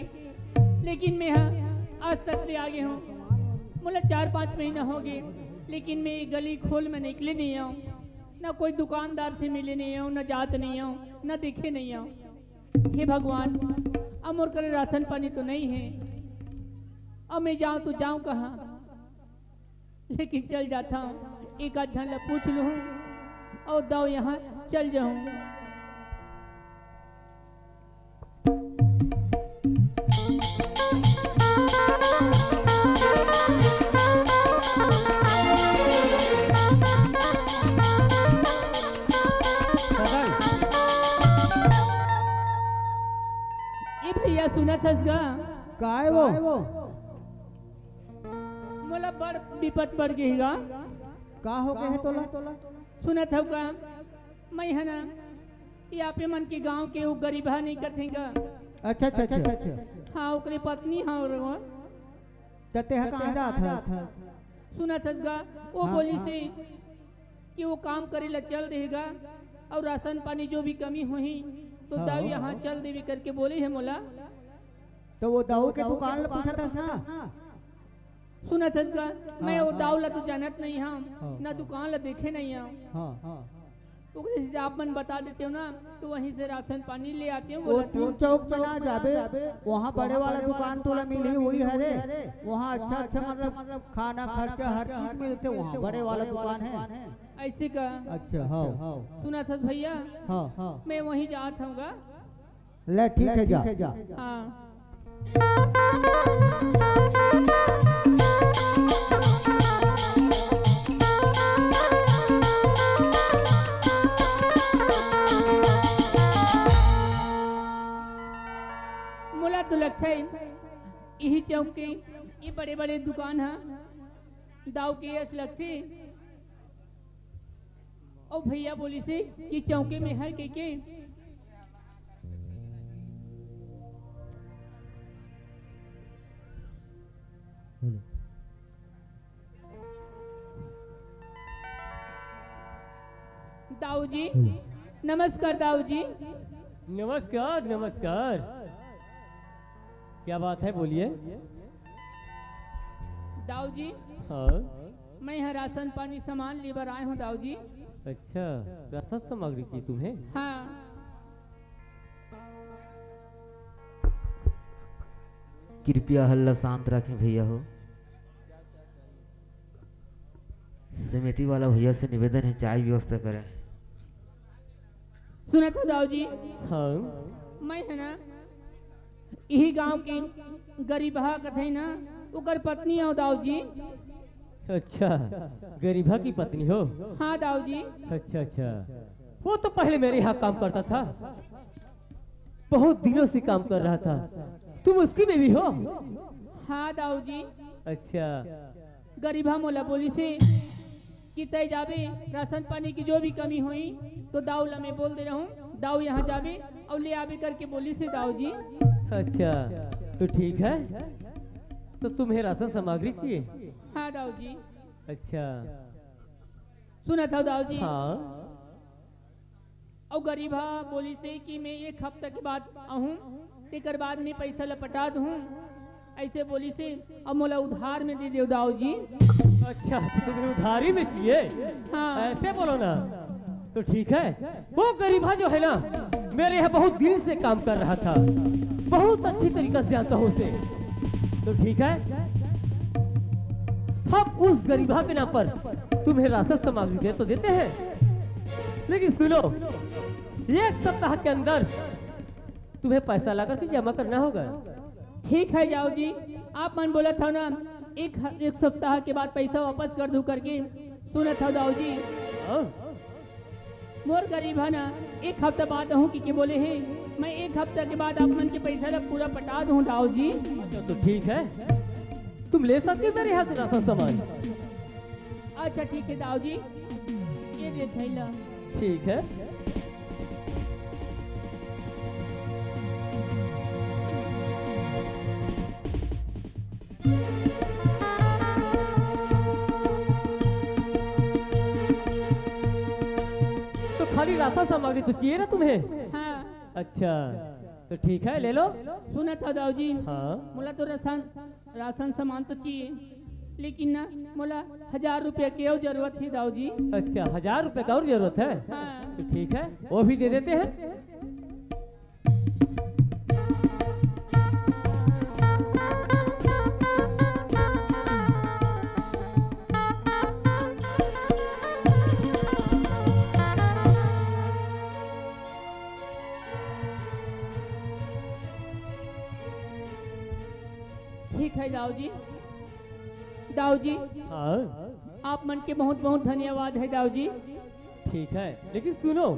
लेकिन मैं ह आज तक ले आगे हूँ, मोला चार पाँच महीना हो गए, लेकिन मैं ये गली खोल में निकले नहीं आऊँ, ना कोई दुकानदार से मिले नहीं आऊँ, ना जात नहीं आऊँ, ना देखे नहीं आऊँ। हे भगवान, अब मोर करा राशन पानी तो नहीं है, अब मैं जाऊँ तो जाऊँ कहाँ? लेकिन चल जाता हूँ, एक आध झन ला पूछ लूँ और दाऊ यहाँ चल जाऊँ। ए भैया, सुनत हस गा? काय वो? मोला बड़ बिपत पड़ गे हे गा। का हो गे हे तोला? सुनत हव का? मैं ह ना, ये आपे मन के गांव के वो गरीबहा नहीं कथे गा। अच्छा, अच्छा, अच्छा। हाँ, ओकरे पत्नी हाँ। त तेहा कहाँ जात हस? सुनत हस गा, वो हाँ, बोलिसे कि वो काम करे ला चल देगा और राशन पानी जो भी कमी होही तो हाँ, दाऊ हाँ, यहाँ हाँ। चल देवे करके बोले हे मोला। तो वो दाऊ के दुकान ला पूछत हस ना? सुनत हस गा, मैं वो दाऊ ला तो जानत नहीं हूँ, हाँ। ना दुकान ला देखे नहीं हूँ। हाँ। ओकरे से आप मन बता देते हो ना, तो वहीं से राशन पानी ले आते हो, वो बोला तीन था। चौक पे ना जाबे, वहाँ बड़े वाला दुकान तोला मिलही, वही हरे। वहाँ अच्छा, अच्छा, मतलब, खाना खर्चा हर चीज मिलथे वहाँ, बड़े वाला दुकान है। ऐसे का? अच्छा, हाँ। सुनत हस भैया? हाँ। मैं वहीं जात हूँ गा। ले, ठीक है, जा। हाँ। मोला तो लगथे, यही चौक के ये बड़े-बड़े दुकान ह, दाऊ के अस लगथे। अउ भैया बोलिसे कि चौके में हर के के। हेलो। दाऊ जी, नमस्कार दाऊ जी। नमस्कार, नमस्कार। क्या बात है, बोलिए। दाऊ जी, हाँ। मैं यहाँ राशन पानी सामान लेबर आए हूँ दाऊ जी। अच्छा, राशन सामग्री चाहिए तुम्हें? हाँ। कृपया हल्ला शांत रखें भैया हो। समिति वाला भैया से निवेदन है, चाय व्यवस्था करें। सुनत हो दाऊ जी? हाँ। मैं है ना, यही गांव के गरीबहा कथे ना, ओकर पत्नी हो दाऊ जी। अच्छा, गरीबहा की पत्नी हो? हाँ दाऊ जी। अच्छा, अच्छा, वो तो पहले मेरे यहाँ काम करता था, बहुत दिनों से काम कर रहा था। तुम उसकी बीवी हो? हाँ दाऊ जी। अच्छा। गरीबहा मोला बोलिस हे कि तैं जाबे, राशन पानी की जो भी कमी होही तो दाऊ ला मैं बोल दे रहूं, दाऊ यहाँ जाबे अउ ले आबे करके बोलिस हे दाऊ जी। अच्छा, तो ठीक है, तो तुम्हें राशन सामग्री चाहिए? हाँ दाऊ जी। अच्छा। सुनत हो दाऊ जी? हाँ। अउ गरीबहा बोलिस हे कि मैं एक हफ्ता के बाद आहूं, तेकर बाद में पैसा ल पटा दूं, ऐसे बोलिस हे। अब मोला उधार में दे देव दाऊ जी। अच्छा, तुम्हें उधारी में चाहिए? हाँ। ऐसे बोलो ना। तो ठीक है, वो गरीबहा जो है ना, मेरे यहाँ बहुत दिन से काम कर रहा था, बहुत अच्छी तरीका से जानता हूँ उसे। तो ठीक है, हम उस गरीबहा के नाम पर तुम्हें राशन सामग्री दे तो देते हैं, लेकिन सुनो, एक सप्ताह के अंदर तुम्हें पैसा ला करके जमा करना होगा। ठीक है दाऊ जी, आप मन बोलत हो ना, एक ह-, एक सप्ताह के बाद पैसा वापस कर दूं करके। सुनत हो दाऊ जी? हाँ। मोर गरीबहा ना, एक हफ्ता बाद आहूं कि के बोले हे, मैं एक हफ्ता के बाद आप मन के पैसा ला पूरा पटा दूं दाऊ जी। अच्छा, तो ठीक है, तुम ले सकते हो मेरे यहाँ से राशन सामान। अच्छा ठीक है दाऊ जी, ये दे थैला। ठीक है। तो खाली राशन सामग्री तो चाहिए ना तुम्हें? हाँ। अच्छा, तो ठीक है, ले लो। सुनत हो दाऊ जी? हाँ। मोला तो राशन राशन सामान तो चाहिए, लेकिन ना, मोला हजार रुपया के अउ जरूरत हे दाऊ जी। अच्छा, हजार रुपया का और जरूरत है? हाँ। तो ठीक है, वो भी दे देते हैं। ठीक है दाऊ जी। दाऊ जी, हाँ। आप मन के बहुत बहुत धन्यवाद है दाऊ जी। ठीक है, लेकिन सुनो,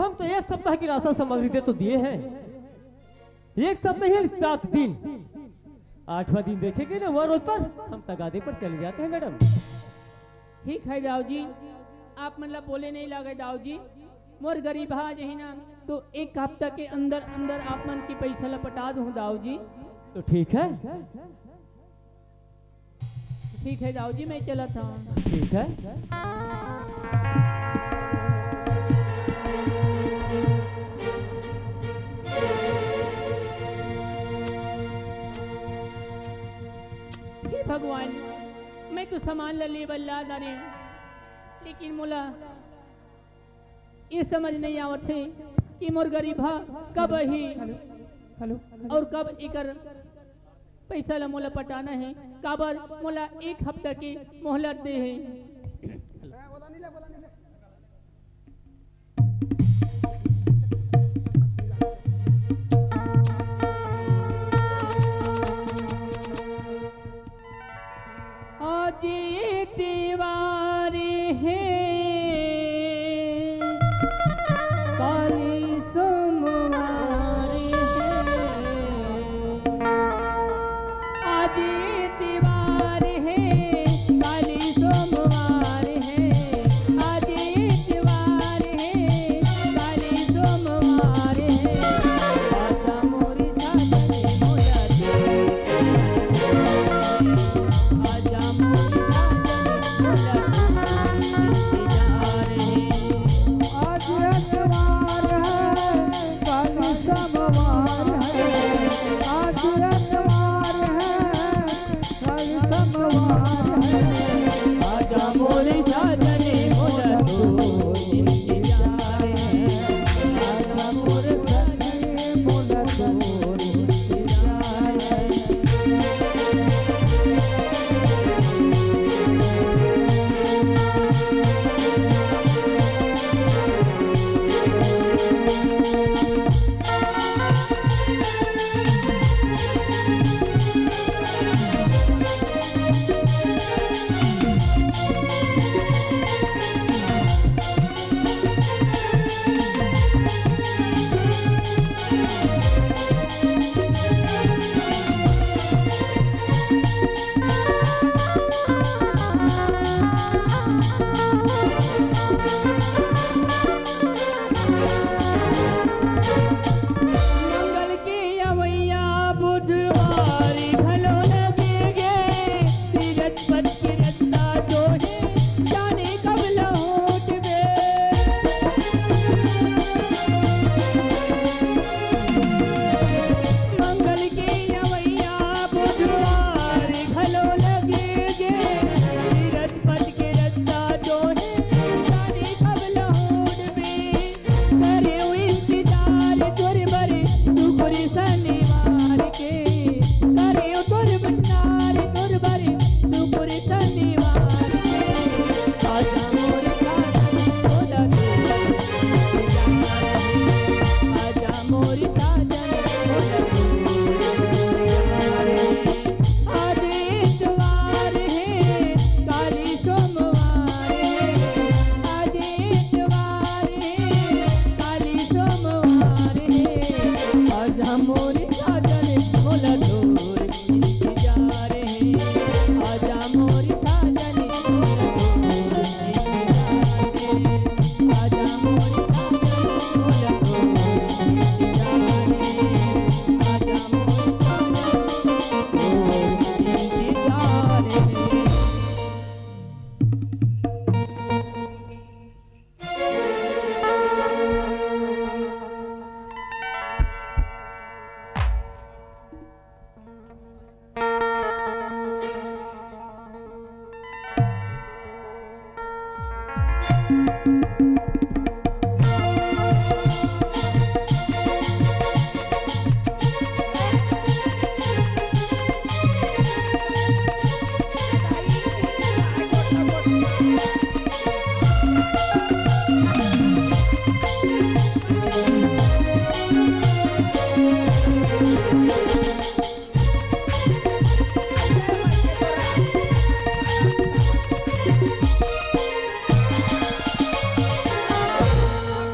हम तो एक सप्ताह की राशन सामग्री दे तो दिए हैं, एक सप्ताह ही, सात दिन, आठवां दिन देखेंगे ना, वहाँ रोज पर हम तगादे पर चले जाते हैं मैडम। ठीक है दाऊ जी, आप मन ला बोले नहीं लागे दाऊ जी, मोर गरीबहा जही ना, तो एक हफ्ता के अंदर अंदर आप मन के पैसा ला पटा दूं दाऊ जी। तो ठीक है, ठीक है दाऊ जी, मैं चलत हूँ। ठीक है। हे भगवान, मैं तो सामान ला ले बर ला डारे, लेकिन मोला ये समझ नहीं आवत हे कि मोर गरीबहा कब आही हेलो, हेलो, हेलो। और कब एकर पैसा ला मोला पटाना हे, काबर मोला एक हफ्ता के मोहलत दे हे। आज तिवारी हे, काली सोमवारी हे। आज तिवारी हे, काली सोमवारी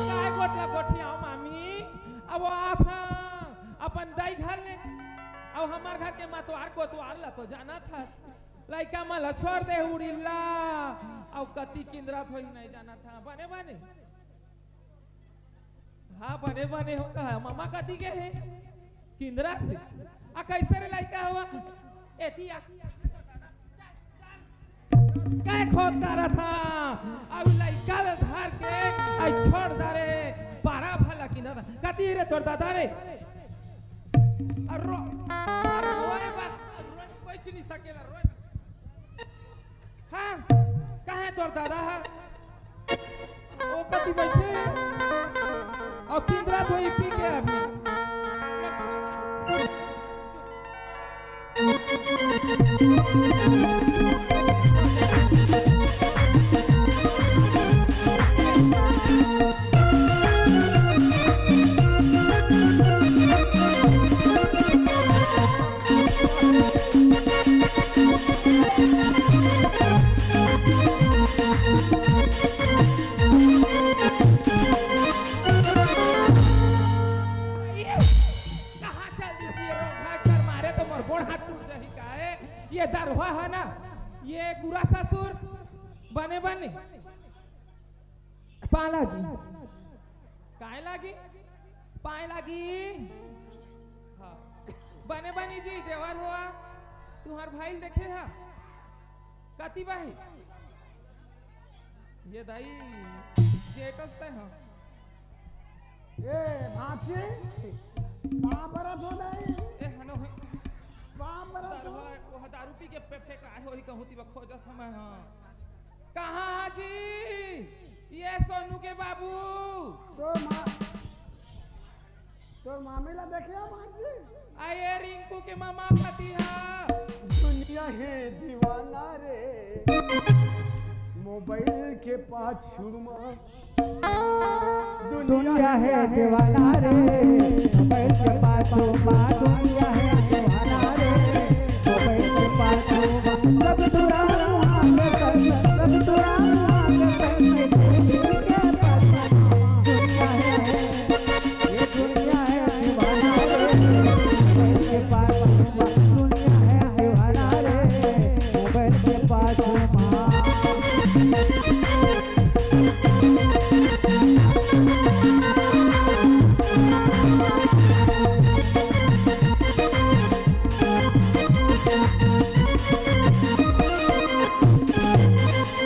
काय गोठ ला गोठियाव मामी, अब आथा अपन दाई घर ले, अब हमार घर के मतवार कोतवार ला तो जाना था, लइका मन ला छोड़ दे उड़ीला, अउ कति किंदरा थोड़ी नहीं जाना था, बने बने। हाँ, बने बने हो कहा, ममा कति गे हे? किंदरा से। आ, कैसे रे लइका हवा? एती आ। काय खोद डारा था? अब लइका ल धर के, आई छोड़ डारे, पारा भला किंदरा था। कति रे तोर दादा रे? आ, रो, आ, रोए बा, आ, रोए, कोई चीज नहीं सकेला, रोए। हाँ, कहाँ हे तोर दादा हा? ओ कति बइठे? अउ किंदरा तो ई पी के अभी। कहाँ चल दिस ये रोगहा कर मारे तो मोर गोड़ हाथ टूट जाही का ए? ये दरुहा हे ना, ये गुरा ससुर बने बने। पाँय लागी। काय लागी? पाँय लागी। हाँ। बने बनी जी, देवर होवा, तुँहर भाई ल देखे हा? कति बा हे? ये दाई, जेठस ते हा। ए, भांची, पाँव परत हो दाई। ए, हनो हे। पाँव परत हो। दारू, वो दारू पी के पे-, फेंकाय होही कहूँ ती बा खोजत हँव मैं, हाँ। कहाँ हा जी? ये सोनू के बाबू। तोर मा-, तोर मामी ला देखे हा, माँ जी? आ ये रिंकू के ममा कति हा? दुनिया हे दीवाना रे, मोबाइल के पाछू मा। दुनिया हे दीवाना रे, मोबाइल के पाछू मा। दुनिया हे दीवाना रे, मोबाइल के पाछू मा। सब तुरा मुहा के संग, सब तुरा मुहा के संग, दिल के पाछू मा। दुनिया हे, ये दुनिया हे दीवाना रे, मोबाइल के पाछू मा। दुनिया हे दीवाना रे, मोबाइल के पाछू मा।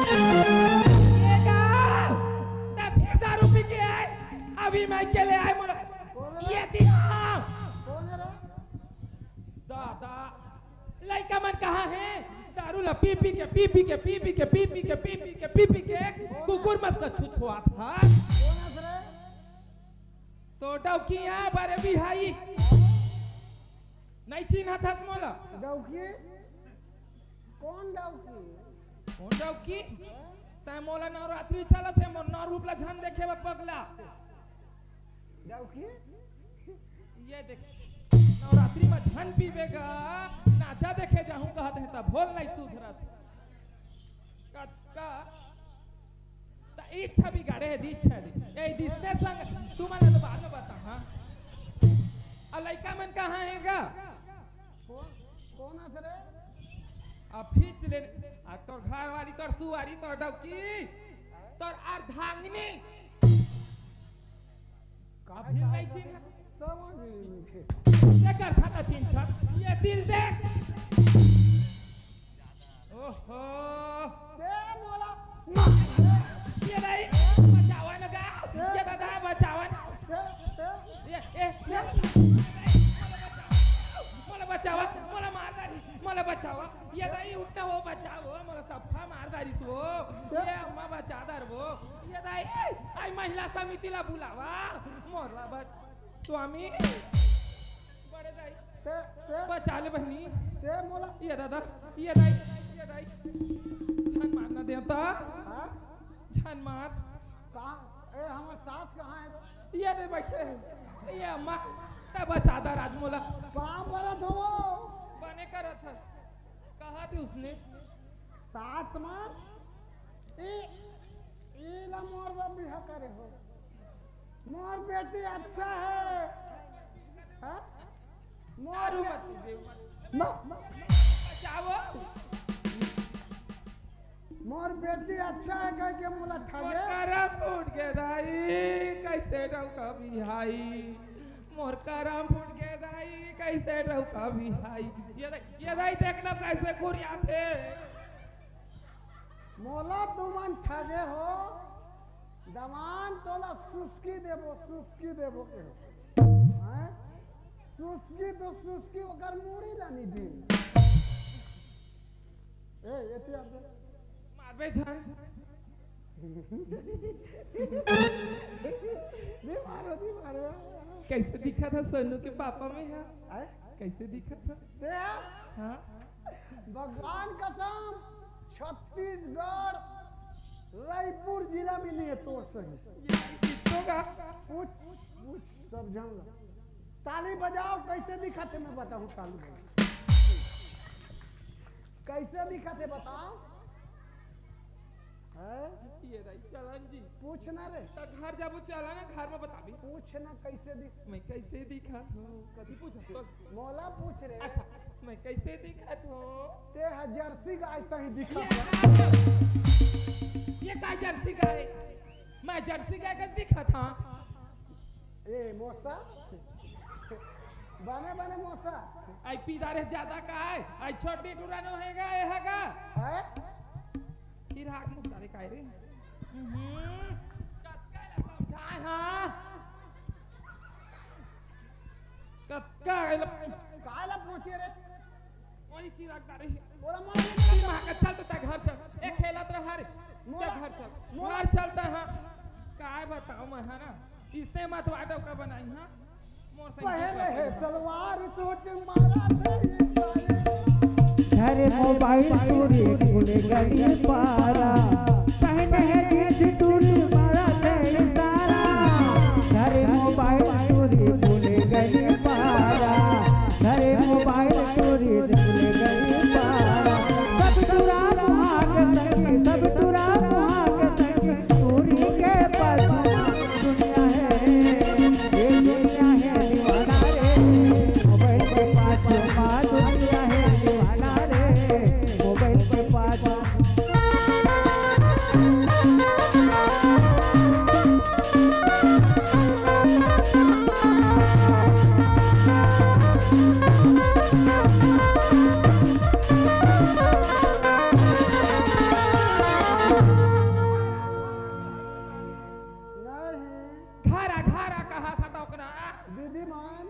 ये का? त फिर दारू पी के आय? अभी मैं अकेले आय, मोला ये दिया। दादा, लइका मन कहाँ हे? दारू ला पी पी के, पी पी के, पी पी के, पी पी के, पी पी के, पी पी के, कुकुर मस का छुछुआत हा। कोन हस रे? तो डौकी आ बरे बिहाई। नहीं चिन्हत हस मोला? डौकी? कोन डौकी? कोन डौकी? तैं मोला नवरात्रि चलत हे, मोर नौ रूप ला झन देखे बर पगला। डौकी? ये देख, नवरात्रि मा झन पीबे गा, नाचा देखे जाहूँ कहत हे, तब भोल नहीं सुधरत। का, का? त इच्छा बिगाड़े हे, दीक्षा दी। ए, दिसने संग, तुमन ला तो बाद में बता, हाँ? अउ लइका मन कहाँ हे गा? कोन, कोन हस रे? अब खींच ले, आ तोर घर वाली, तोर सुवारी, तोर डौकी, तोर अर्धांगिनी। काफी नहीं चिन्ह। समझ नहीं। ये कर था ना चिन्ह था। ये दिल दे। ओहो। ते मोला। ये नहीं, बचावा ना गा। ये दादा, बचावा ना। ये, ये, ये, मोला बचावा, मोला मार डारी, मोला बचावा। ये दाई उठना वो बचाओ, मोला सफा मार डारी सो। ये अम्मा बचा दर वो। ये दाई, आई महिला समिति ला बुलावा। मोर ला बच-, स्वामी। बड़े दाई। ते, ते, बचा ले बहनी। ते मोला। ये दादा, ये दाई, ये दाई। झन मार ना देवता। हाँ? झन मार। कहाँ? ए, हमर सास कहाँ है? ये दे बैठे है। ये अम्मा, ते बचा दर आज मोला। कहाँ परत हो? बने करत है। कहा थी उसने? सास मार? ए, ए ला मोर बर बिहा करे हो। मोर बेटी अच्छा है। हाँ? मोर दारू बे-, मत पीजिए। म-, म-, बचाओ। मोर बेटी अच्छा है कह के मोला मोर ठगे। करम फूट गे दाई, कैसे डौका बिहाई। मोर करम फूट गे दाई, कैसे डौका बिहाई। ये दाई, ये दाई देख लो कैसे कुरियाथे। मोला तुमन ठगे हो, दमान तोला सुस्की देबो, सुस्की देबो के हो। हैं? सुस्की तो सुस्की ओकर मुड़ी ला नहीं दी। ए, एती आ तो। मारबे झन। नहीं मारो, नहीं मारो। कैसे दिखा था सोनू के पापा में है? आए? कैसे दिखा था? ते हाँ? भगवान कसम, छत्तीसगढ़, रायपुर जिला में नहीं है तोर सही। ये किसको का? पूछ, पूछ, सब झन ला। ताली बजाओ, कैसे दिखा थे मैं बताऊं, ताली बजाओ। कैसे दिखा थे बताओ? हैं? ये रही चलन जी। पूछ ना रे। त घर जाबो, चला ना, घर में बताबी। पूछ ना कैसे दिख- मैं कैसे दिखा था? कथी पूछा? तो मोला पूछ रे। अच्छा, मैं कैसे दिखा था? ते ह जर्सी गाय सही दिखा ये था। ये का जर्सी गाय? मैं जर्सी गाय कैसे दिखा था? ए मोसा, बने बने मोसा। आई पीदा रे ज्यादा का है? आई छोटी टुरा नो है गा, ए हगा। है? फिर हाथ मुख तारे काय रे? हम्म, कतका ला समझाए हाँ? कतका ला काय ला पूछे रे? वही चिराग तारे। बोला मार। माँ का चल तो घर चल। ए खेलत रहा रे। ते मोला घर चल। मोला घर चलता हाँ। काय बताओ मैं है ना? इसने मत वाटो का बनाई हाँ। मोर संग पहले है सलवार सूट मारा थे ये सारे। धरे मोबाइल टूरी खुले गली पारा। पहने है जींस टूरी मारा थे सारा। धरे मोबाइल टूरी खुले गली पारा। धरे मोबाइल टूरी खुले गली पारा। सब टुरा भाग सकी, सब टुरा भाग सकी। टूरी के पास दुनिया है, ये दुनिया है दीवाना रे। मोबाइल के पास माँ दुनिया है दीवाना रे। मोबाइल के पास नहीं। घरा, घरा कहा था तो ओकरा। दीदी मान,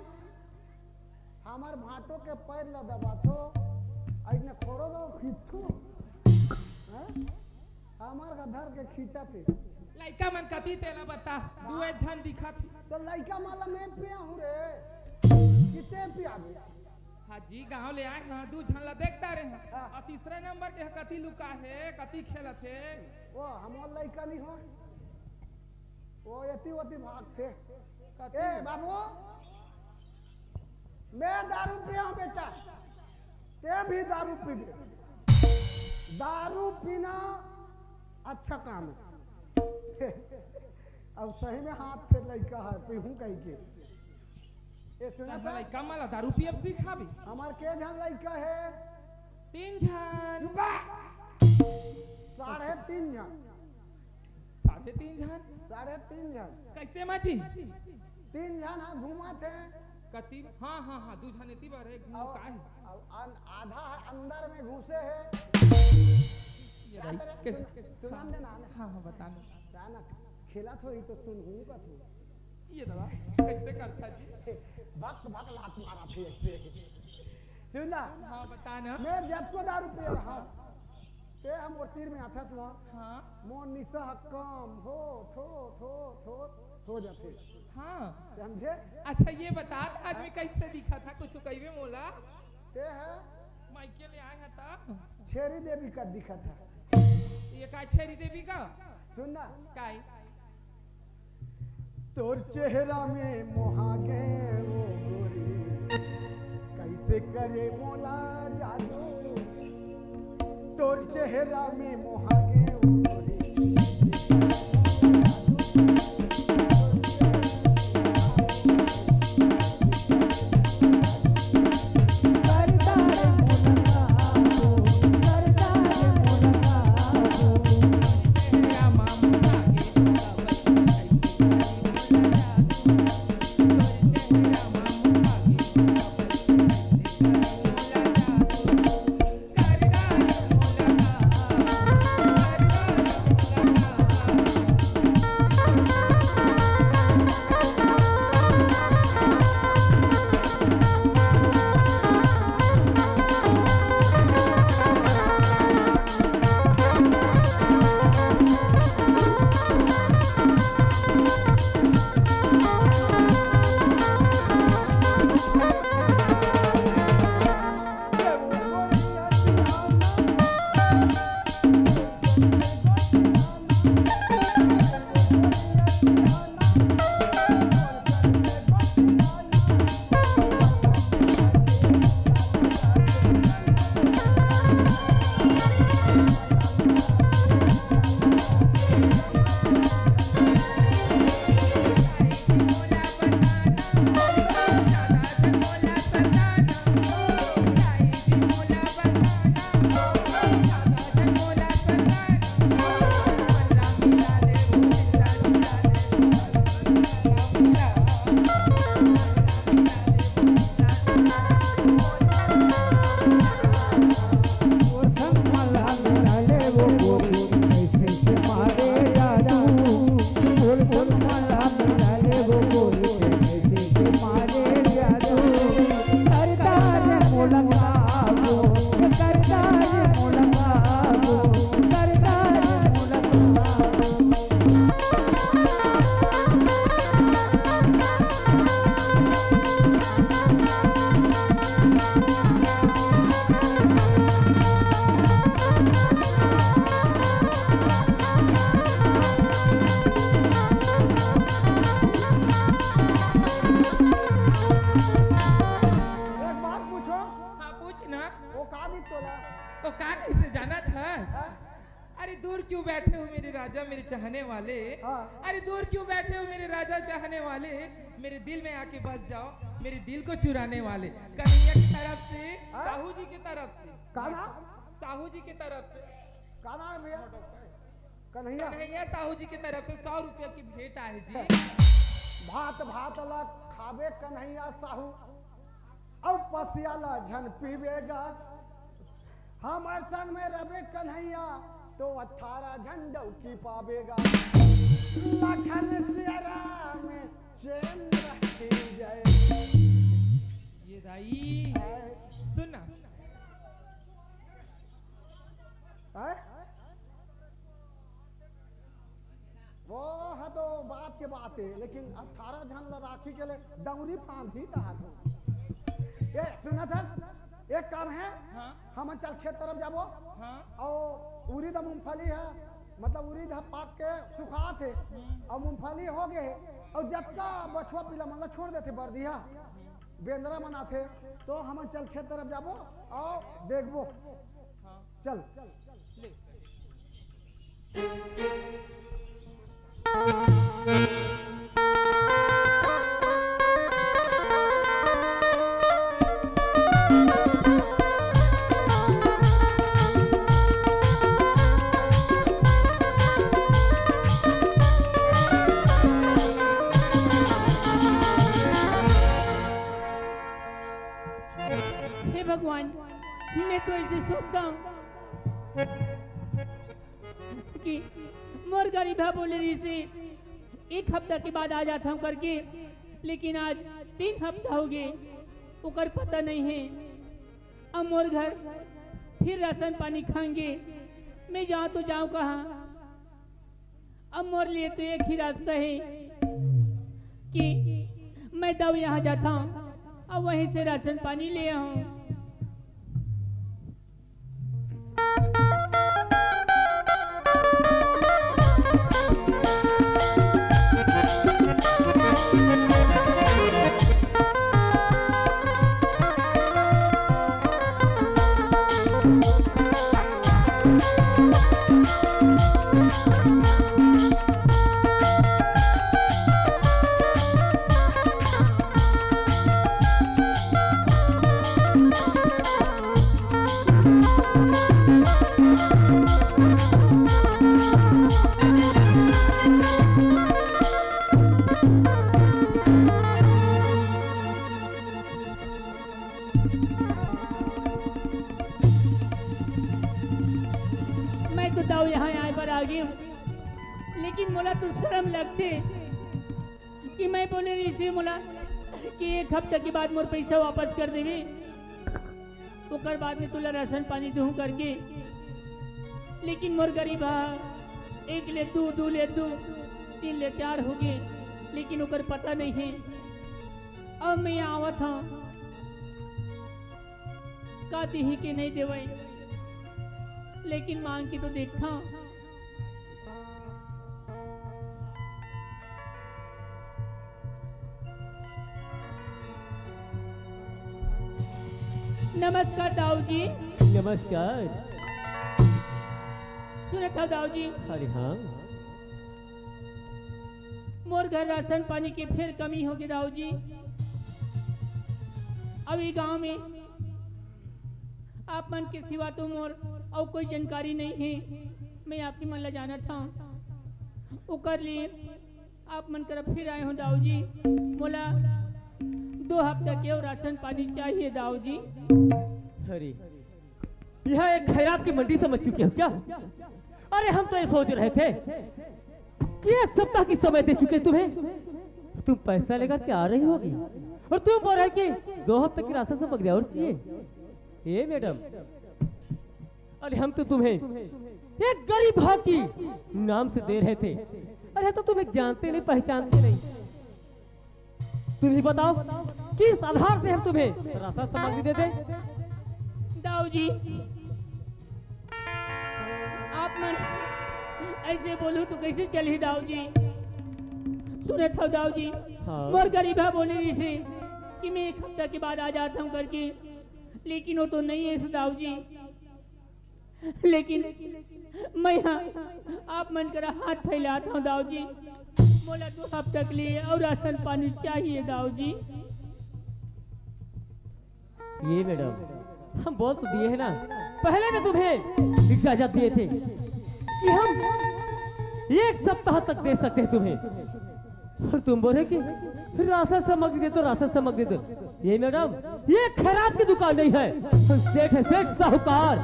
हमर भांटो के पैर ल दबाथो, अइसने खोरो दो खींचो। हैं? हमर का धर के खींचा थे। लइका मन कती तेला बता, दुए झन दिखा थे। तो लइका मन ला मैं पिया हूँ रे, किते पियाबे? हाँ जी, गांव ले आए हैं, दू झन ला देखता रहे हैं। हाँ। और तीसरे नंबर के कती लुका है, कती खेलत है। वो हमर लइका नहीं हो, वो एती ओती भागथे। कती? ए बाबू, मैं दारू पिया हूँ बेटा, ते भी दारू पीबे। दारू पीना अच्छा काम है। अब सही में हाथ फेर लइका है, पीहूँ कहि के। ए सुना तहन था? लइका मन ला दारू पियब सिखाबे। हमार के झन लइका है? तीन झन। चुप बे। साढ़े तीन झन। साढ़े तीन झन? साढ़े तीन झन। कैसे माँ जी? तीन झन हा घूमत हे। कति? हाँ, हाँ, हाँ, दू झन एती बर हे, एक झन अउ, का हे? अउ अन-, आधा अंदर में घुसे हे। ये का भाई, करे? कैसे? सुन-, सुनान देना, आना। हाँ, हाँ, बताना। जाना, खेलत होही तो सुनहूँ का तू। ये दवा कैसे करता जी? भक भक लात मारा थे ऐसे। सुन ना। हाँ, बता ना। मैं जब को दारू पी रहा हूँ, ते हम मोर तीर में आथस ना, हाँ। मोर निशा ह कम हो, थो, थो, थो, थो जाथे। हाँ। समझे? अच्छा, ये बता, आज मैं कैसे दिखत हँव, कुछ कहिबे मोला? ते ह मायके ले आए हँव त? छेरी देवी का दिखत हँव। ये का छेरी देवी का? सुन ना। काय? तोर चेहरा में मोहा गे ओ गोरी, कैसे करे मोला जादू। तोर चेहरा में मोहा गे ओ गोरी, कैसे करे मोला जादू। एक बात पूछो। हाँ, पूछ ना। वो का दिस तोला? वो का कइसे जानत हस? हाँ? अरे दूर क्यों बैठे हो मेरे राजा, मेरे चाहने वाले। हाँ। अरे दूर क्यों बैठे हो मेरे राजा चाहने वाले, मेरे दिल में आके बस जाओ, मेरे दिल को चुराने वाले। कन्हैया की तरफ से, हाँ? साहू जी की तरफ से। का नाम? साहू जी की तरफ से। का नाम है भैया? कन्हैया। कन्हैया साहू जी की तरफ से सौ रुपया की भेंट आहे जी। भात भात ला खाबे कन्हैया साहू, अउ पसिया ला झन पीबे गा। हमर संग में रबे कन्हैया, तो अठारह झन डौकी पाबे गा। लखन सियारा में चैन रखी जाए। ये दाई, आए। सुन ना। आए? वो ह तो बात के बात है, लेकिन अठारह झन ला राखी के लिए दौरी फांदी तहार हो। ए, सुनत हस? एक काम है, हाँ। हमन चल खेत तरफ जाबो, हाँ। अउ उरीद अउ मूंगफली है, मतलब उरीद ह पाक के सुखात हे, हम्म। अउ मूंगफली हो गे हे, अउ जतका बछवा पिला मन ला छोड़ देथे बरदिया, हम्म। बेंदरा मन आथे, तो हमन चल खेत तरफ जाबो अउ देखबो। हाँ। चल। ले। हे भगवान, मैं तो ऐसे सोचता हूँ कि मोर गरीबा बोले रहिसे एक हफ्ता के बाद आ जात हूँ करके, लेकिन आज तीन हफ्ता हो गए, ओकर पता नहीं है। अब मोर घर फिर राशन पानी खाएंगे, मैं जाऊं तो जाऊं कहाँ? अब मोर लिए तो एक ही रास्ता है कि मैं दाऊ यहाँ जाता हूँ और वहीं से राशन पानी ले आऊँ। मैं तो दाऊ यहाँ आए बर आ गई हूँ, लेकिन मोला तो शर्म लगथे कि मैं बोले रहिस हे मोला कि एक हफ्ता के बाद मोर पैसा वापस कर देबे, ओकर बाद में तुला राशन पानी दूहूं करके। लेकिन मोर गरीब हा एक ले दू, दू ले दू, तीन ले चार हो गए, लेकिन ओकर पता नहीं है। अब मैं आवत हूँ, का दिही के नहीं देवई, लेकिन मांग के तो देखता हूँ। नमस्कार दाऊ जी। नमस्कार। सुनत हव दाऊ जी? अरे हाँ। मोर घर राशन पानी के फेर कमी होगे दाऊ जी। अउ ए गांव में आप मन के सिवा तो मोर अउ कोई जानकारी नहीं है। मैं आप ही मन ला जानत हूँ, ओकर लिए आप मन करा फिर आए हूँ दाऊ जी। मोला दो हफ्ता के अउ राशन पानी चाहिए दाऊ जी। अरे, यह एक खैरात की मंडी समझ चुके हो क्या? अरे, हम तो ये सोच रहे थे कि एक सप्ताह की समय दे चुके तुम्हें, तुम पैसा लेकर के आ रही होगी और तुम बोल रहे कि दो हफ्ते की राशन सामग्री और चाहिए। ए मैडम, अरे, हम तो तुम्हें एक गरीब भाव की नाम से दे रहे थे। अरे, तो तुम्हें जानते नहीं, पहचानते नहीं। तुम ही बताओ, किस आधार से हम तुम्हें राशन सामग्री दे दें? दाऊ जी, आप मन ऐसे बोलू तो कैसे चलही दाऊ जी? सुनत हव दाऊ जी, हाँ। मोर गरीबा बोले रहिसे कि मैं एक हफ्ता के बाद आ जाता हूँ करके, लेकिन वो तो नहीं है दाऊ जी। लेकिन मैं हा आप मन करा हाथ फैलात हूँ दाऊ जी, मोला दो हफ्ता के लिए और राशन पानी चाहिए दाऊ जी। ये मैडम, हम बोल तो दिए हैं ना, पहले भी तुम्हें इजाजत दिए थे कि हम एक सप्ताह तक दे सकते हैं तुम्हें, और तुम बोले कि राशन सामग्री दे दो, राशन सामग्री दे दो। ये मैडम, ये खैरात की दुकान नहीं है, हम सेठ है, सेठ साहूकार।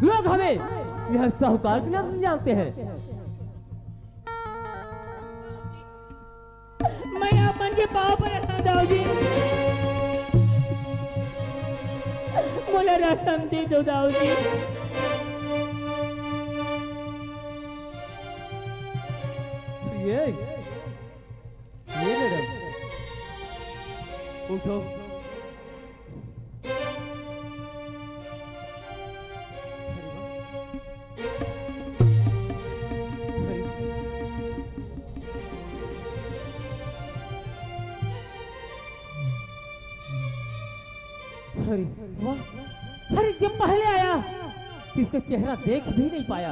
लोग हमें यह साहूकार के नाम से जानते हैं। मैं आप मन के पाँव पर रहता हूँ दाऊ जी, मोला राशन दे दो दाऊ जी। ये, ये मैडम, उठो। अरे वाह, अरे जब पहले आया तो इसका चेहरा देख भी नहीं पाया।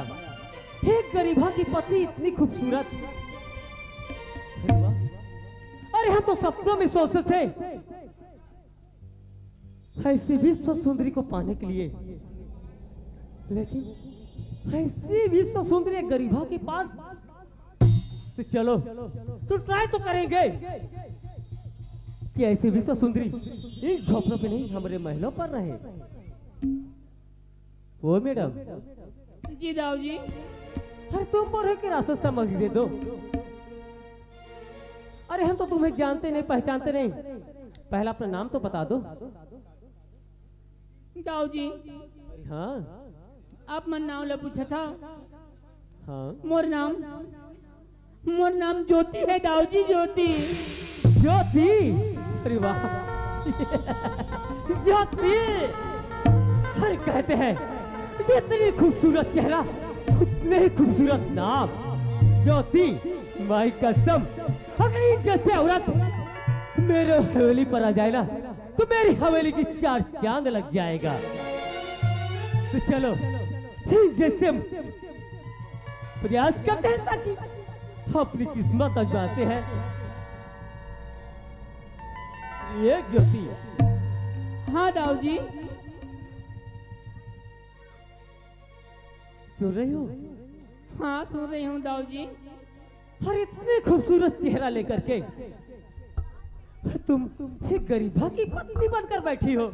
हे गरीबा की पत्नी इतनी खूबसूरत। अरे वाह, अरे हम तो सपनों में सोचते थे ऐसी विश्व सुंदरी को पाने के लिए, लेकिन ऐसी विश्व सुंदरी एक गरीबा के पास। तो चलो, तो ट्राई तो करेंगे कि ऐसी विश्व सुंदरी इन झोपड़ों पे नहीं, हमारे महलों पर रहे। ओ मैडम। जी दाऊ जी। अरे तुम बोल रहे कि राशन सामग्री दे दो। अरे हम तो तुम्हें जानते नहीं, पहचानते नहीं, पहला अपना नाम तो बता दो। दाऊ जी। अरे हाँ। आप मन नाव ला पूछत हव? हाँ। मोर नाम, मोर नाम ज्योति हे दाऊ जी, ज्योति। ज्योति? अरे वाह। ज्योति! अरे कहते हैं, जितनी खूबसूरत चेहरा, उतने ही खूबसूरत नाम। ज्योति, माई कसम, अगर ये जैसे औरत मेरे हवेली पर आ जाए ना, तो मेरी हवेली की चार चांद लग जाएगा। तो चलो, जैसे हम प्रयास करते हैं ताकि हम अपनी किस्मत आजमाते हैं। ये ज्योति। हाँ दाऊ जी। सुन रही हो? हाँ, सुन रही हूँ दाऊ जी। और इतने खूबसूरत चेहरा लेकर के तुम एक गरीबा की पत्नी बनकर बैठी हो।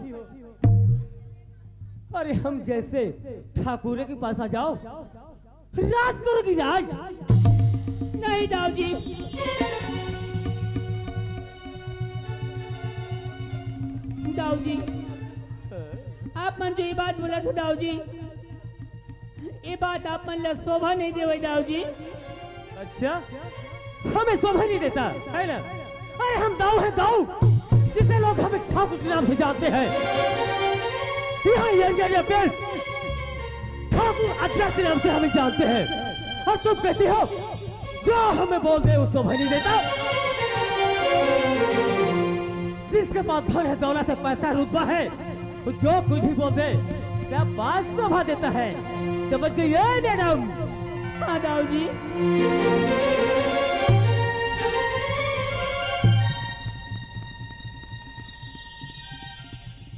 अरे हम जैसे ठाकुर के पास आ जाओ, राज करोगी राज। नहीं दाऊ जी, दाऊ जी, आप मन जो ये बात बोला था दाऊ जी, ये बात आप मन ला शोभा नहीं देवे दाऊ जी। अच्छा, हमें शोभा नहीं देता है ना? अरे हम दाऊ हैं, दाऊ, जिसे लोग हमें ठाकुर के नाम से जानते हैं। यहाँ ये area पे ठाकुर अजगर के नाम से हमें जानते हैं। और तुम कहती हो, जो हमें बोल दे, वो शोभा नहीं देता। जिसके पास धन है, दौलत है, पैसा, रुतबा है, वो जो कुछ भी बोल दे, क्या बात शोभा देता है। समझ गई है मैडम? हाँ दाऊ जी।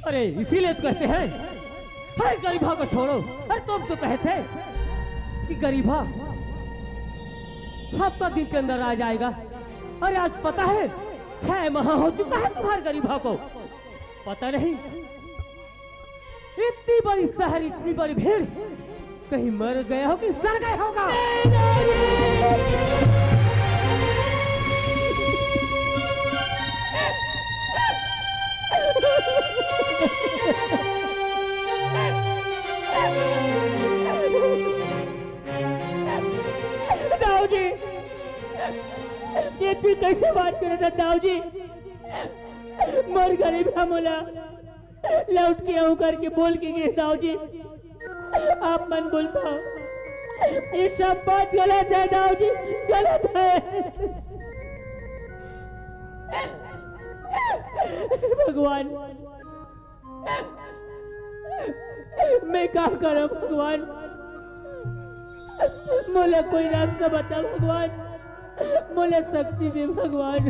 अरे इसीलिए तो कहते हैं, हर गरीबा को छोड़ो। अरे तुम तो कहते कि गरीबा हफ्ता दिन के अंदर आ जाएगा। अरे आज पता है, छह माह हो चुका है तुम्हारे गरीबा को। पता नहीं, इतनी बड़ी शहर, इतनी बड़ी भीड़, कहीं मर गया हो कि सड़ गया होगा। दाऊ जी, ये तू कैसे बात करे था दाऊ जी? मोर गरीबा मोला लौट के आऊं करके बोल के गे दाऊ जी। आप मन बोलता हो, ये सब बात गलत है दाऊ जी, गलत है। भगवान, मैं का करंव भगवान, मोला कोई रास्ता बता भगवान, मोला शक्ति दे भगवान।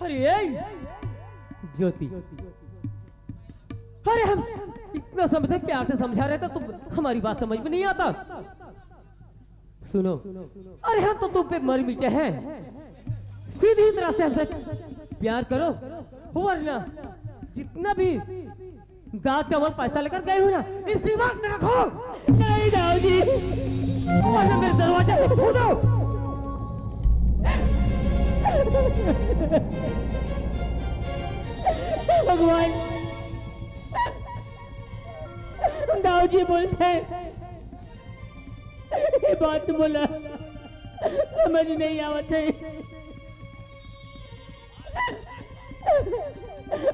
अरे ए, ज्योति, अरे हम इतना समय से प्यार से समझा रहे थे, तुम हमारी बात समझ में नहीं आता। सुनो, अरे हम तो तुम पे मर मिटे हैं, सीधी तरह से हमसे प्यार करो, वरना जितना भी दाल चावल पैसा लेकर गए हो ना, इसी वक्त रखो। नहीं दाऊ जी, वरना मेरे दरवाजे को कूदो। भगवान, दाऊ जी बोलते हैं, ये बात मोला समझ नहीं आवत है।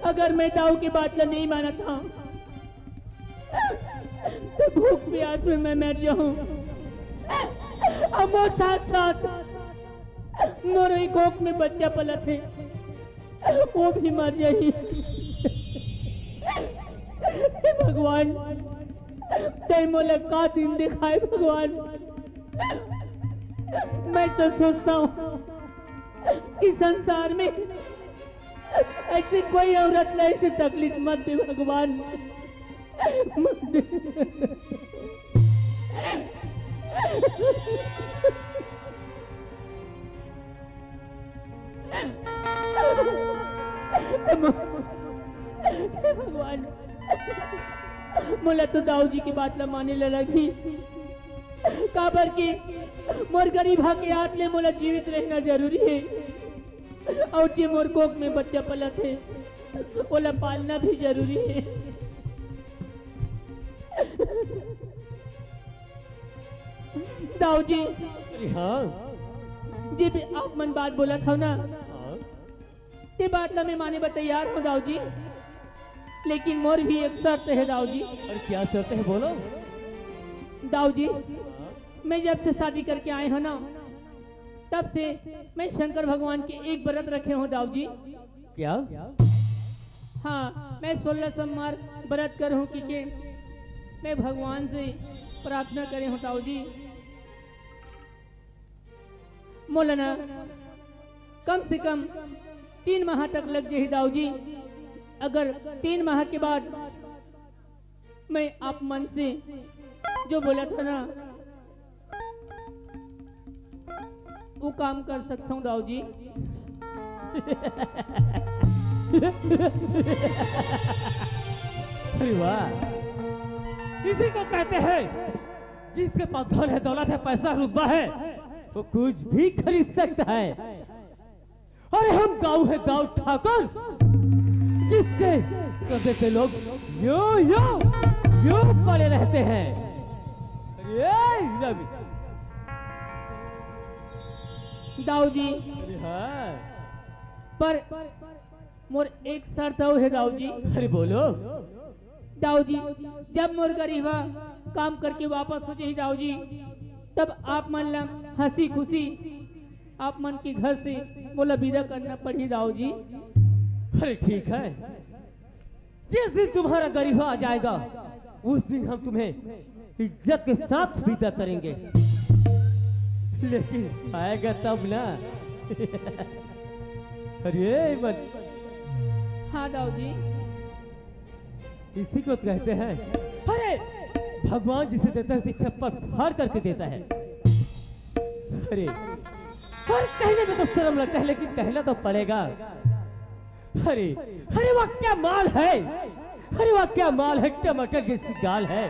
अगर मैं दाऊ के बात ला नहीं मानत हूँ, तो भूख प्यास में मैं मर जाऊं। और मोर साथ साथ मोर एक कोख में बच्चा पलत है, वो भी मर जाही। हे भगवान, तैं मोला का दिन दिखाए भगवान। मैं तो सोचता हूँ कि संसार में ऐसी कोई औरत ला ऐसी तकलीफ मत दे भगवान, मत दे। हे भगवान, मोला तो दाऊ जी के बात ला माने ला लगही, काबर कि मोर गरीबहा के याद ले मोला जीवित रहना जरूरी है। अउ जे मोर कोख में बच्चा पलत हे, ओला पालना भी जरूरी हे। दाऊ जी, अरे हाँ। जे भी आप मन बात बोलत हव ना, हाँ। ते बात ला मैं माने बर तैयार हूँ दाऊ जी, लेकिन मोर भी एक शर्त है दाऊ जी। अरे क्या शर्त है, बोलो। दाऊ जी, मैं जब से शादी करके आए हूँ ना, तब से मैं शंकर भगवान के एक व्रत रखे हूँ दाऊ जी। क्या? हाँ, मैं सोलह सोमवार व्रत कर हूँ कि के मैं भगवान से प्रार्थना करे हूँ दाऊ जी। मोला ना कम से कम तीन माह तक लग जाही दाऊ जी। अगर तीन माह के बाद मैं आप मन से जो बोला था ना, वो काम कर सकता हूँ दाऊ जी। अरे वाह, इसी को कहते हैं जिसके पास धन है, दौलत है, पैसा रुतबा है, वो कुछ भी खरीद सकता है। अरे हम गांव है, गांव ठाकुर, जिसके कदे के लोग यो यो यो पड़े रहते हैं। अरे रवि। दाऊ जी, अरे हाँ। पर मोर एक शर्त अउ हे दाऊ जी। अरे बोलो। दाऊ जी, जब मोर गरीबा काम करके वापस हो जाही दाऊ जी, तब आप मन ला हंसी खुशी आप मन के घर से मोला विदा करना पड़ही दाऊ जी। अरे ठीक है, जिस दिन तुम्हारा गरीबा आ जाएगा, उस दिन हम तुम्हें इज्जत के साथ विदा करेंगे, लेकिन आएगा तब ना। अरे बन, हाँ दाऊ जी। इसी को तो कहते हैं, अरे भगवान जिसे देता है उसे छप्पर फाड़ करके देता है। अरे, अरे कहने में तो शर्म लगता है, लेकिन कहना तो पड़ेगा। अरे, अरे वाह क्या माल है, अरे वाह क्या माल है, टमाटर जैसी गाल है।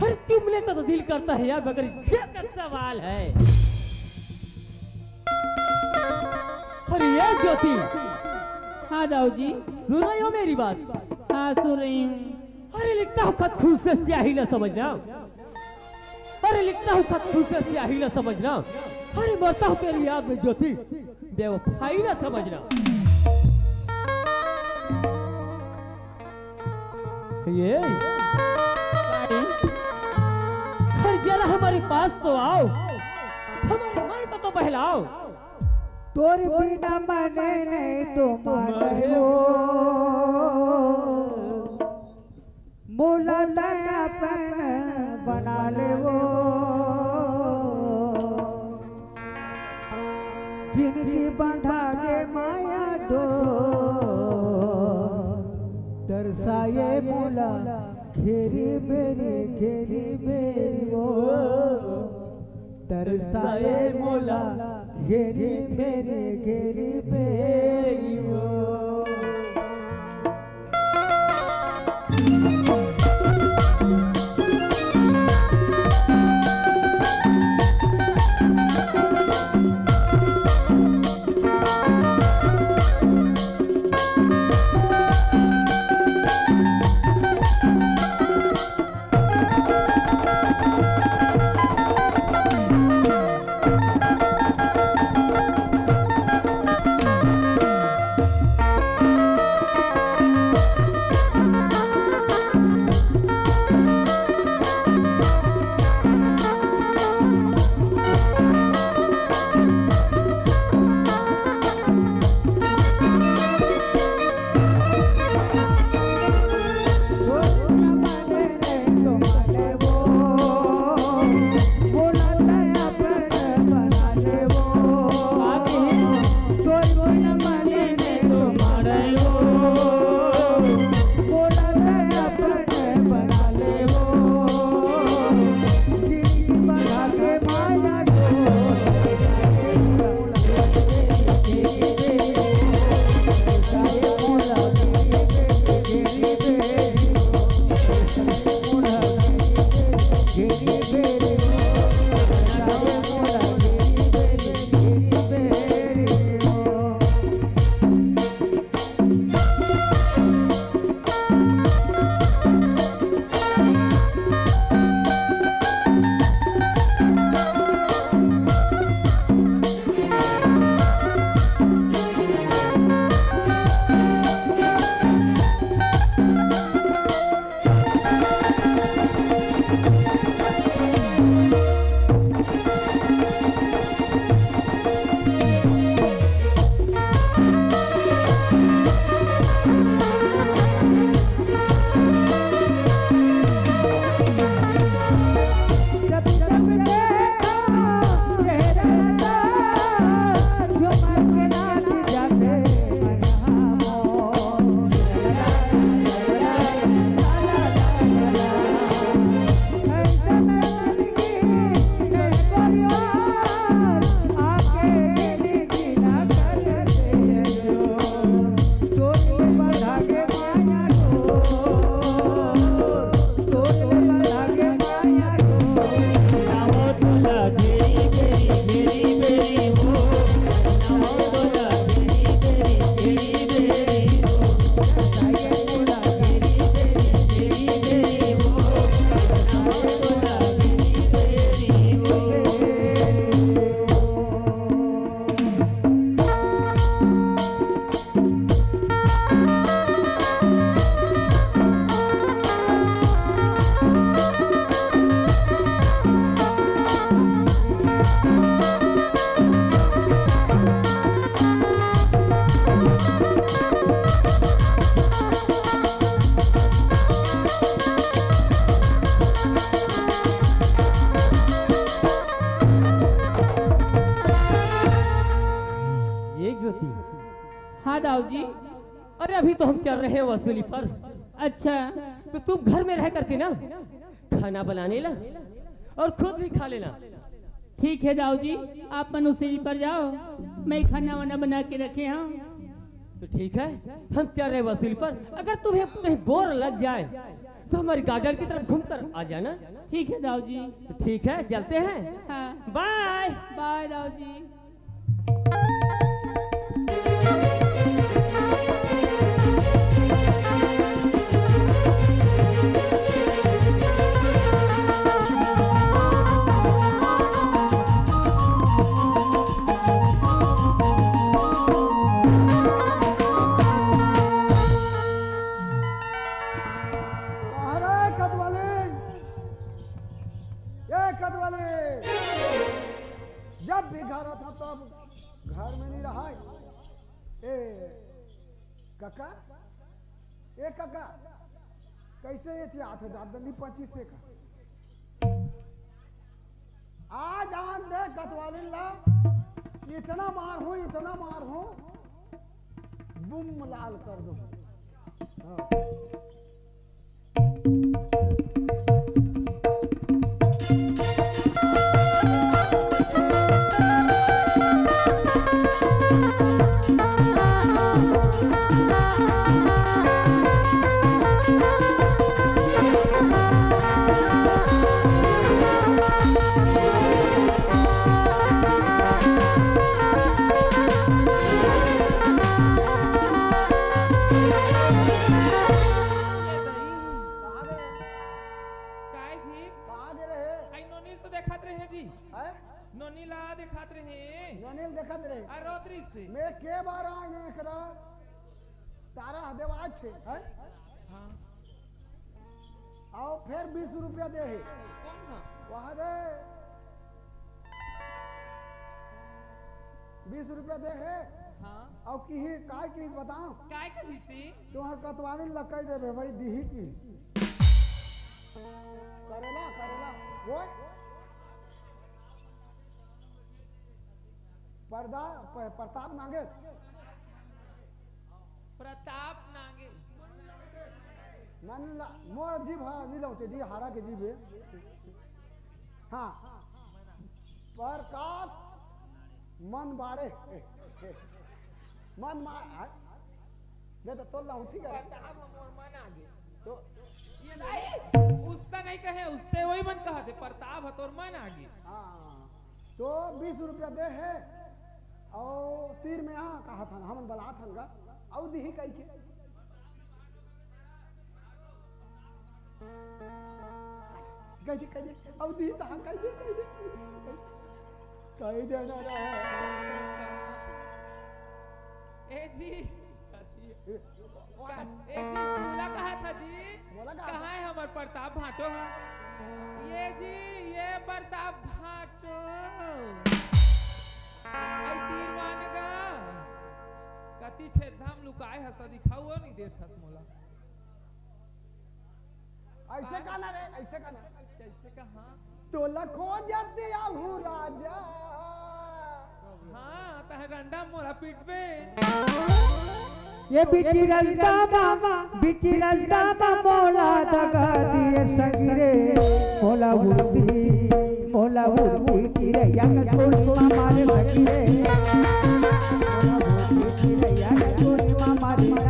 अरे चुमने का तो दिल करता है यार, मगर इज्जत का सवाल है। अरे ये ज्योति, हाँ दाऊ जी। सुन रही हो मेरी बात? हाँ, सुन रही हूँ। अरे लिखता हूँ खत, खून से स्याही ना समझना। अरे लिखता हूँ खत, खून से स्याही ना समझना। अरे मरता हूँ तेरी याद में ज्योति, बेवफाई ना समझना। ये, अरे जरा हमारे पास तो आओ, हमारे मन को तो बहलाओ। तोर बिना मने नहीं तो माने वो, मोला तै अपन बना ले वो। जिनकी बंधा गे माया डोर, तरसाए मोला घेरी बेरी, घेरी बेरी वो। तरसाए मोला घेरी बेरी, घेरी बेरी वो। अभी तो हम चल रहे हैं वसूली पर। अच्छा। तो तुम घर में रह करके ना खाना बना लेना और खुद भी खा लेना। ठीक है दाऊ जी, आप मन वसूली पर जाओ, मैं खाना वाना बना के रखे हँव। तो ठीक है, हम चल रहे वसूली पर। अगर तुम्हें कहीं बोर लग जाए तो हमारी गार्डन की तरफ घूम कर आ जाना। ठीक है दाऊ जी। तो ठीक है, चलते हैं। हाँ। बाय। बाय दाऊ जी। अरे कतवाली, ए कतवाली, जब भी घर आता तब घर में नहीं रहा है। ए काका, ए काका, कैसे ये चिल्लात हो जात दंडी पच्चीस से का? आज आन दे कतवाली ला, इतना मार हो, इतना मार हो, बुम लाल कर दो। हाँ। काय जी? कहाँ गे रहे? आई नोनी ल तो देखात रहे जी। हैं? नोनी ला देखात रहे। नोनी ल देखात रहे। आ रोत रहिस हे। मैं के बार आए ने एकरा? तारा हदे बात छे, हैं? हाँ। अउ फेर बीस रुपया दे हे। कौन सा? वहाँ दे। बीस रुपया दे हे। हाँ। अउ किही, काय किहिस बताओ? काय किहिस हे? तुम्हार कतवाली ल कहि देबे भाई, दिही किहिस। करेला, करेला। वो परदा-, प-, प्रताप नागेश। प्रताप नागेश। मन ला-, मोर जीभ हा, नी लौटे जी, हाड़ा के जीभ हे। हाँ। प्रकाश मन बाड़े। मन मा-, आ-, दे तो तोल लाऊं, ठीक है। प्रताप हमर मन आगे। तो ये नहीं, उस्ता नहीं कहे, उस्ते वही मन कहा थे, प्रताप ह तोर मन आगे। हाँ, तो बीस रुपया दे हे, अउ तीर में आ कहा था, हमन बला था गा, अउ दिही कही के। कहि दे, कहि दे, अउ दिही तहाँ कहि दे, कहि दे, कहि दे, कहि दे ना रे। ए जी, ए, का-, ए जी, मोला कहा था जी? मोला कहा था? कहाँ है हमर प्रताप भाटो हा? ये जी, ये प्रताप भाटो। आई तीर मान गा। कति छेद्धा म लुकाए हस त दिखाऊ नहीं देत हस मोला। ऐसे हाँ। गाना रे, ऐसे गाना। कैसे कहा? तोला खोजत आहूँ राजा। हाँ, तहे डंडा मोला पीटबे। ये बिचिरल दामा, बिचिरल दामा मोला दगा दिए सगी रे। मोला उड़ती, मोला उड़ती चिरैया के छोड़ी मा मारे सगी रे। मोला उड़ती चिरैया के छोड़ी मा मारे ना।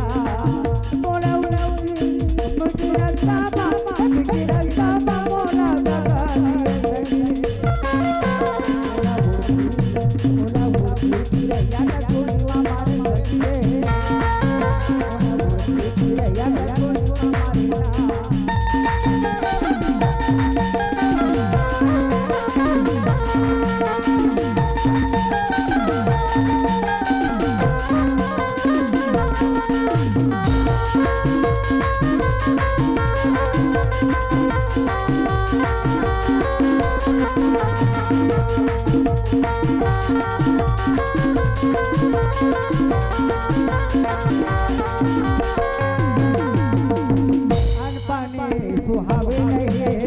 अन्न पानी सुहावे नहीं,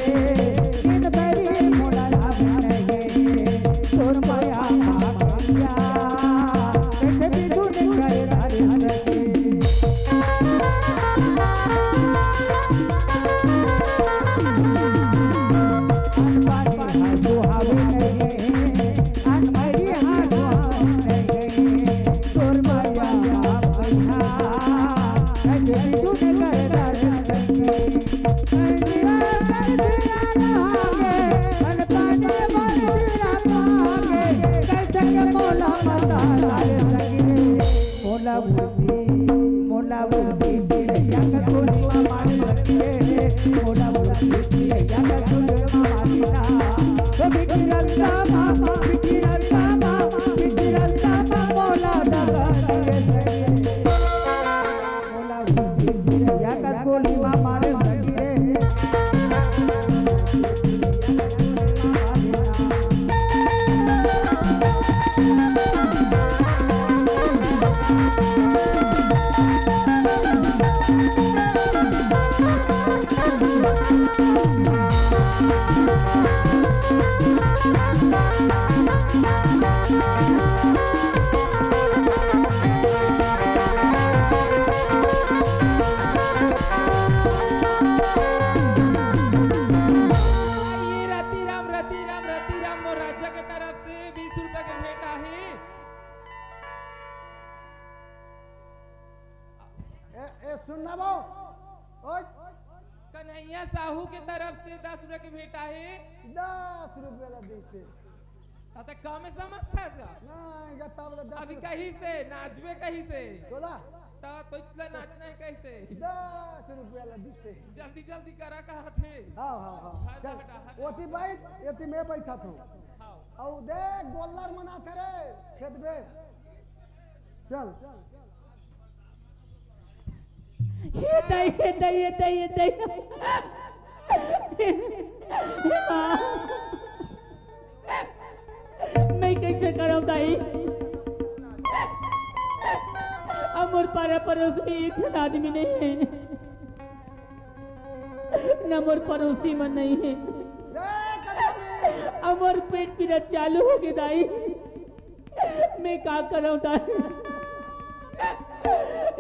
दिन भरी मोला लाभ नहीं, तोर माया माखिया, कैसे भी दूर करे तारे सखी। मोला मोला बिटिया का सुन मारी ना। ओ बिटिया रामा, बिटिया रामा, बिटिया रामा, मोला डगर दिए सैया। मोला बिटिया का गोली मा मारे सकी रे। ये रतिराम, रतिराम, रतिराम, मोर राजा के तरफ से बीस रुपया के भेंट आहे। ए, ए, सुन ना बो। ओए। कन्हैया साहू के तरफ से दस रुपया के भेंट आहे। दस रुपया ला दीस हे। ता ते कम समझथस का? नहीं, गा तब ले दस अभी रुपया। कहिस हे, नाचबे कहिस हे। तोला? ता तो इतना नाचना हे कहिस हे। दस रुपया ला दीस हे। जल्दी, जल्दी करा कहत हे। हाँ, हाँ, हाँ। हट, चल, हट, हट। ओती बैठ, एती मैं बैठा थो। हाँ। अउ देख, गोल्लर मन आथे रे, खेत में। चल। हे दाई, हे दाई, हे दाई, हे दाई। हे माँ। मैं कैसे करौं दाई? अब मोर पारा परोस में एक झन आदमी नहीं है, न मोर परोसी मन नहीं है। अब मोर पेट पीरा चालू होगे दाई। मैं का करौं दाई?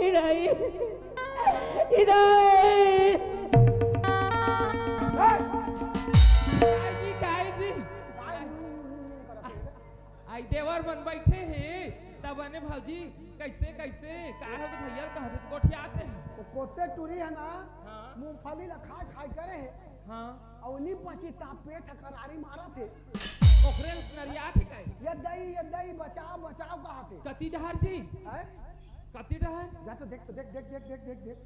इराई, इराई। काई जी, काई जी। आई देवर मन बैठे हे, तब बने भौजी, कैसे, कैसे, का होगे भैया, कहत गोठियात रहे। वो कोते टूरी है ना, हाँ। मूंगफली ला खाए, खाए करे हे। हाँ। अउ नी पची ता पेट ह करारी मारत हे। ओकरे नरियात हे काई? ये दई, ये दई, बचाव, बचाव कहत हे। कति डहर जी? हैं? कति डहर? जा तो देख, तो देख, देख।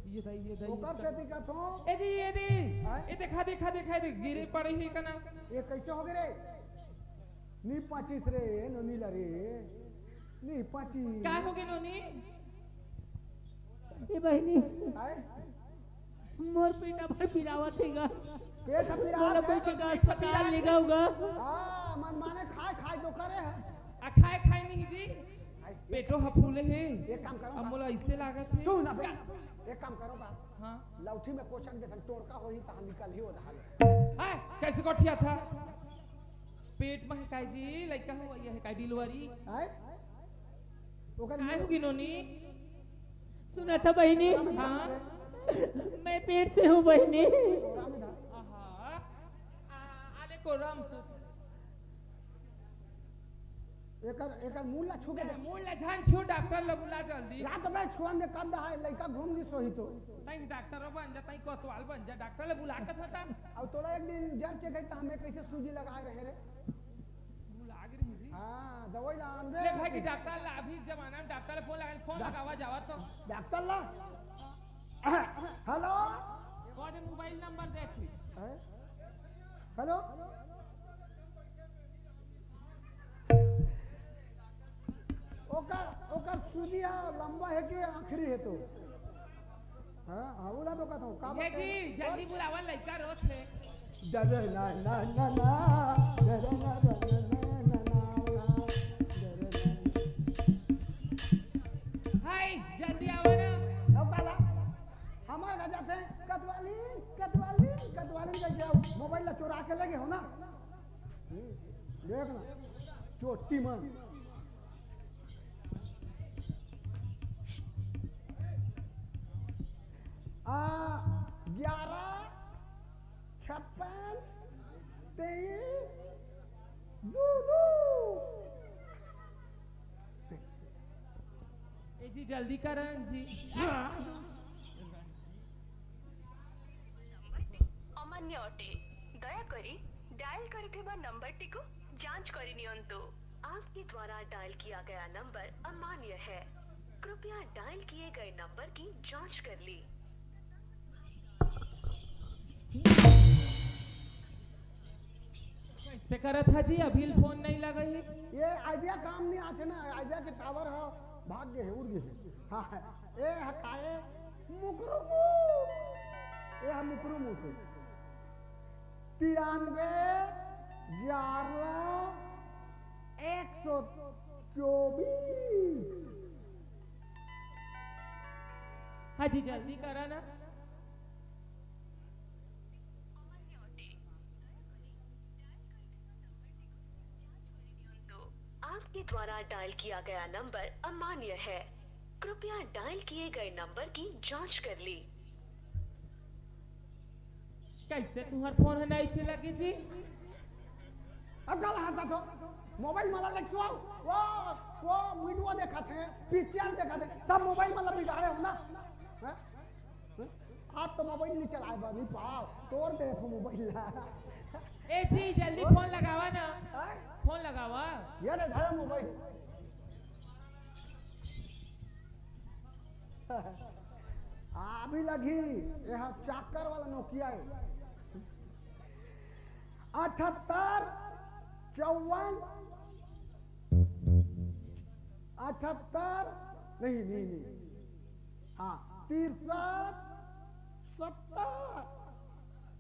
ये दई, ये दई, ओकर ये से दई। दिखत हो। ए दी, ए दी। हैं? ए देखा, देखा, देखा, ए दे, गिरे पड़े ही कना। ये कैसे होगे रे? नी पचिस रे, नोनी ला रे। नी पचिस। का होगे नोनी? ए बहिनी, आय? मोर पेट अब्बड़ पिरावत हे गा। पेट ह पिरावत मोला हे? कोई के अस्पताल ले गा होगा। हाँ, मन माने खाए, खाए तो करे है। आ खाए, खाए नहीं जी। आय, पेटो ह फूले हे। एक काम करो अब ना। मोला ऐसे लागत हे। सुन ना बे, का? एक काम करो बा। हाँ। लौठी में कोचक देथन, टोरका होही, तहाँ निकल ही वो धाल। हाय, कैसे गोठियात हे? पेट में हे काई जी, लइका हो, ये हे काई delivery? आय? ओकर काय मुंह होगे नोनी? सुनत हव बहिनी? हाँ। मैं पेट से हूँ बहिनी। आहा। आ, आले को राम सु- एकर, एकर मुंह ला छू के देख। मुंह ला झन छू, डॉक्टर ला बुला जल्दी। ला तो मैं छुअन दे, कब दहा लइका घूम गिस होही तो। तई डॉक्टर बन जा, तई कोतवाल बन जा, डॉक्टर ला बुला के था। अब तोला एक दिन जर चेक है, तो हमें कैसे सूजी लगाए रहे रे? भुला गे रही जी। हाँ, दवाई ला आन दे। ले भाई कि डॉक्टर ला, अभी जमाना में डॉक्टर ला फोन लगा, फोन डॉ- लगावा जावा तो। डॉक्टर ला। हेलो। कौन मोबाइल नंबर देती? हैं? हेलो। ओकर, ओकर सूजिया लंबा है कि आखिरी है तो? हाँ, हाँ, बोला तो कहता हूँ, का ये बात है? जी, जल्दी बुलावा, लइका रोत हे। डरे ना, ना, ना, ना, डरे ना, डरे ना, ना, ना, ना, डरे ना। हाय, जल्दी आवा ना। अब काला, हमार घर जाते हैं, कतवाली, कतवाली, कतवाली करके आओ। मोबाइल ला चुरा के लेगे हो ना? हम्म, देख ना, चोटी मन। आ, ग्यारह, छप्पन, तेईस, दू, दू। ए जी, जल्दी करन जी। अमान्य अटे। दयाकरी डायल करिथिबा नम्बरटीको जाँच करिनियंतु। आपके द्वारा डायल किया गया नंबर अमान्य है। कृपया डायल किए गए नंबर की जाँच कर ली। से करत हा जी, अभी फोन नहीं लगे हे। ये आइडिया काम नहीं आते ना, आइडिया के टावर ह भाग गए हे, उड़ गए हे। हाँ, ए हकाए मुकरू मूस, ए ह मुकरू मूस हे। तिरानवे ग्यारह एक सौ चौबीस। हाँ जी, जल्दी करा ना। आपके द्वारा डायल किया गया नंबर अमान्य है। कृपया डायल किए गए नंबर की जांच कर ली। कैसे तुम्हार फोन ह नहीं चला के जी? अब कल हंसत हो, मोबाइल मला लेके आओ। वो, वो वीडियो देखत हे, पिक्चर देखत हे, सब मोबाइल मला बिगाड़े हो ना। हैं? हैं? आप तो मोबाइल नहीं चलाए बा, नहीं पाओ, तोड़ दे तो मोबाइल ला। ए जी, जल्दी फोन लगावा ना। हैं? फोन लगावा। ये रे, धरा मोबाइल। अभी लगी, ये चाकर वाला नोकिया है। अठहत्तर चौवन, अठहत्तर, नहीं, नहीं, नहीं, हाँ, तिरसठ, सत्तर,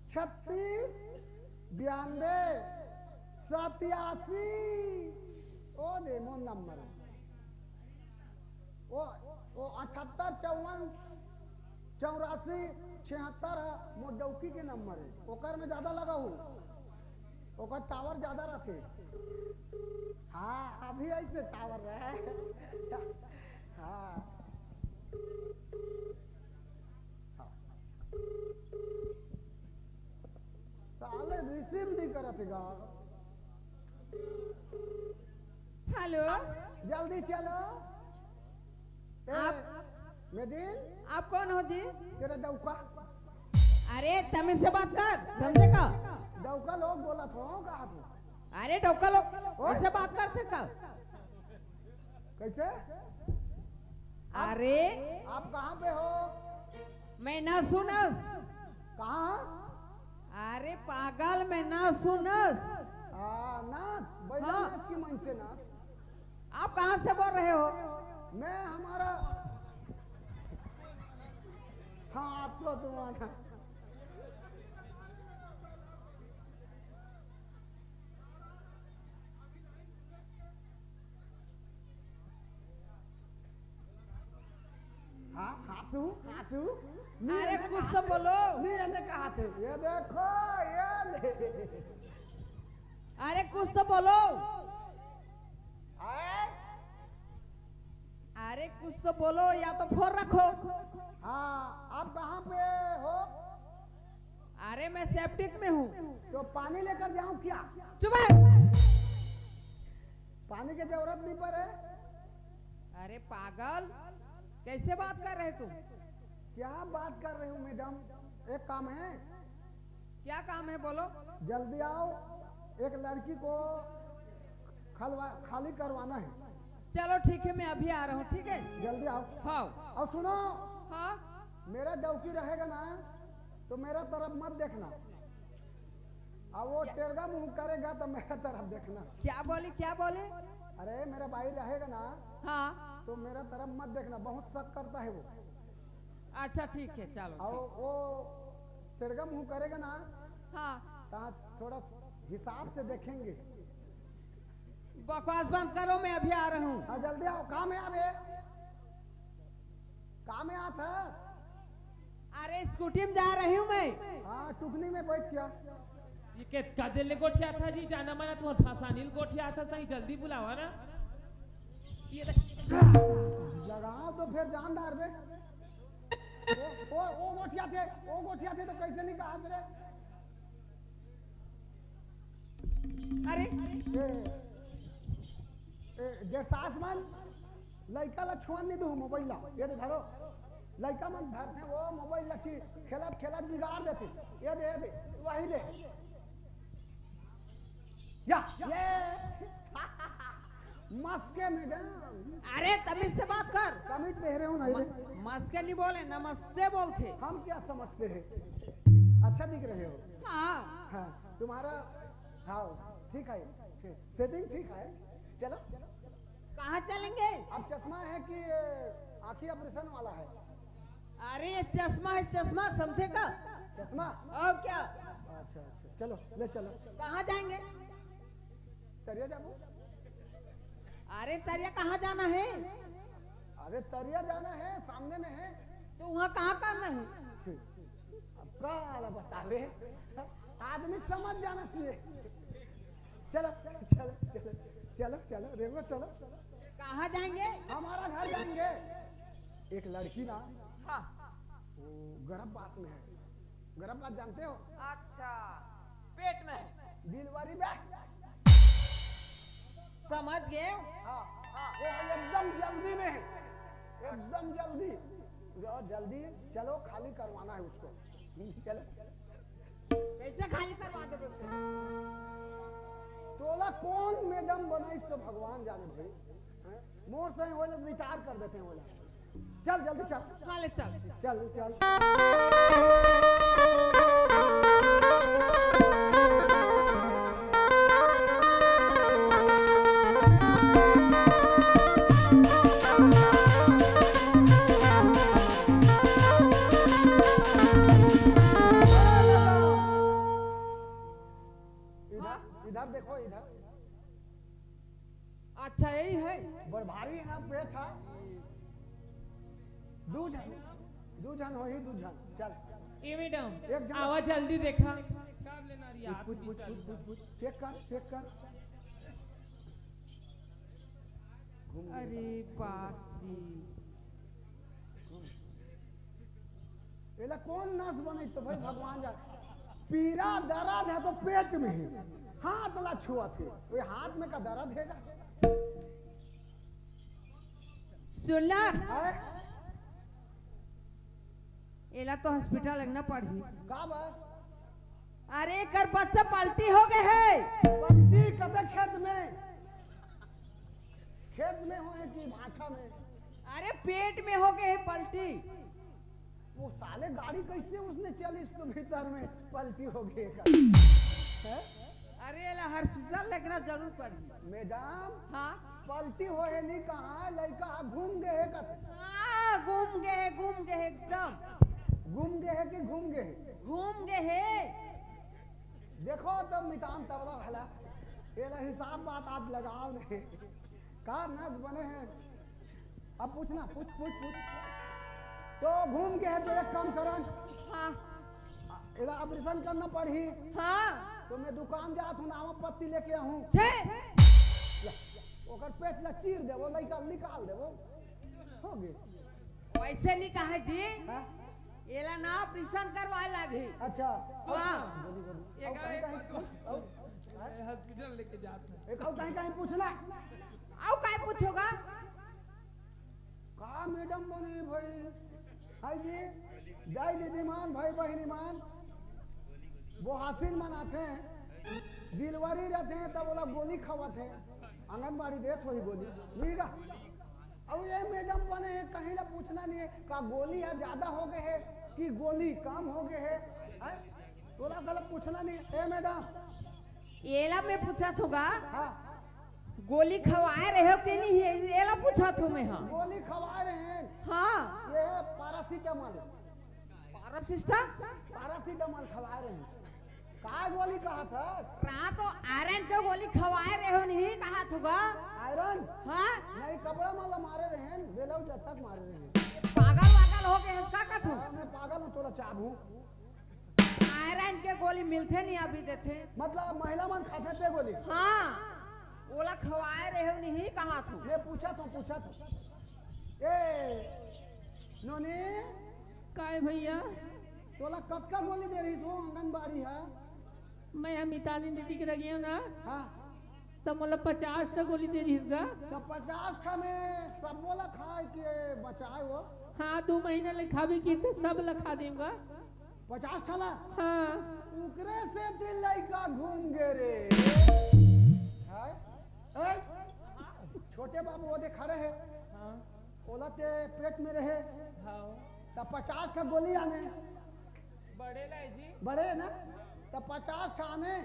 छत्तीस, बयानबे, सत्यासी। ओ दे मोर नंबर। ओ, ओ अठहत्तर चौवन चौरासी छिहत्तर ह मोर डौकी के नंबर है, ओकर में ज्यादा लगा हूँ, ओकर टावर ज्यादा रहते। हाँ, अभी ऐसे टावर रहे। हाँ। हाँ। साले रिसीव नहीं करत हे गा। हेलो। जल्दी चलो। ए, आप मेदिन। आप कौन हो जी? तेरा डौका। अरे तमीज से बात कर, समझे का? डौका लोग बोलत हो, कहा तू? अरे डौका लोग ओए। ऐसे बात करते का? कैसे? अरे। आप कहाँ पे हो? मैं ना सुनस। कहाँ? अरे पागल, मैं ना सुनस। हाँ, नाच, बैठा हाँ। नाच की मन से नाच। आप कहाँ से बोल रहे हो? मैं हमारा, हाँ, आप तो तुम्हारा। हाँ, हाँसू, हाँसू। नहीं, अरे, एने कुछ कहा तो थे। बोलो। नहीं, एने कहा थे। ये देखो, ये ले। अरे, कुछ तो बोलो। आए? अरे, कुछ तो बोलो, या तो फोन रखो। हाँ, आप कहाँ पे हो? अरे, मैं सेप्टिक में हूँ। तो पानी लेकर जाऊँ क्या? चुप है। पानी की जरूरत नहीं पड़े। अरे पागल, कैसे बात कर रहे तुम? क्या बात कर रहे हो मैडम? एक काम है। क्या काम है बोलो? जल्दी आओ, एक लड़की को खलवा-, खाली करवाना है। चलो ठीक है, मैं अभी आ रहा हूँ, ठीक है? जल्दी आओ। हाँ। और सुनो, हाँ। मेरा डौकी रहेगा ना, तो मेरा तरफ मत देखना। अब वो क्या? टेरगा मुंह करेगा तो मेरा तरफ देखना। क्या बोली, क्या बोली? अरे, मेरा भाई रहेगा ना, हाँ। तो मेरा तरफ मत देखना, बहुत शक करता है वो। अच्छा, ठीक है, चलो, और ठीक। वो टेरगा मुंह करेगा ना, हाँ। तो थोड़ा हिसाब से देखेंगे। बकवास बंद करो, मैं अभी आ रहा हूँ। हाँ, जल्दी आओ, काम है अबे। काम है आता। अरे, स्कूटी में जा रही हूँ मैं। हाँ, टुकनी में बैठ क्या? ये के कदे ले गोठिया था जी, जाना माना तुम्हार फसानील गोठिया था, सही जल्दी बुलावा ना। ये देख। लगाओ तो फिर जानदार बे। वो, वो, वो गोठिया थे, वो गोठिया थे तो कैसे नहीं कहा रे? अरे। ए, ए, जे सास मन लइका ला छुअन नहीं दू मोबाइल ला। ये तो धरो। लइका मन धरथे वो मोबाइल ला कि खेलत, खेलत बिगाड़ देथे। ये दे, ये दे, वही दे। या, ये। मस्के मैडम। अरे, तमीज से बात कर। तमीज मेरे हो नहीं म-, दे। मस्के नहीं बोले, नमस्ते बोलते। हम क्या समझते हैं? अच्छा दिख रहे हो। हाँ। हाँ, तुम्हारा हाँ, ठीक है, ठीक, सेटिंग ठीक है। चलो। कहाँ चलेंगे? अब चश्मा है कि आँखी ऑपरेशन वाला है? अरे, ये चश्मा है, चश्मा, समझे का? चश्मा? और क्या? अच्छा, अच्छा, चलो, ले चलो। कहाँ जाएंगे? तरिया जाबो। अरे, तरिया कहाँ जाना है? अरे, तरिया जाना है, सामने में है। तो वहाँ कहाँ करना है? अब का वाला बतावे, आदमी समझ जाना चाहिए। चलो, चलो, चलो, चलो, चलो, रेंगो, चलो। कहाँ जाएंगे? हमारा घर जाएंगे। एक लड़की ना, हाँ। वो गर्भवास में है। गर्भवास जानते हो? अच्छा, पेट में है। डिलीवरी में। समझ गए? हाँ, हाँ। वो है एकदम जल्दी में है, एकदम जल्दी। जो जल्दी, चलो, खाली करवाना है उसको। चलो। कैसे खाली करवा दो उससे? तोला कौन मैडम बनाइस तो भगवान जाने भाई। हैं? मोर से वो लोग विचार कर देते हैं वो लोग। चल जल्दी चल। हाँ, ले चल। चल, चल। इधर, हाँ? इधर देखो, इधर। अच्छा, यही है। बड़ भारी है ना, पेट है। दू झन, दू झन होही, दू झन। चल। ए मैडम, एक झन। आवा जल्दी देखा। कब ले नरिया पूछ, पूछ, पूछ, पूछ, पूछ। चेक कर, चेक कर। घूम गया। अरे बाप रे। एला कौन नस बने तो भाई भगवान जाने। पीरा दर्द है तो पेट में है, हाथ ला छुआ थे, वो हाथ में का दर्द है का? सुन ला। हैं? एला तो हॉस्पिटल लगना पड़ही। का बात? अरे, एकर बच्चा पलटी हो गए है। पलटी कते खेत में? खेत में होए कि भाठा में? अरे, पेट में हो गए है पलटी। वो साले गाड़ी कैसे उसने चली इसको भीतर में पलटी हो गई एकर? हैं? अरे, एला हॉस्पिटल लेकना जरूर पड़ही। मैडम, हाँ? पलटी होए नहीं कहा, लड़का घूम गए है कते? हाँ, घूम गए है, घूम गए है एकदम। घूम गए है कि घूम गए है? घूम गए है। देखो तो मितान तबला वाला, एला हिसाब बात आज लगाओ नहीं। का नस बने हैं? अब पूछना, पूछ, पूछ, पूछ। तो घूम गए है तो एक काम करन। हाँ। एला ऑपरेशन करना पड़ही। हाँ। तो मैं दुकान जात हूँ, नावा पत्ती लेके आहूँ। छे। ले, ओकर पेट ला चीर देबो, लइका निकाल देबो। हो गए। वैसे नहीं कहा जी। हाँ? एला ना ऑपरेशन करवाए लागे। अच्छा। वाह। बोली, बोली। ये अउ कहीं, कहीं, अउ, हैं? हॉस्पिटल लेके जात है। एक अउ कहीं, कहीं पूछना। अउ काहे पूछोगा? का मैडम बने भाई? हाय जी, जय दीदी मान, भाई बहिनी मान। वो हासिल मनाते हैं, डिलीवरी रहते हैं, तब वो लोग गोली खवाते हैं, आंगनबाड़ी देत वही गोली, ठीक है? अब ये मैडम बने हैं, कहीं ला पूछना नहीं है, का गोली है ज्यादा हो गए है कि गोली कम हो गए है? हैं? तोला गलत पूछना नहीं है। ए मैडम, एला मैं पूछत हूँ गा, हाँ। गोली खवाए रहे हो कि नहीं है? एला पूछत हूँ मैं, हाँ। गोली खवाए रहे हैं। हाँ। ये पैरासिटामोल। पैरासिटा? पैरासिटामोल खवाए रहे हैं। का गोली कहा था? रात तो आयरन के गोली खवाए रहे हो नहीं कहा थूगा। आयरन? हाँ। नहीं, कपड़ा माला मारे रहे हैं, बेलौज तक मारे रहे हैं। पागल वागल हो गए हैं, का कथू? हाँ, मैं पागल हूँ, तोला चाब हूँ। आयरन के गोली मिलथे नहीं, अभी देथे। मतलब महिला मन खाथे ते गोली? हाँ, ओला खवाए रहे हो नहीं कहा थू। मैं पूछा थू, पूछा थू। ए, नोनी। काय भैया? तोला कतका गोली दे रही थू आंगनबाड़ी है? मैं हम मितानी दीदी के लगे हूँ ना। हाँ। त मोला पचास ठा गोली दे रहिस गा। त पचास ठा में सबो ला खाए के बचाए हो? हाँ, दू महीना ले खाबे की त सब ला खा देम गा। पचास ठा ला? हाँ। उकरे से दिल लइका घूम गे रे। हाय? ए? छोटे बाबू वो दे खड़े है। हाँ। ओला ते पेट में रहे। हाँ। त पचास ठा गोली आने। बड़े लाए जी। बड़े ना? त पचास ठा आने।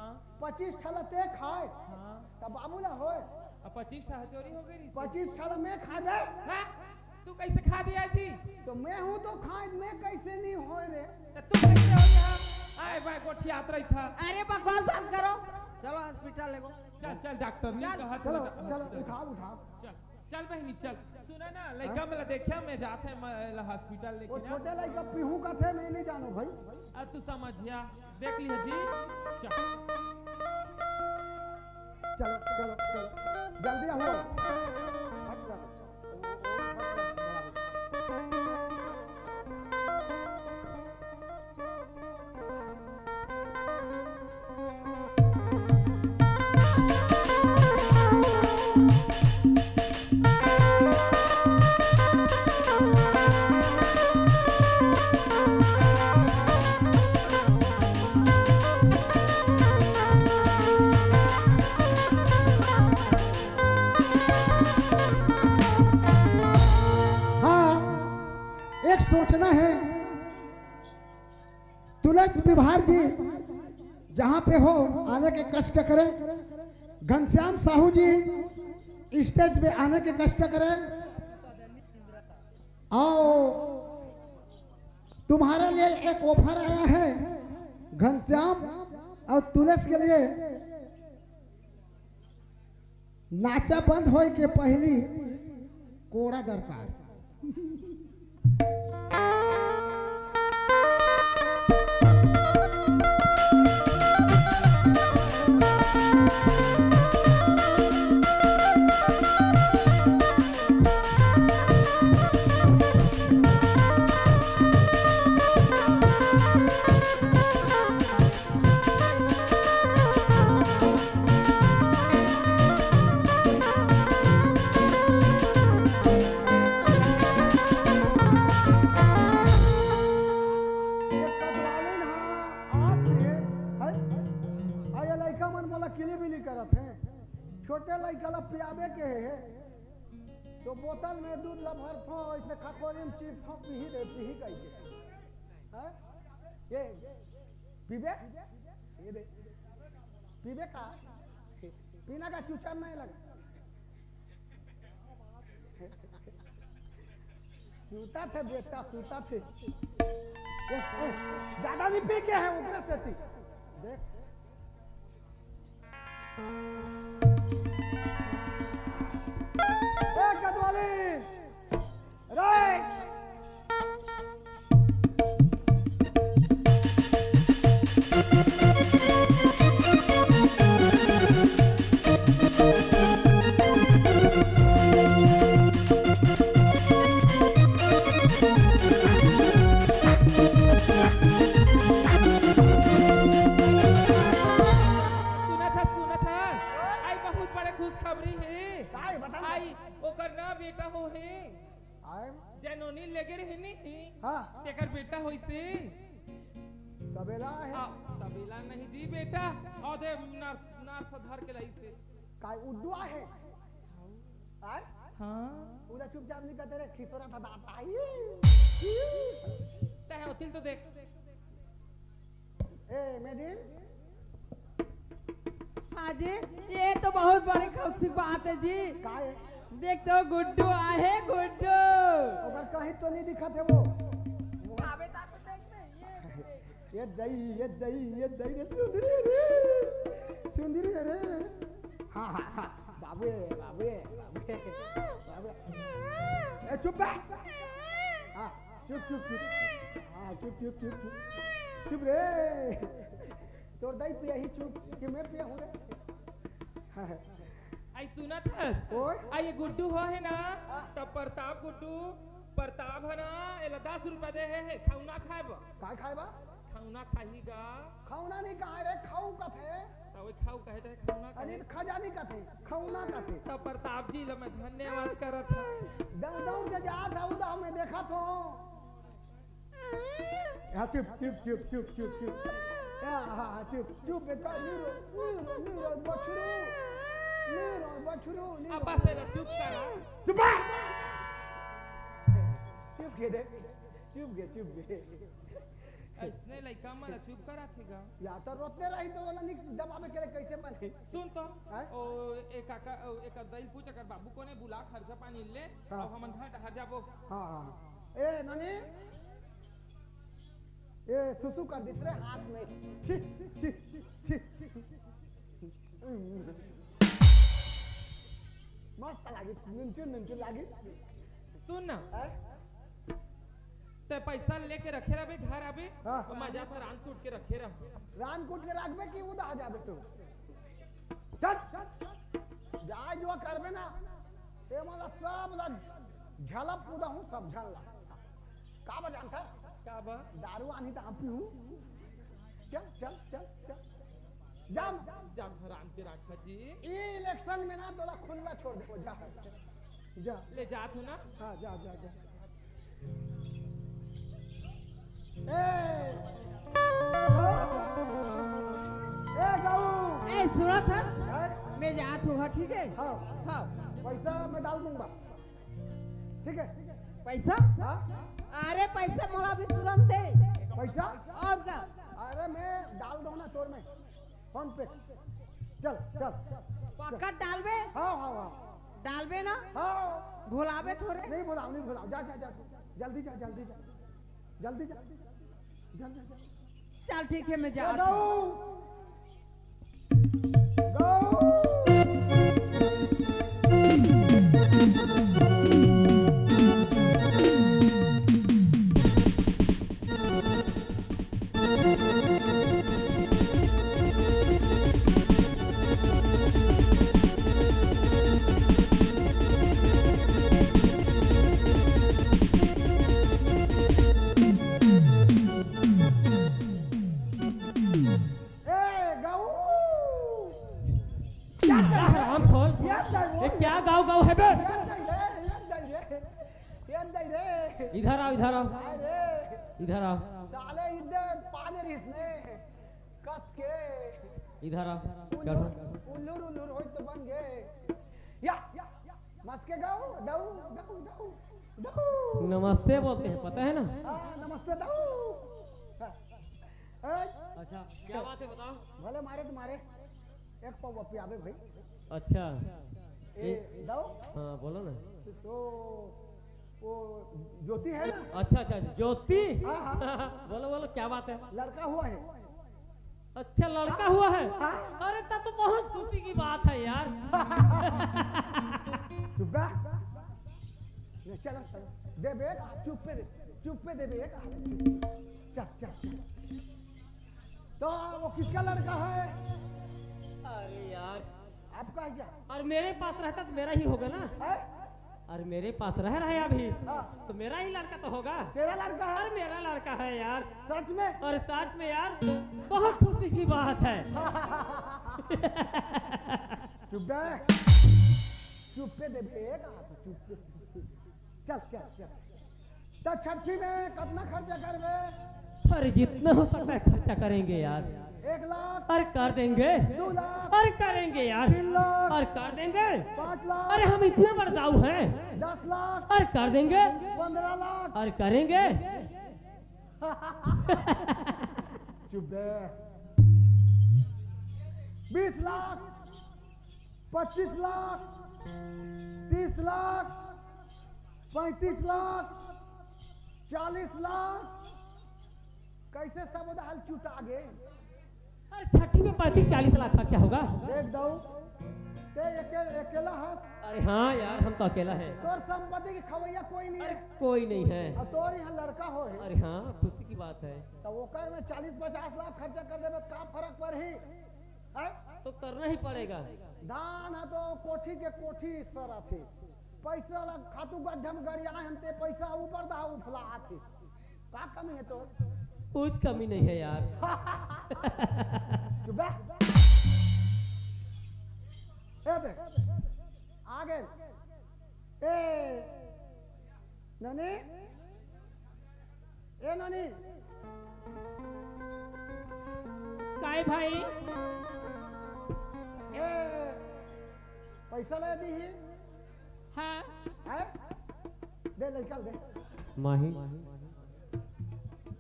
हाँ। पच्चीस ठा ला ते खाए, हाँ। त बाबू ला होए। अब पच्चीस ठा चोरी हो गई रही। पच्चीस ठा ला मैं खाए बे। हाँ? तू कैसे खा दिया जी? तो मैं हूँ तो खाए, मैं कैसे नहीं होए रे? तो तू कैसे हो यहाँ? आए बा गोठियात रही था। अरे बकवास बंद करो, चलो हॉस्पिटल लेगो। चल, चल, डॉक्टर नहीं चल। कहा, चलो, चल, चलो, हॉस्पिटल। उठाओ, उठाओ। चल, चल बहनी, चल। सुना ना, लइका हाँ? मेला देखा, मैं जात है, मैं ला हॉस्पिटल लेके वो जा। छोटे लइका पीहू का थे, मैं नहीं जानू भाई। अब तू समझिया, देख लिया जी। चल। चलो, चलो, चलो, जल्दी आओ। फट कर। हाँ, एक सोचना है, तुलस विभार जी जहाँ पे हो, आने के कष्ट करें। घनश्याम साहू जी स्टेज पे आने के कष्ट करें। आओ, तुम्हारे लिए एक ऑफर आया है घनश्याम और तुलस के लिए। नाचा बंद होए के पहली कोड़ा दरकार। एक कटवालिन हा आत हे, है? आ ये लइका मन मोला किली बिली करत हे। छोटे लइका ला पियाबे के हे, तो बोतल में दूध ला भरथो, इसने खकोरी में चीरथो, पीही दे, पीही कहिके। हैं? ये पीबे? ये दे। पीबे का? पीना का चूचा नहीं लगा। सूता थे बेटा, सूता थे। ए, ए, ज्यादा नहीं पी के है, उगरे से थी। देख। ए, कदवाली। राइट। सुनत हस, सुनत हस। आई बहुत बड़े खुशखबरी हे। का हे, बता ना। आई ओकर ना बेटा हो हे। आय। जय नोनी लेगे रहे नी। हाँ। तेकर बेटा होइसे। तबेला हे। आ, तबेला नहीं जी बेटा। और दे नर्स, नर्स धर के लाइसे। काय उड्डू आहे? आय? हाँ। उधर चुपचाप नहीं करते रे, खिसोरा था दाता। तय होतिल तो देख। ए, मेदिन। हाँ जी, ये तो बहुत बड़ी खुशी की बात है जी। काय? देख तो गुड्डू आहे, गुड्डू। ओकर कहीं तो नहीं दिखत हे वो। आबे ता तो देख बे, ये तो देख। ये दई, ये दई, ये दई रे सुंदरी रे। सुंदरी रे। हाँ, हाँ, हाँ। बाबू रे, बाबू रे, बाबू रे, बाबू रे। ए, चुप बे। हाँ, चुप, चुप, चुप। हाँ, चुप, चुप, चुप, चुप। चुप रे। तोर दाई पिया ही चुप, कि मैं पिया हूँ रे? हाँ। आई सुनत हस? ओए? आ ये गुड्डू हो है ना? हाँ। तब प्रताप गुड्डू, प्रताप है ना, एला दस रुपया दे हे, हे, खौना खाए बा। काय खाए बा? खौना खाही गा। खौना नहीं कहा रे, खाऊ कथे। त ओए खाऊ कहे त खौना अरे कहे। खजानी कथे, खौना कथे। त प्रताप जी ल मैं धन्यवाद करत हूँ। दौड़ दौड़ के जात हूँ, उदा मैं देखत हूँ। हाँ, चुप, चुप, चुप। हाँ, हाँ, हाँ, चुप, चुप, बेटा, नी रो, नी रो, नी रो, बछरू, नी रो, बछरू, नी रो। अब बस एला चुप करा। चुप बे। चुप के दे, चुप के, चुप के। अइसने लइका मन ला चुप कराथे गा। या तो रोते रही तो ओला नी दबावे के ले कइसे बने? सुन तो, हैं? ओ, एक काका, ओ, एक दई ल पूछ, अगर बाबू कोने बुला खर्चा पानी ले, हाँ। अउ हमन घर डहर जाबो। हाँ, हाँ। ए, ननी, ए, सुसु कर दिस रे हाथ में। छी, छी, छी। मस्त लागिस, नुनचुन, नुनचुन लागिस। सुन ना। हैं? तैं पैसा लेके रखे रहबे, घर आबे, हाँ। तो मैं जाकर रांध कूट के रखे रह। रांध कूट के रखबे कि उदा जाबे तू? चल, जाय जो करबे ना, ते मोला सब ला झलप कूदा हूँ, सब झन ला। का बा जानता? का बा? दारू आनी तो हम पीहूँ। चल, चल, चल, चल। जा। जा घर आन के राखा जी। ई इलेक्शन में ना तोला खुल्ला छोड़ देबो, जा। जा। ले जात हो ना? हाँ, जा, जा, जा। ए! ए, गऊ! ए, सुनत हस? हैं? मैं जात हूँ, हाँ, ठीक है? हाँ। हाँ। पैसा मैं डाल दूंगा। ठीक है? पैसा? हाँ? अरे, पैसा मोला अभी तुरंत दे। पैसा? और का? अरे, मैं डाल दूँ ना तोर में। फोन पे। चल, चल। पक्का डालबे? हाँ, हाँ, हाँ। डालबे ना? हाँ। भुलाबे थोरे? नहीं भुलाओ, नहीं भुलाओ। जा, जा, जा। जल्दी जा, जल्दी जा। जल्दी जा। जल्दी जा। चल, ठीक है, मैं ए, जात हूँ। गऊ। गऊ। ए, गऊ। क्या कर रहा है? राम खोल। ये क्या वो? ये क्या गाँव गाँव है बे? ये नहीं रे, ये नहीं रे, ये नहीं रे। इधर आओ, इधर आओ। अरे। इधर आओ। साले इधर पादर इसने कस के। इधर आओ। उल्लू, चढ़ो। उल्लूर, उल्लूर होई तो बन गए। या, या, या। मस्के गाऊ, दाऊ, दाऊ, दाऊ, दाऊ। नमस्ते बोलते हैं, पता है ना? हाँ, नमस्ते दाऊ। हाँ। ए, अच्छा, क्या बात है, बताओ। भले मारे तो मारे, एक पाव पियाबे भाई। अच्छा। ए, ए, दाऊ। हाँ, बोलो ना। तो वो ज्योति है ना? अच्छा, अच्छा, ज्योति। हाँ, हाँ। बोलो, बोलो, क्या बात है? लड़का हुआ है। अच्छा, लड़का हुआ है? हाँ। अरे, तब तो बहुत खुशी की बात है यार। चुप रह। ले, चलो, चलो। दे बे, चुप पे दे, चुप पे दे बे, चल, चल, चल। तो वो किसका लड़का है? अरे यार। आपका है क्या? और मेरे पास रहता तो मेरा ही होगा ना। है? और मेरे पास रह रहा है अभी, हाँ। तो मेरा ही लड़का तो होगा। तेरा लड़का है? और मेरा लड़का है यार। सच में? और सच में यार, बहुत खुशी की बात है। चुप बे। चुप पे दे बे, एक हाथ चुप पे। चल, चल, चल। त छठी में कितना खर्चा करबे? अरे, जितना हो सकता है खर्चा करेंगे यार। एक लाख। अरे, कर देंगे। दो लाख। अरे, करेंगे यार। तीन लाख। अरे, कर देंगे। पाँच लाख। अरे, हम इतना बड़ा दाऊ हैं। दस लाख। अरे, कर देंगे। पन्द्रह लाख। अरे, करेंगे। चुप बे। बीस लाख। पच्चीस लाख, तीस लाख, पैंतीस लाख, चालीस लाख। कैसे सब दाल चुटा गे? अरे, छठी में पैंतीस चालीस लाख खर्चा होगा। देख दाऊ, ते अके-, अकेला हस। अरे हाँ यार, हम तो अकेला है। तोर संपत्ति के खवैया कोई नहीं अरे है। कोई नहीं है। और तोर यहाँ लड़का हो है। अरे हाँ, खुशी की बात है। तो ओकर में चालीस पचास लाख खर्चा कर देबे, का फर्क पड़ही? हैं? तो करना ही पड़ेगा। धान ह तो कोठी के कोठी सरथे। पैसा ला खातू गड्ढा में गड़िया हन ते पैसा ऊपर दहा उफला आथे। का कमी है तो? कुछ कमी नहीं है यार। चुप बे। ए दे। आगे। ए। ननी। ए ननी। काय भाई? ए, पैसा ले दी ही? हाँ। है? दे, ले, चल दे। माही।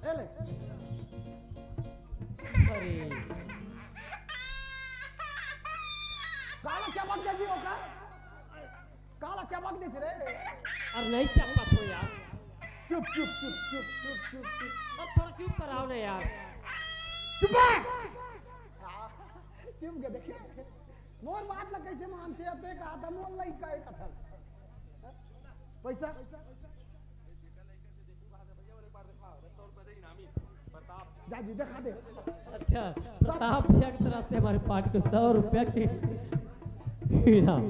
ए ले। काला चपक दे जी ओकर। काला चपक दिस रे। अरे नहीं चपक हो यार। चुप, चुप, चुप, चुप, चुप, चुप, चुप। अब थोड़ा चुप कराओ ना यार। चुप है। चुप के देखिए। मोर बात ला कैसे मानते हैं? ते कहा था मोर लइका एक कथन। पैसा? जा जी, दिखा दे। अच्छा, प्रताप भैया की तरफ से हमारे पार्टी को सौ रुपया की इनाम।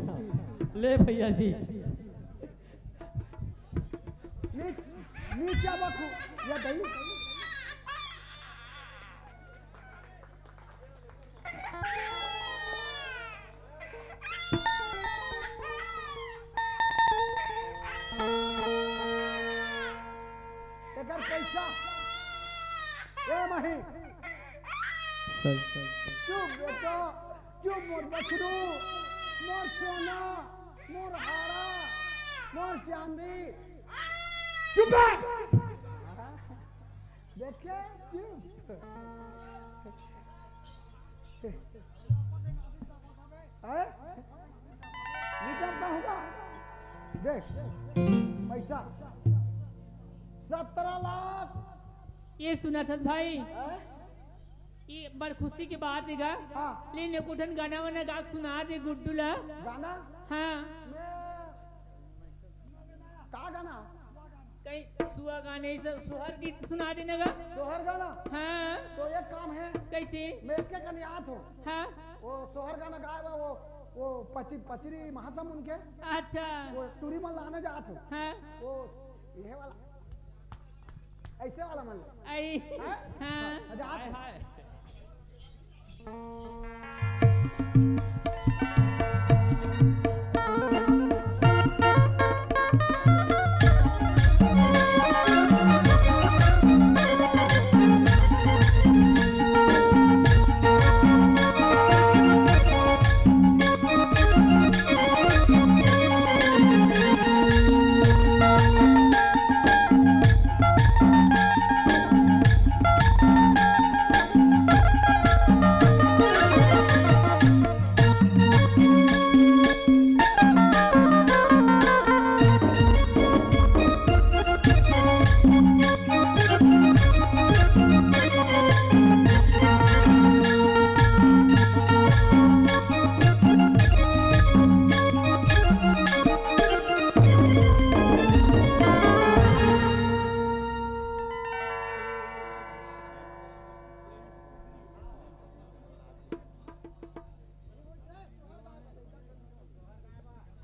ले भैया जी। नी-, नीचे बखू, या दही। एकर पैसा। ए माही। चुप बेटा, चुप मोर बछरू, मोर सोना, मोर हारा, मोर चांदी। चुप बे। देखे? चुप। हैं? निकल का होगा? देख, पैसा सत्रह लाख। ये सुना था भाई, हैं? ये बड़ खुशी की बात है गा। हाँ। लेकिन एक ठन गाना वाना गा के सुना दे गुड्डू ला। गाना? हाँ। मैं का गाना? कहीं सुआ गाने से सोहर गीत सुना देने का। सोहर गाना? हाँ। तो एक काम है। कैसे? मैं एक के कनी आत हूँ। हाँ। वो सोहर गाना गाए बा, वो, वो पची-, पचरी महासम उनके। अच्छा। वो टूरी मन लाने जात हूँ। हाँ। वो ये वाला, ऐसे वाला मन। आई। हाँ? हाँ। मजा आत हाय, हूँ। हाय।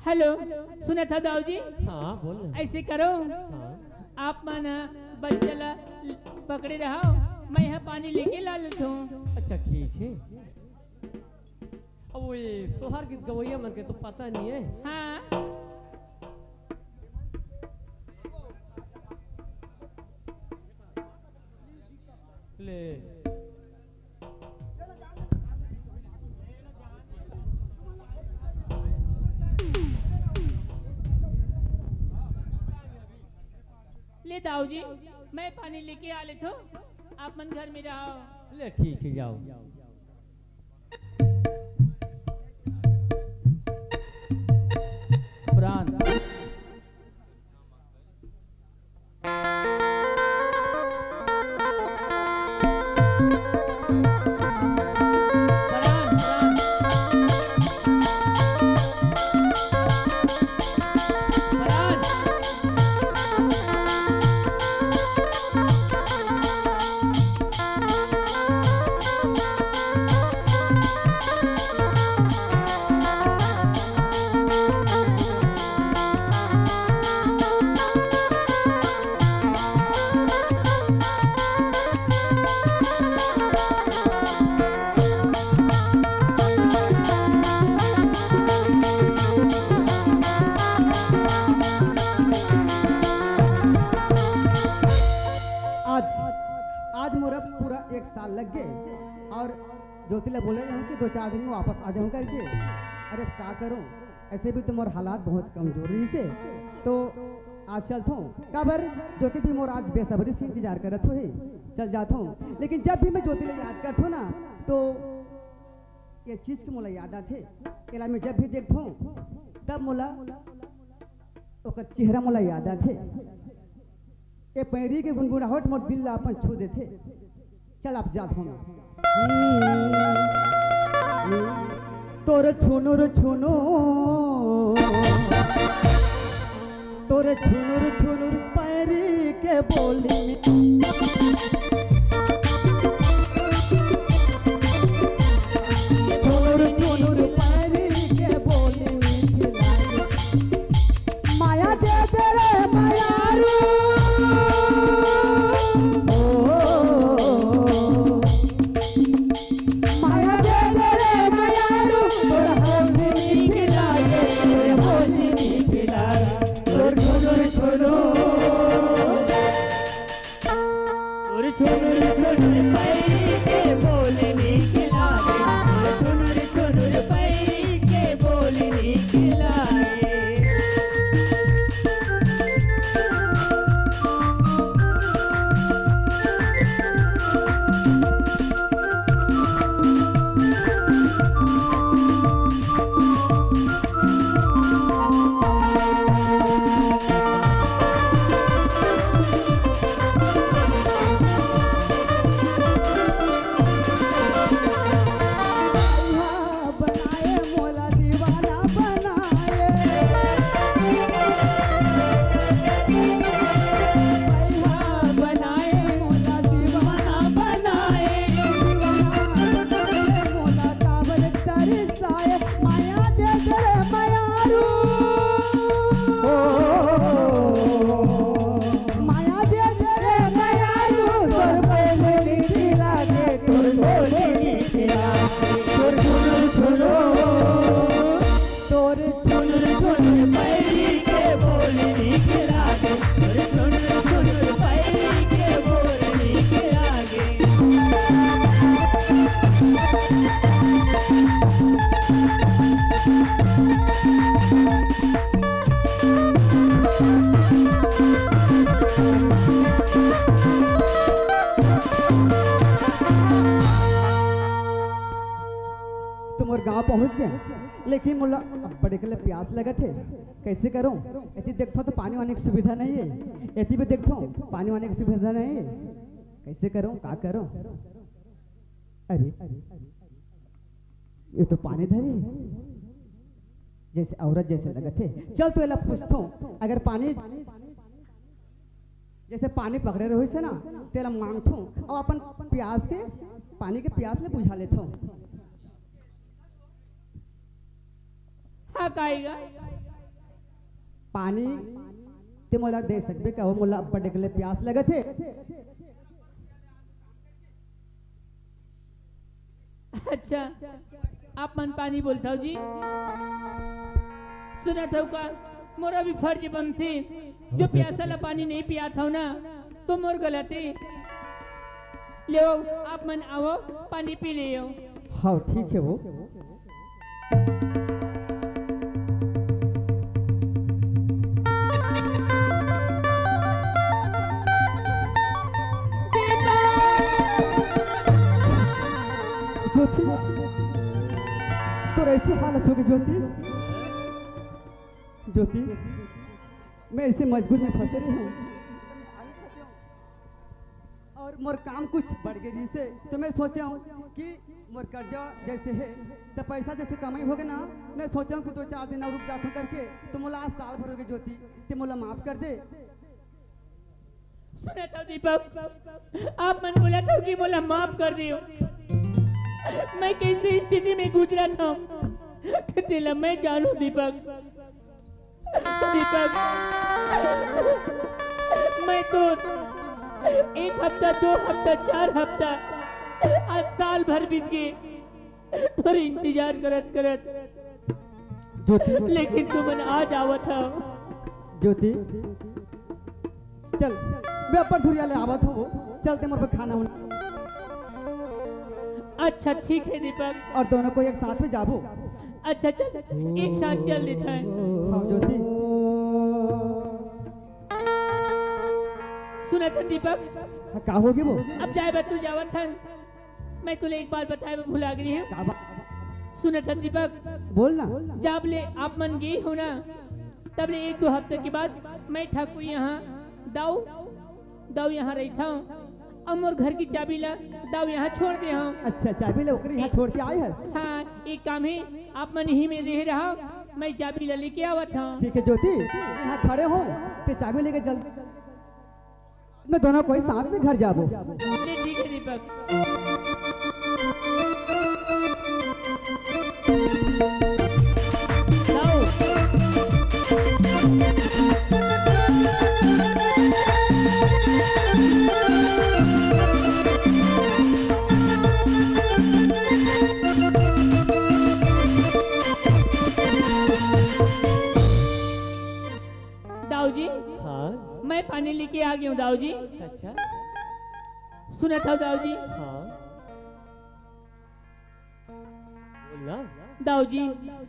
हेलो, सुनत हव दाऊ जी? हाँ, बोल ना। ऐसे करो, हाँ। आप मन बच्चा ला पकड़े रहो, मैं यहाँ पानी लेके ला लेता हूँ। अच्छा, ठीक है। अब वो ये सोहर गीत गवैया मन के तो पता नहीं है। हाँ। ले। ले दाऊ जी, मैं पानी लेके आ लेथो, आप मन घर में रहो। ले ठीक है, जाओ। प्राण। आज, आज मोर पूरा एक साल लग गए और ज्योति ला बोले रहूं कि दो चार दिन में वापस आ जाऊं करके। अरे का करूं, ऐसे भी तो मोर हालात बहुत कमजोर रहिसे, तो आज चलथों, काबर ज्योति भी मोर आज बेसब्री से इंतजार करत होही। चल जाथों, लेकिन जब भी मैं ज्योति ला याद करथों ना, तो ये चीज के मोला याद आथे। एला मैं जब भी देखथों, तब मोला ओकर चेहरा मोला याद आथे। ए पैरी के गुनगुनाहट मोर दिल ला अपन छू देथे। चल, अब जाथों मैं। तोर छुनुर छुनुर, तोर छुनुर छुनुर पैरी के बोली में। छुनुर छुनुर पैरी के बोली मीठी लागे। माया दे दे रे मयारू। ओ, माया दे दे रे मयारू, तोर होली मीठी लागे, तोर होली मीठी लागे, तोर छुनुर छुनुर। तोर छुनुर छुनुर पैरी के बोली मीठी लागे, तोर छुनुर छुनुर पैरी के बोली मीठी लागे। बनाए मोला दीवाना बनाए। पैहा बनाए मोला दीवाना बनाए। दीवाना बनाए मोला काबर तरसाए। माया दे दे रे मयारू। ओ, माया दे दे रे मयारू, तोर बोली मीठी लागे, तोर बोली मीठी लागे, तोर झुनुर झुनुर। तोर झुनुर झुनुर पैरी के बोली मीठी लागे, तोर झुनुर झुनुर पैरी के बोली मीठी लागे। तो मोर गांव पहुंच गए, लेकिन मोला बड़े के ले प्यास लगत हे। कैसे करूं? एती देखथों तो पानी वानी की सुविधा नहीं है, एती भी देखथों पानी वानी की सुविधा नहीं है। कैसे करूं, का करूं? अरे, ये तो पानी धरे जैसे औरत जैसे लगत हे। चल तो एला पूछथों, अगर पानी जैसे पानी पकड़े रहिस हे ना, तेला मांगथों अउ अपन प्यास के, पानी के प्यास ले बुझा लेथों। हाँ, काई गा? पानी ते मोला दे सकबे का? वो मोला अब्बड़ एकले प्यास लगत हे। अच्छा, आप मन पानी बोलथव जी? सुनत हव का? मोरा भी फर्ज बनथे, जो प्यासा ला पानी नहीं पियात हव ना, तो मोर गलती। लेव, आप मन आवव, पानी पी लेव। हाँ, ठीक है वो। ज्योति, तोर ऐसे हालत होगे ज्योति। ज्योति, मैं ऐसे मजबूरी में फंसे रहे हूँ और मोर काम कुछ बढ़ गए जिसे, तो मैं सोचे हूँ कि मोर कर्जा जैसे है, तो पैसा जैसे कमाई होगे ना, मैं सोचे हूँ कि दो चार दिन और रुक जाता हूँ करके, तो मोला आज साल भर होगे ज्योति, ते मोला माफ कर दे। सुनत हव दीपक, आप मन बोलत हव कि मोला माफ कर दियो। मैं कैसे स्थिति में गुजरत हव, तेला मैं जानूं दीपक। दीपक, मैं तो एक हफ्ता, दो हफ्ता, चार हफ्ता, आज साल भर बीत गए। तोर इंतजार करत करत। ज्योति। लेकिन तुमन आज आवत हव। ज्योति, चल, मैं अब्बड़ धुरिया ले आवत हूँ। चलते मोर पे खाना होना। अच्छा, ठीक है दीपक। और दोनों को एक साथ में जाबो। अच्छा, चल, एक साथ चल देता है। हाँ, ज्योति। सुनत हस दीपक, हाँ, का होगे वो? अब जाए बर तो जावत हन, मैं तोला एक बात बताए बर भुला गे रहेंव। का बात? सुनत हस दीपक, बोल ना। जब ले आप मन गे हो ना, तब ले एक दो हफ्ता के बाद मैं ठाकुर यहाँ दाऊ, दाऊ यहाँ रहिथंव, अउ मोर घर के चाबी ला दाऊ यहाँ छोड़ दे हंव। अच्छा, चाबी ला ओकरे यहाँ छोड़ के आए हस? हाँ, एक काम हे, आप मन इही में रहे रहा, मैं चाबी ला लेके आवत हंव। ठीक हे ज्योति, यहाँ खड़े हो, ते चाबी लेके जल्दी। मैं दोनों कोई साथ में घर जाबो। ले ठीक हे दीपक। दाऊ जी, हाँ? मैं पानी लेके आ गे हंव दाऊ जी। अच्छा। सुनत हव दाऊ जी? हाँ। बोल ना। दाऊ जी।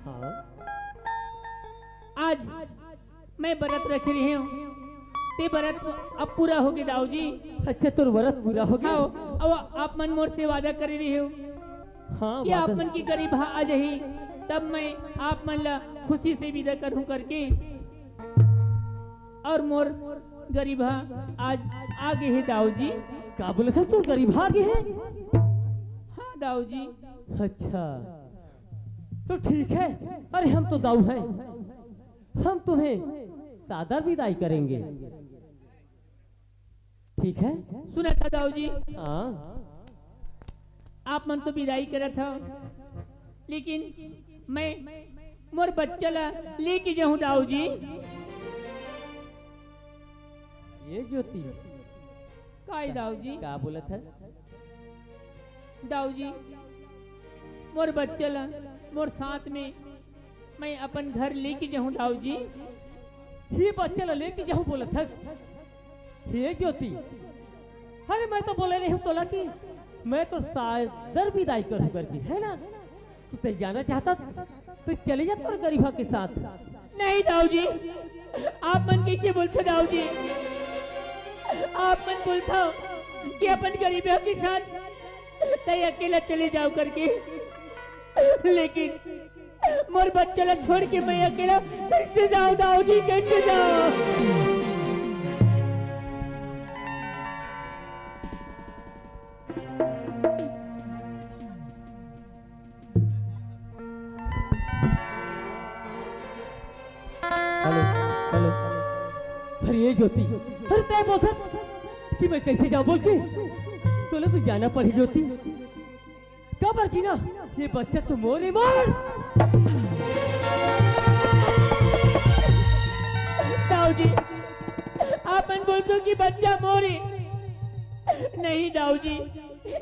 हाँ। आज मैं बरत रखे रहेंव, ते बरत अब पूरा होगे दाऊ जी। अच्छा, तोर बरत पूरा होगे? हाँ, अब आप मन मोर से वादा करे रहेव हाँ, कि आप वादा। मन के गरीबहा आ जाही, तब मैं आप मन ला खुशी से विदा करहूं करके। अउ मोर गरीबहा आज आ गे हे दाऊ जी। का बोलत हस, तोर गरीबहा आ गे हे? हाँ दाऊ जी। अच्छा, तो ठीक हे। अरे, हम तो दाऊ हन, हम तुम्हें सादर विदाई करेंगे। ठीक हे? सुनत हव दाऊ जी। हाँ। आप मन तो विदाई करत हव, लेकिन मैं मोर बच्चा ला लेके जाहूं दाऊ जी। ए ज्योति। काय दाऊ जी? का बोलत हस? दाऊ जी, मोर बच्चा ला मोर साथ में मैं अपन घर लेके जाहूं दाऊ जी। ये बच्चा ला लेके जाहूं बोलत हस? हे ज्योति, अरे मैं तो बोले रहेंव तोला कि मैं तो सादर विदाई करहूं करके, हे ना? तो ते जाना चाहत हस, तो चले जा तोर गरीबहा के साथ। नहीं दाऊ जी, आप मन कइसे बोलथव दाऊ जी? आप मन बोलथव कि अपन गरीबहा के साथ ते अकेला चले जाव करके, लेकिन मोर बच्चा ला छोड़ के मैं अकेला कइसे जाव दाऊ जी, कइसे जाव? Hello, hello. अरे ए ज्योति, अरे ते बोलथस कि मैं कइसे जांव बोल के? तोला तो जाना पड़ही ज्योति। काबर कि ना, ये बच्चा तो मोर ए, मोर। दाऊ जी, आप मन बोलथव कि बच्चा मोर ए। नहीं दाऊ जी,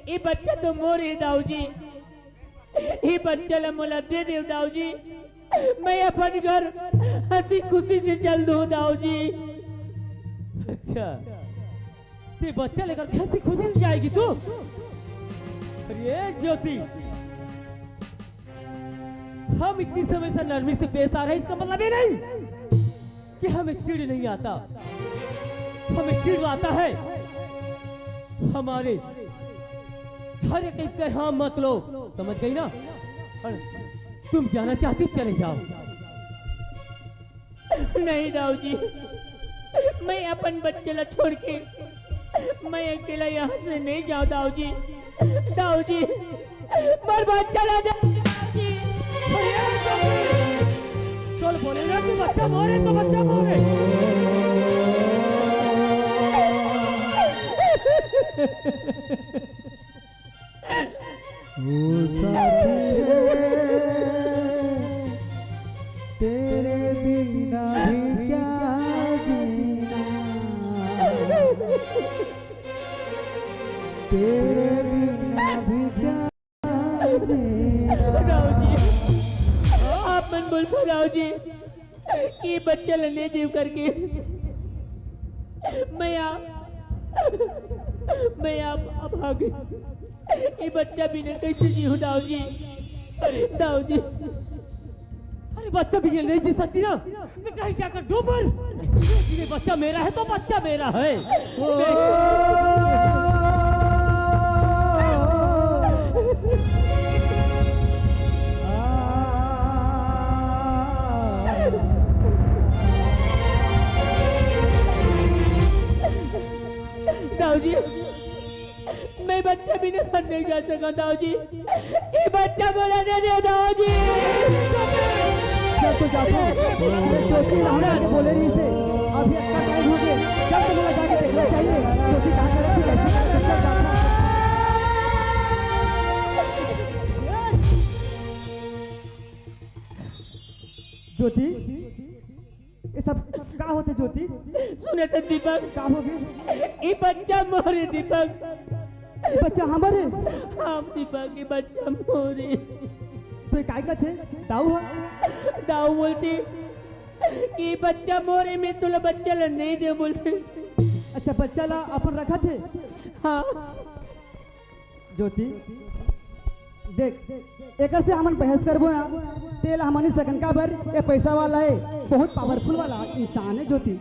ये बच्चा तो मोर ए दाऊ जी। ये बच्चा ला मोला दे देव दाऊ जी, मैं अपन घर हंसी खुशी से चल दूं दाऊ जी। अच्छा, ते बच्चा लेकर हंसी खुशी से जाएगी तू? अरे ज्योति, हम इतनी समय से नरमी से पेश आ रहे, इसका मतलब ये नहीं कि हमें चिढ़ नहीं आता, हमें चिढ़ आता है हमारे घर के कहा मत लो, समझ गई ना? और तुम जाना चाहती चले जाओ। नहीं दाऊ जी, मैं अपन बच्चा ला छोड़ के मैं अकेला यहाँ से नहीं जांव दाऊ जी। दाऊ जी, मोर बच्चा ला दे दाऊ जी। चल बोले ना कि बच्चा मोर ए तो बच्चा मोर ए। ओ साथी रे, तेरे बिना भी क्या जीना, तेरे बिना भी क्या जीना। दाऊ जी, आप मन बोलथव दाऊ जी, ये बच्चा ला दे देव करके। मैं आप, मैं आप अभागी, ये बच्चा बिना कइसे जीहूं दाऊ जी, दाऊ जी। अरे बच्चा भी ये नहीं जी सकती ना, तो कहीं जाकर डूब मर। ये बच्चा मेरा है तो बच्चा मेरा है। दाऊ जी, मैं बच्चा भी नहीं, नहीं जा सका दाऊ जी। ये बच्चा बोला दे दे दाऊ जी। चल तो जाता हूँ। अरे ज्योति राहुल ने बोले नहीं थे। अभी अच्छा टाइम हो गया। चल तो मुझे जाके देखना चाहिए। ज्योति कहाँ चला गई? चल जाता हूँ। ज्योति, ये सब का होथे ज्योति? सुने तो दीपक, का होगे? ये बच्चा मोरे दीपक। ये बच्चा हमर हे? हाँ दीपक, ये बच्चा मोरे। तो ये काय कथे? दाऊ ह? दाऊ बोलथे, ये बच्चा मोरे, मैं तोला बच्चा ला नहीं दे बोलथे। अच्छा, बच्चा ला अपन रखत हे? हाँ। ज्योति, देख, एकर से हमन बहस करबो ना, तेला हमन नहीं सकन, काबर ये पैसा वाला हे, बहुत पावरफुल वाला इंसान हे ज्योति।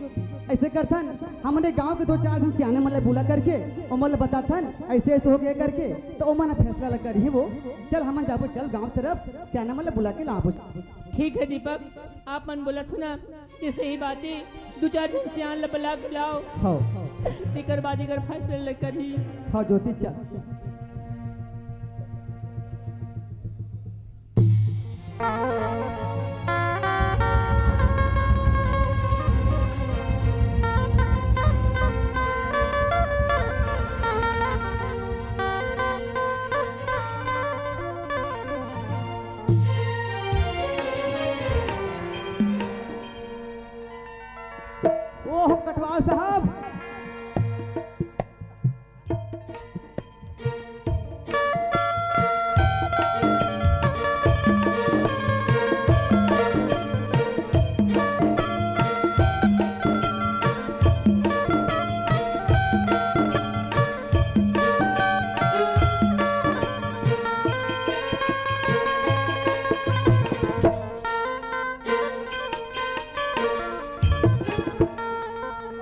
ऐसे करथन, हमन ये गांव के दो चार झन सियाने मन ला बुला करके ओमन ला बताथन, ऐसे ऐसे हो गया करके, तो ओमन ह फैसला ला करही वो। चल हमन जाबो, चल गांव तरफ सियाने मन ला बुला के लाबो। ठीक है दीपक, आप मन बोलत हो ना, ये सही बात हे, दू चार झन सियान ला बला के लाओ। हाँ। तेकर बाद एकर फैसला ल करही। हाँ ज्योति, चल। ओह कटवाल साहब।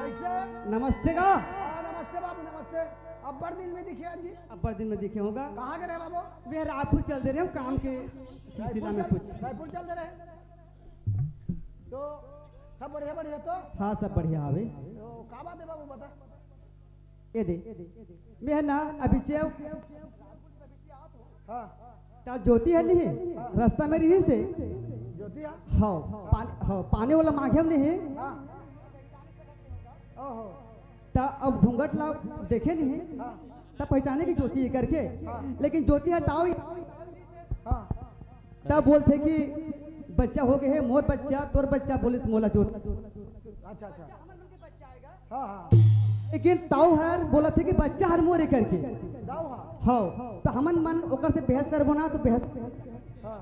कैसे? नमस्ते गा। हाँ, नमस्ते बाबू, नमस्ते। अब्बड़ दिन में दिखे आज जी। अब्बड़ दिन में दिखे होगा। कहाँ के रहे बाबू? मैं रायपुर चल दे रहे हूँ काम के सिलसिला में कुछ। रायपुर चल दे रहे। तो सब बढ़िया, बढ़िया तो? हाँ, सब बढ़िया हवे। तो का बात है बाबू, बता। ए दे, मैं ह ना अभी चेव हाँ। त ज्योति ह नहीं, हाँ। रास्ता में रहिस हे। ज्योति हाँ? हाँ, पानी, हाँ, पानी वाला मांगे हम नहीं। हाँ। ओहो। त अब घूंघट ला देखे नहीं, हाँ। त पहचाने कि ज्योति हे करके। हाँ। लेकिन ज्योति ह ताऊ हाँ। तब बोलथे कि बच्चा हो गए हे, मोर बच्चा, तोर बच्चा, बोलिस मोला जोत। अच्छा, अच्छा। हाँ, हाँ। लेकिन ताऊ हर बोलथे कि बच्चा हर मोरे करके। ताऊ हर। हाँ, तो हमन मन ओकर से बहस करबो ना, तो बहस हाँ।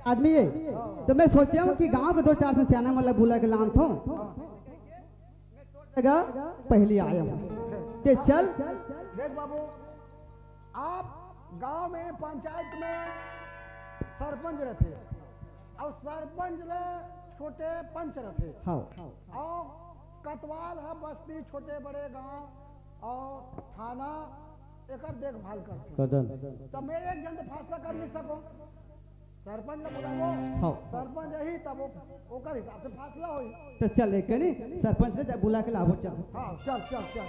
आदमी हे। हाँ। तो मैं सोचे हूँ कि गांव के दो चार झन सियाना मन ला बुला के लानथों। हाँ। जगह पहली आया हूँ। ते चल। देख बाबू, आप गांव में पंचायत में सरपंच रथे अउ सरपंच ले छोटे पंच रथे। हाँ। अउ कतवाल ह बस्ती, छोटे बड़े गांव अउ थाना एकर देखभाल करथे। कदन। त मैं एक झन से फैसला कर नहीं सकूं। सरपंच ला बुलाबो। हाँ। सरपंच आही तब ओ-, ओकर हिसाब से फैसला होई। तो चल एक कनी सरपंच ला जा-, बुला के लाबो, चल। हाँ, चल, चल, चल।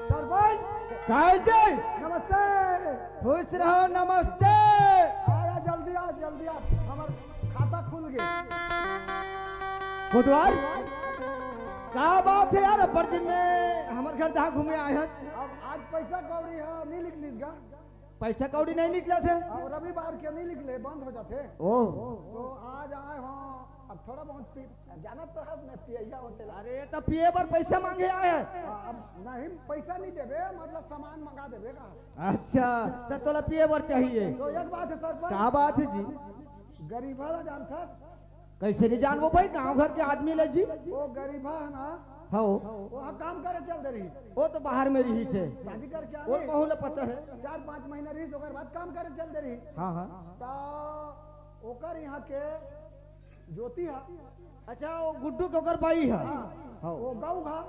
सरपंच। काय जी? नमस्ते। खुश रहो, नमस्ते। आया, जल्दी आ, जल्दी आ, हमर खाता खुल गए। कोटवार, का बात है यार, अब्बड़ दिन में हमर घर दहा घूमे आए हैं। अब आज पैसा कौड़ी है, नहीं निकलिस गा। पैसा कौड़ी नहीं निकलत हे। और रविवार के नहीं निकले, बंद हो जाथे। ओह। तो आज आए हो, अब थोड़ा बहुत पी, जानत तो हस मैं पियैया होथे ला। अरे, ये तो पिए बर पैसा मांगे आए हे। हाँ, अब नहीं, पैसा नहीं देबे, मतलब सामान मंगा देबे का। अच्छा, तो तोला पिए बर चाहिए। तो एक बात हे सरपंच। का बात हे जी? गरीबा ला जानथस? कैसे नहीं जानबो भाई, गांव घर के आदमी ला जी। वो गरीबा हे ना, हाँ। वो काम करे चल दे रही। वो तो बाहर में रहिस हे। शादी करके आ वो गई। महू ला पता हे। चार पांच महीना रहिस, ओकर बाद काम करे चल दे रही। हाँ, हाँ। तो ओकर यहाँ के ज्योति हा। अच्छा, वो गुड्डू के ओकर बाई हा। हाँ। हाँ। वो गऊ हा।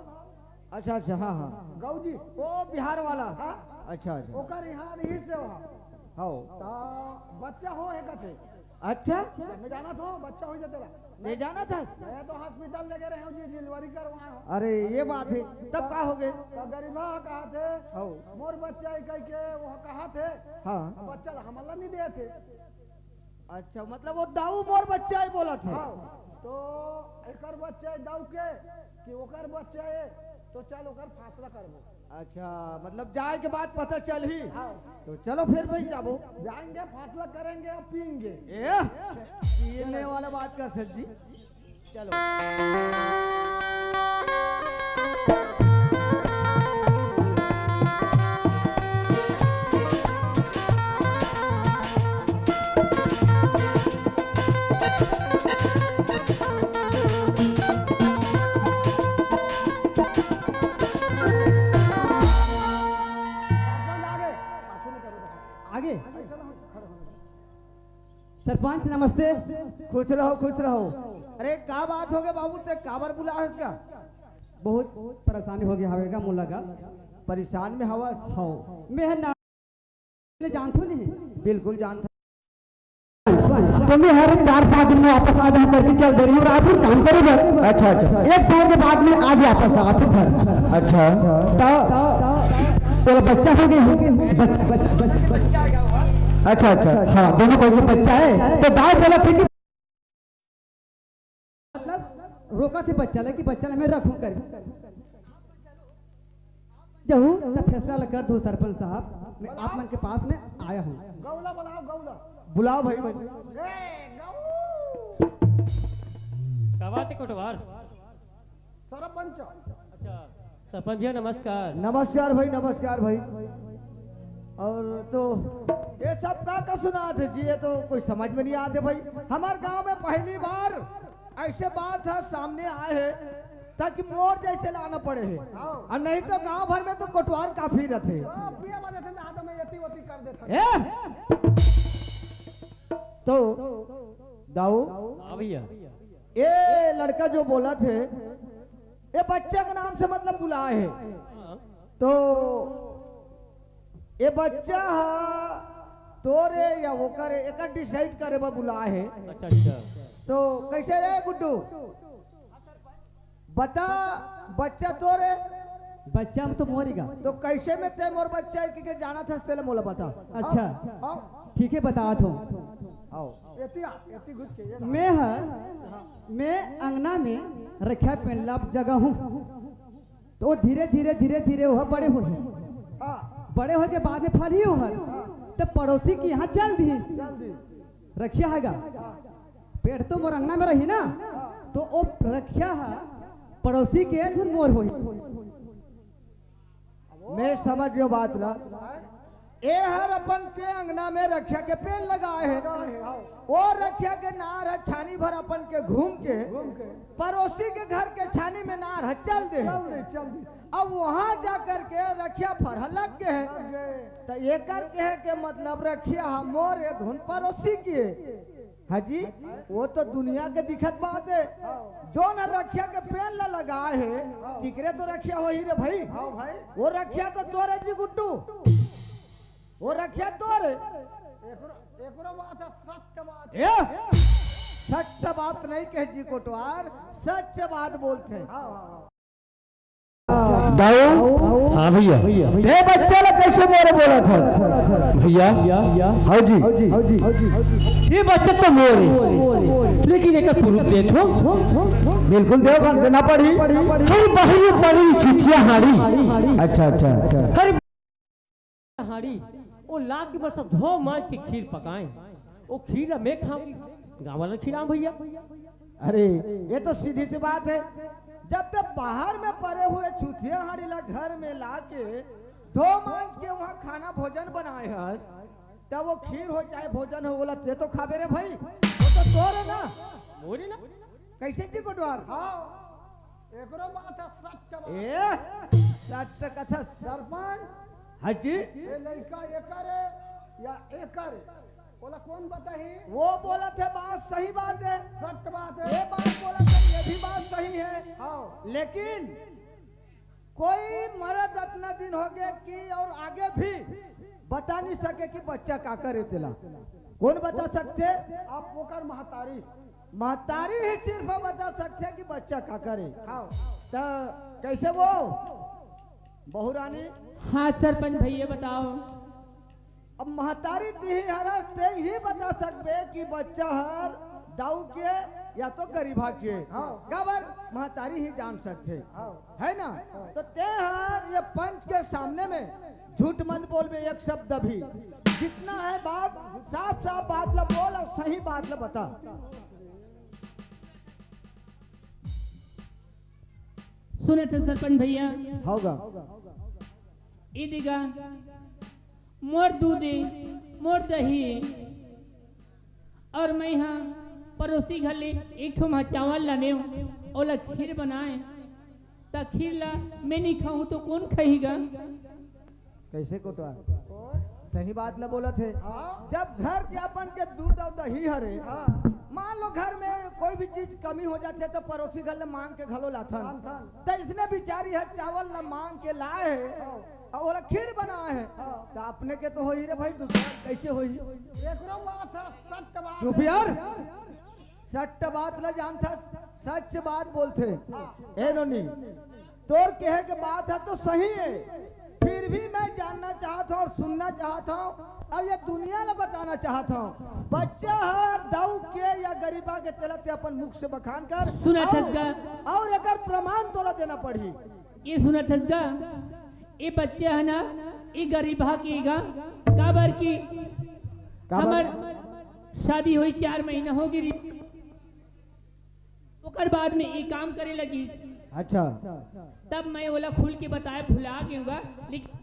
अच्छा, अच्छा, हाँ, हाँ। गऊ जी। वो बिहार वाला। हाँ। अच्छा, अच्छा। ओकर यहाँ रहिस हे वहाँ। हाँ। तो बच्चा हो हे कथे। अच्छा। मैं जानत हो, बच्चा हो जाते ला। ये जानत हस? मैं तो हॉस्पिटल लेके रहे हूँ जी, डिलीवरी करवाए हूँ। अरे, ये बात हे। तब का हो गए? तो गरीबा कहा थे, हाँ। मोर बच्चा हे कह के वो कहा थे। हाँ। अब बच्चा ला हमन ला नहीं दे थे। अच्छा, मतलब वो दाऊ मोर बच्चा हे बोलत हे। हाँ, तो एकर बच्चा हे दाऊ के कि ओकर बच्चा हे, तो चल ओकर फैसला करबो। अच्छा, मतलब जाए के बाद पता चलही। हाँ। तो चलो फिर भाई जाबो। जाएंगे, फैसला करेंगे और पिएंगे। ए, पीने वाला बात कर सर जी। चलो। आगे। सरपंच नमस्ते। खुश रहो, खुश रहो। अरे का बात हो गया बाबू, ते काबर बुला हस का? बहुत परेशानी हो गया हवे का मोला का। परेशान में हवस? हाँ। मैं ह ना ले जानथो नहीं। बिल्कुल जानथो। तो मैं हर चार पांच दिन में वापस आ जाऊं करके चल दे रही हूँ रायपुर काम करे बर। अच्छा, अच्छा। एक साल के बाद में आगे वापस आथो घर। अच्छा। तो तोला बच्चा हो गए हो? बच्चा, बच्चा, बच्चा, बच्चा। अच्छा, अच्छा। हाँ, दोनों कोई के बच्चा हे। तो दाऊ बोलत हे कि मतलब रोकत हे बच्चा ला कि बच्चा ला मैं रखूं कर। जहू त फैसला ला कर दो सरपंच साहब, मैं आप मन के पास में आया हूँ। गौला बुलाओ, गौला। बुलाओ भाई, भाई। ए, गौ। का बात हे कोटवार? सरपंच। अच्छा, सरपंच भैया नमस्कार। नमस्कार भाई, नमस्कार भाई। और तो ये सब का का सुनात हे जी, ये तो कोई समझ में नहीं आते भाई। हमार गांव में पहली बार ऐसे बात हे सामने आए हे, ताकि मोर जैसे लाना पड़े हे। हाँ। और नहीं तो गांव भर में तो कोटवार काफी रहते। हाँ, पिया बजे थे, आदमी एती ओती कर देता। ए? तो दाऊ, हाँ भैया। ये लड़का जो बोलत हे, ये बच्चा के नाम से मतलब बुलाए हे। हाँ। तो ये बच्चा हा तोरे या ओकर, एकर डिसाइड करे बर बुलाए हे। अच्छा, अच्छा। तो कैसे रे गुड्डू? बता, बच्चा तोरे? बच्चा में तो मोर ही गा। तो कैसे में ते मोर बच्चा हे कि के जानत हस तेला मोला बता। अच्छा। हाँ। ठीक हे, बतात हूँ। आओ। एती आ, एती घुस के, ये मैं ह, मैं अंगना में रखिया पेड़ ला जगाहूँ। तो धीरे, धीरे, धीरे, धीरे वह बड़े होही। हाँ। बड़े होय के बाद में फलही ओहर। हाँ। तो पड़ोसी के यहाँ चल दी। चल दी। रखिया हे गा। हाँ। पेड़ तो मोर अंगना में रही ना, हाँ। तो ओ रखिया ह पड़ोसी के धुन मोर होही। मैं समझ गयो बात ला। हाँ। ए हर अपन के अंगना में रखिया के पेड़ लगाए हे। लगाए हे, हाँ। ओ रखिया के नार ह छानी भर अपन के घूम के घूम के। पड़ोसी के घर के छानी में नार ह चल दे हे। चल दे, चल दे। अब वहां जा करके रखिया फरह लग गए हे। लग गए। त एकर कहे के मतलब रखिया ह मोर हे धुन पड़ोसी के हे। हाँ जी, वो तो दुनिया के दिखत बात हे। हाँ। जोन रखिया के पेड़ ला लगाए हे, हाँ। तिकरे तो रखिया होही रे भाई। हाँ भाई। वो रखिया तो तोरे जी गुड्डू। वो रखिया तोरे। एकरो, एकरो बात हे, सत्य बात। ए, सत्य बात नहीं कहे जी कोटवार, सच बात बोलथे। हाँ, हाँ, हाँ। दाऊ, हाँ भैया। ते बच्चा ला कैसे मोरे बोलत हस? भैया। हाँ जी। ये बच्चा तो मोर हे, लेकिन एकर प्रूफ दे तो। बिल्कुल दे, देना पड़ी। हर बहरी बड़ी चुतिया हाड़ी। अच्छा, अच्छा, अच्छा। हर हाड़ी, वो ला के बस धो मांज के खीर पकाए, वो खीर ला मैं खाऊंगी, गाँव वाला खिलाऊं भैया। अरे, ये तो सीधी सी बात है। जब तक बाहर में परे हुए छुथिया हाड़ी ला घर में ला के धो मांज के वहाँ खाना भोजन बनाए हस, तब वो खीर हो चाहे भोजन हो, बोला ते तो खाबे रे भाई, वो तो तोरे ना। मोरे ना। कैसे जी कोटवार? हाँ, एकरो बात है, सत्य बात। ए, सत्य कथा। सरपंच, हाँ जी। ये लड़का एकर है या एकर है? बोला कौन बताही? वो बोला थे बात सही बात है, सत्य बात है। ये बात बोला थे, ये भी बात सही है। हाँ। लेकिन कोई मरद अतना दिन हो गए कि और आगे भी बता नहीं सके कि बच्चा काकर हे तेला। कौन बता सकथे? आप ओकर महतारी। महतारी ही सिर्फ बता सकथे कि बच्चा काकर हे। हाँ। त कैसे वो बहू रानी? हाँ सरपंच भैया बताओ। अब महतारी तिही हरस ते ही बता सकबे कि बच्चा हर दाऊ के या तो गरीबा के। हाँ। काबर महतारी ही जान सकथे। हाँ। है ना? हाँ। तो ते हर ये पंच के सामने में झूठ मत बोलबे एक शब्द भी। जितना है बात, साफ साफ बात ला बोल और सही बात ला बता। सुनत सरपंच भैया। होगा। ए दिगा, मोर दूध ए, मोर दही ए, और मैं हा परोसी घर ले एक ठो मा चावल लाने हूँ, ओला खीर बनाए, त खीर ला मैं नहीं खाऊं तो कौन खाईगा? कैसे कोटवार? सही बात ला बोलत हे। हाँ। जब घर के अपन के दूध और दही हरे, हाँ। मान लो घर में कोई भी चीज कमी हो जाथे त परोसी घर ले मांग के घलो लाथन। लाथन। त इसने बिचारी ह चावल ला मांग के लाए हे, हाँ। और ओला खीर बनाए हे, हाँ। त अपने के तो होही रे भाई, दूसरा कैसे होही? एकरो बात है, सत्य बात चुप है। यार। सत्य बात ला जानथस, सच बात बोलथे। हाँ। ए नोनी, तोर कहे के बात है तो सही है, फिर भी मैं जानना चाहत हूँ और सुनना चाहत हूँ और ये दुनिया ला बताना चाहत हूँ, बच्चा हर दाऊ के या गरीबा के तेला ते अपन मुख से बखान कर। सुना और, छसगा। और एकर प्रमाण तोला देना पड़ही। ये सुना छसगा, ये बच्चा है ना, ये गरीबा के गा, काबर की काबर? हमर शादी हुई चार महीना हो गई, ओकर बाद में ये काम करे लगी। अच्छा। तब मैं ओला खुल के बताए भुला गयूंगा, लेकिन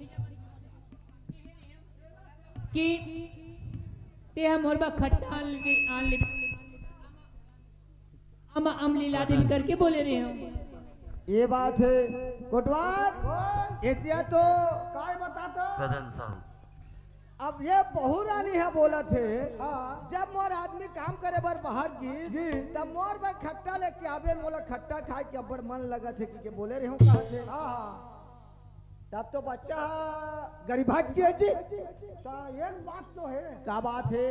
कि ते हम मोर बा खट्टा आन ले, आन ले, अम, अमली ला दिन करके बोले रहे हूँ। ये बात है कोटवार, एतिया तो काय बता तो? कदन साहब। अब ये बहू रानी है बोलत हे, हाँ। जब मोर आदमी काम करे बर बाहर गिस, गिस। तब मोर बर खट्टा लेके आबे, मोला खट्टा खाए के अब्बड़ मन लगत हे, कि के बोले रहे हूँ, कहा थे। हाँ, हाँ। तब तो बच्चा गरीबाज के है जी। तो एक बात तो है। का बात है?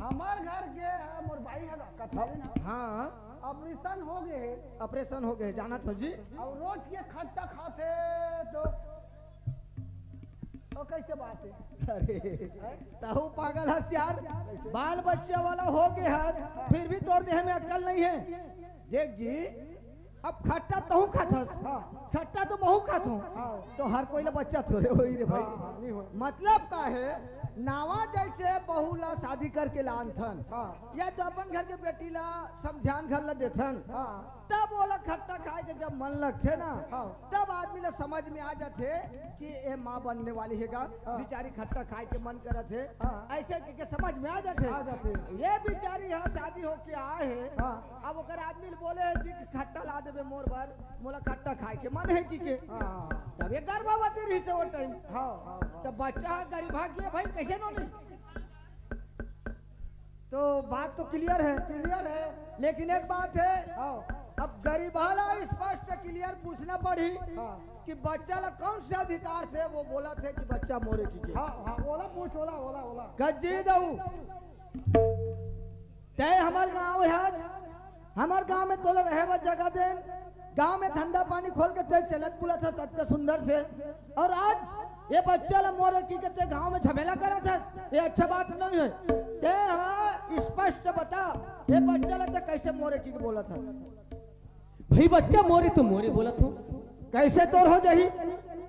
हमार घर के है, मोर बाई है ना, कथरी ना। हाँ। ऑपरेशन हो गए है। ऑपरेशन हो गए, जानत हो जी। और रोज के खट्टा खाथे तो तो कैसे बात है? अरे, तहू पागल हस यार, बाल बच्चे वाला हो गए हस, फिर भी तोर देह में अक्ल नहीं है। देख जी, अब खट्टा तहू खाथस, हाँ। खट्टा तो महू खाथो, हाँ। तो हर कोई ला बच्चा थोड़े होई रे भाई। हाँ, हाँ, नहीं होई। मतलब का है, नावा जैसे बहू ला शादी करके लानथन, हाँ। या तो अपन घर के बेटी ला समझान घर ला देथन, हाँ। तब ओला खट्टा खाए के जब मन लगथे ना, हाँ। तब आदमी ला समझ में आ जाथे कि ए माँ बनने वाली हे गा, हाँ। बेचारी खट्टा खाए के मन करत हे, हाँ। ऐसे के, के समझ में आ जाथे। आ जाथे। ये बेचारी यहाँ शादी होके आए हे, हाँ। अब ओकर आदमी ल बोले हे जी कि खट्टा ला देबे मोर बर, मोला खट्टा खाए के मन हे कि के। हाँ। तब ये गर्भवती रही से वो टाइम। हाँ, हाँ, हाँ। तब बच्चा है गरीबा के भाई कैसे नो नहीं? तो बात तो क्लियर है। क्लियर है। लेकिन एक बात है, हाँ। अब गरीबा ला स्पष्ट क्लियर पूछना पड़ी हाँ। कि बच्चा ला कौन से अधिकार से वो बोलत हे कि बच्चा मोरे की के? हाँ, हाँ, ओला पूछ, ओला, ओला, ओला। गज्जी दऊ, तय हमर गाँव है, हमर गाँव में तोला रहे बर जगह देन, गाँव में धंधा पानी खोल के तय चलत बुलत है सत्य सुंदर से, और आज ये बच्चा ला मोरे की के तय गाँव में झमेला करत है, ये अच्छा बात नहीं है। तय हाँ स्पष्ट बता, ये बच्चा ला तय कैसे मोरे की के बोलत है? भाई बच्चा मोरे तो मोरे बोलत हो। कैसे तोर हो जाही?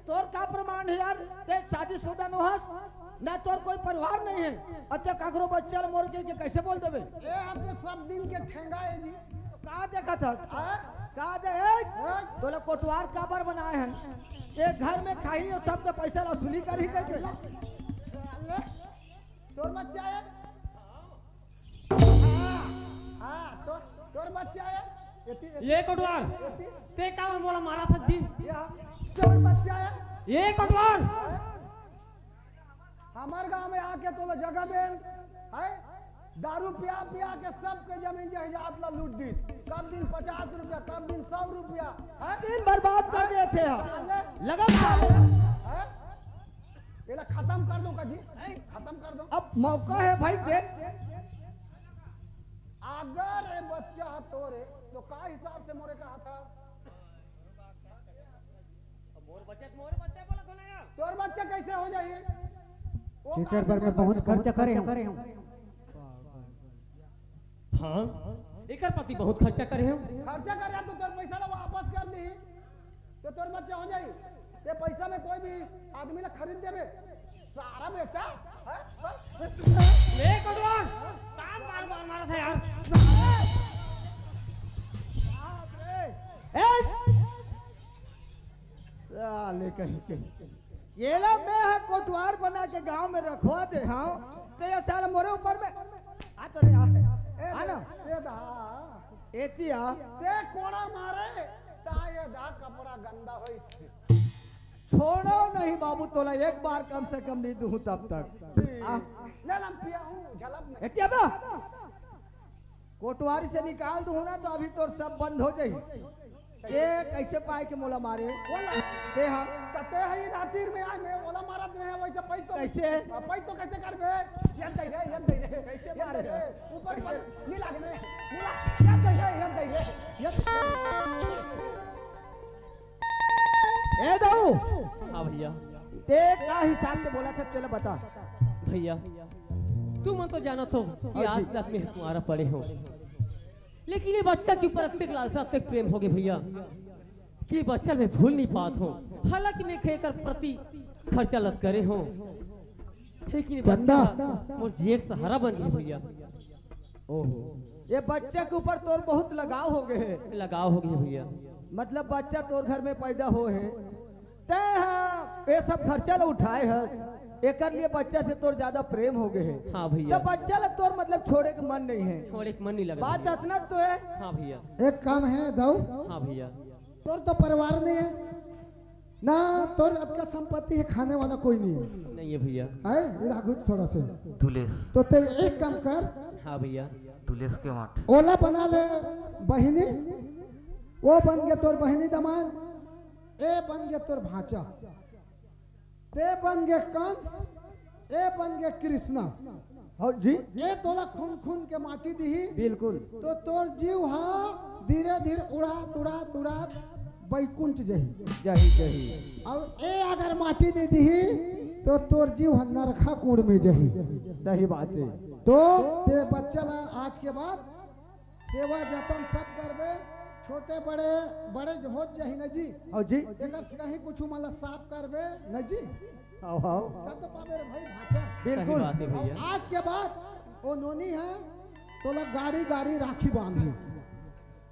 तोर का प्रमाण है यार? तय शादीशुदा नो हस? ना तोर कोई परिवार नहीं है। अच्छा, काकरो बच्चा ल मोर के, के कैसे बोल देबे? ए, आपके सब दिन के ठेंगा है जी। का देखत हस? हाँ? का दे, ए? हाँ? तोला कोटवार काबर बनाए हन? एक घर में खाही और सबके पैसा ल वसूली करही करके। ले, तोर बच्चा है? हाँ, हाँ, तोर, तोर बच्चा है? एती, एती, ये कोटवार, एती। ते काबर मोला मारत हस जी? ये हाँ, तोर बच्चा है? ये कोटवार, हाँ? हमर गांव में आके तोला जगह देन, है? दारू पिया पिया के सबके जमीन जायदाद ला लूट दी। कब दिन पचास रुपया, कब दिन सौ रुपया, है? दिन बर्बाद कर देथे हम। साले। लगन साले। है? एला खत्म कर दो का जी? खत्म कर दो। अब मौका है भाई, देख। अगर ये बच्चा ह तोरे, तो का हिसाब से मोरे कहा था? मोर बच्चा, मोर बच्चा बोलत हो ना यार। तोर बच्चा कैसे हो जाही? वो एकर बर मैं बहुत खर्चा करे हूँ। हाँ, एकर प्रति बहुत खर्चा करे हूँ। खर्चा करे तो तोर पैसा ला वापस कर दी। तो तोर बच्चा हो जाही। ये पैसा में कोई भी आदमी ला खरीद देबे। सारा बेटा, हाँ? ए कोटवार, काम मार मार मारत है यार। ए! साले कहीं के। ये ला मैं ह कोटवार बना के गांव में रखवा दे हंव, तो ये साला मोरे ऊपर में आ तो रे आ। ए आ ना। ए दा। एती आ। ते कोड़ा मारे, ता ये दा कपड़ा गंदा होइस। छोड़ो नहीं बाबू, तोला एक बार कम से कम नहीं दूं तब तक। आ। ले लम पिया हूँ, झलक में। एती आ बा। कोटवारी से निकाल दूं ना तो अभी तोर सब बंद हो जाही। ए, कैसे पाए के मोला मारे? बोला। ते हा। त ते ह इधर तीर में आए, मैं ओला मारत रहे, वैसे पैस तो कैसे? पैस तो कैसे करबे? ये दे रे, ये दे रे। कैसे मारे? ऊपर पर नी लागे ने, नी ला-, ये दे रे, ये दे रे, ये दे रे। ए दाऊ, हाँ भैया। ते का हिसाब से बोलत हस, तेला बता। भैया, तुमन तो जानत हो कि हाँ जी। आज तक मैं कुंवारा पड़े हूँ, लेकिन ये बच्चा के ऊपर अतेक लालसा, अतेक प्रेम होगे भैया, कि बच्चा मैं भूल नहीं पात हूँ। हालांकि मैं एकर प्रति खर्चा लत करे हूँ, लेकिन ये बच्चा चंदा। मोर जिए के सहारा बन गे भैया। ओहो, ये बच्चा के ऊपर तोर बहुत लगाव होगे हे। लगाव होगे भैया। मतलब बच्चा तोर घर में पैदा होए हे, तैं हा ये सब खर्चा ला उठाए हस, एकर लिए बच्चा से तोर ज्यादा प्रेम होगे हे। हाँ भैया। त बच्चा ला तोर मतलब छोड़े के मन नहीं हे। छोड़े के मन नहीं लगा बात भैया। अतना तो हे। हाँ भैया। एक काम हे दाऊ। हाँ भैया। तोर तो परिवार नहीं हे ना, तोर अतका संपत्ति हे, खाने वाला कोई नहीं हे। नहीं हे भैया। हे? इधर घुस थोड़ा से। दुलेश। तो ते एक काम कर। हाँ भैया। दुलेश के माठ। ओला बना ले बहिनी, वो बन गे तोर बहिनी दमाद, ए बन गे तोर भांचा, ते बन गे कंस, ए बन गे कृष्णा। हाँ जी। ए तोला खून खून के माटी दिही। बिल्कुल। तो तोर जीव हा धीरे धीरे उड़ात उड़ात उड़ात बैकुंठ जही। जही जही। अउ ए अगर माटी नहीं दिही तो तोर जीव हा नरखा कुंड में जही। सही बात हे। तो ते बच्चा ला आज के बाद सेवा जतन सब करबे, छोटे बड़े, बड़े जो होत जाही न जी। हाँ जी। एकर से कहीं कुछ मतलब साफ करबे न जी। हाँ, हाँ। तब तो पाबे रे भाई भांचा। बिल्कुल। सही बात हे भैया। आज के बाद वो नोनी हे, तोला गाड़ी गाड़ी राखी बांधी।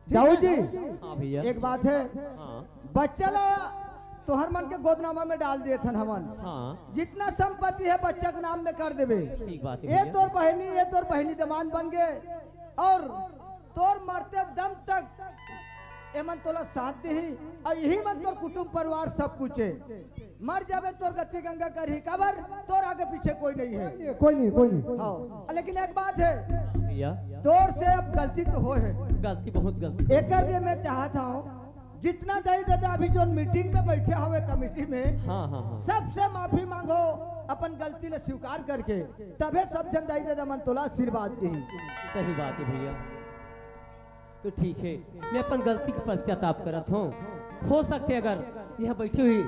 ठीक जाऊ हे? जी। हाँ भैया। एक बात हे। हाँ। बच्चा ला तोहर मन के गोदनामा में डाल देथन हमन। हाँ। जितना संपत्ति हे बच्चा के नाम में कर देबे। ठीक बात हे ए भैया। तोर बहिनी, ए तोर बहिनी दमाद बन गे अउ तोर मरते दम तक एमन तोला साथ देही अउ इही मन तोर कुटुंब परिवार सब कुछ हे। मर जाबे तोर गति गंगा करही, काबर तोर आगे पीछे कोई नहीं हे। कोई नहीं, कोई नहीं, कोई नहीं। हाँ, लेकिन एक बात हे, भैया। तोर से अब गलती तो होए हे। गलती, बहुत गलती। एकर लिए मैं चाहत हंव, जितना दाई ददा अभी जो मीटिंग में बैठे हवे कमेटी में, हाँ, हाँ, हाँ। सबसे माफी मांगो, अपन गलती ला स्वीकार करके, तभे सब झन दाई ददा मन तोला आशीर्वाद देही। सही बात हे भैया। तो ठीक हे, मैं अपन गलती के पश्चाताप करत हंव। हो सकथे अगर इहाँ बैठे हुए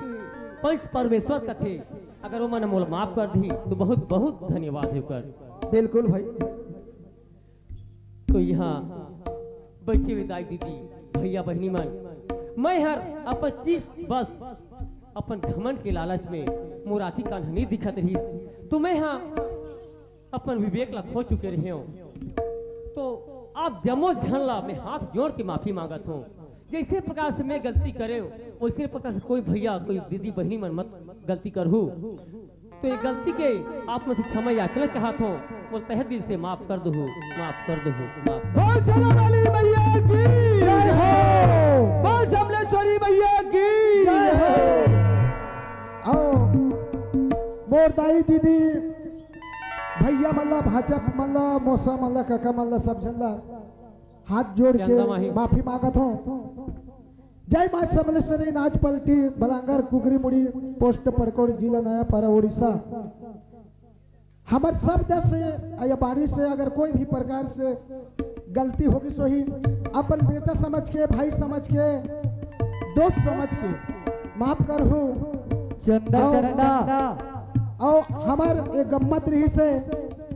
पंच परमेश्वर कथे, अगर वो मन मोला माफ कर दिही तो बहुत बहुत धन्यवाद हे ओकर। बिल्कुल भाई। तो इहाँ बैठे हुए दाई दीदी, भैया बहिनी मन, मैं हर अपन चीज बस अपन घमंड के लालच में मोर आँखी कान ह नइ दिखत रहिस, तो मैं हा अपन विवेक ला खो चुके रहे हूँ। तो आप जम्मो झन ला मैं हाथ जोड़ के माफी मांगत हूँ। जैसे प्रकार से मैं गलती करे हूँ, वैसे प्रकार से कोई भैया, कोई दीदी, बहिनी मन मत गलती करहू। तो ये गलती के आप मन से क्षमा याचना चाहत हूँ, मोला तहे दिल से माफ कर दो, माफ कर दो, माफ कर। बोल सरवाली मैया की जय हो। बोल समलेश्वरी मैया की जय हो। आओ, मोर दाई दीदी, भैया मन ला, भांचा मन ला, मौसा मन ला, काका मन ला, सब झन ला हाथ जोड़ के चंदा माही। माफी मांगत हूँ। जय माँ समलेश्वरी, नाच पलटी, बलांगर, कुकरी मुड़ी, पोस्ट पड़कोड़, जिला नया पारा, उड़ीसा। हमर शब्द से या वाणी से अगर कोई भी प्रकार से गलती होगी, सो ही अपन बेटा समझ के, भाई समझ के, दोस्त समझ के माफ करहू। चंदा, और, चंदा। और हमर एक गम्मत रहिसे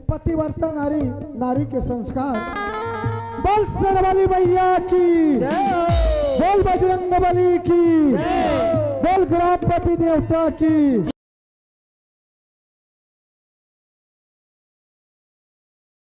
पतिव्रता नारी, नारी के संस्कार। बोल सरवाली मैया की जय हो। बोल बजरंग बली की जय हो। बोल गणपति देवता की।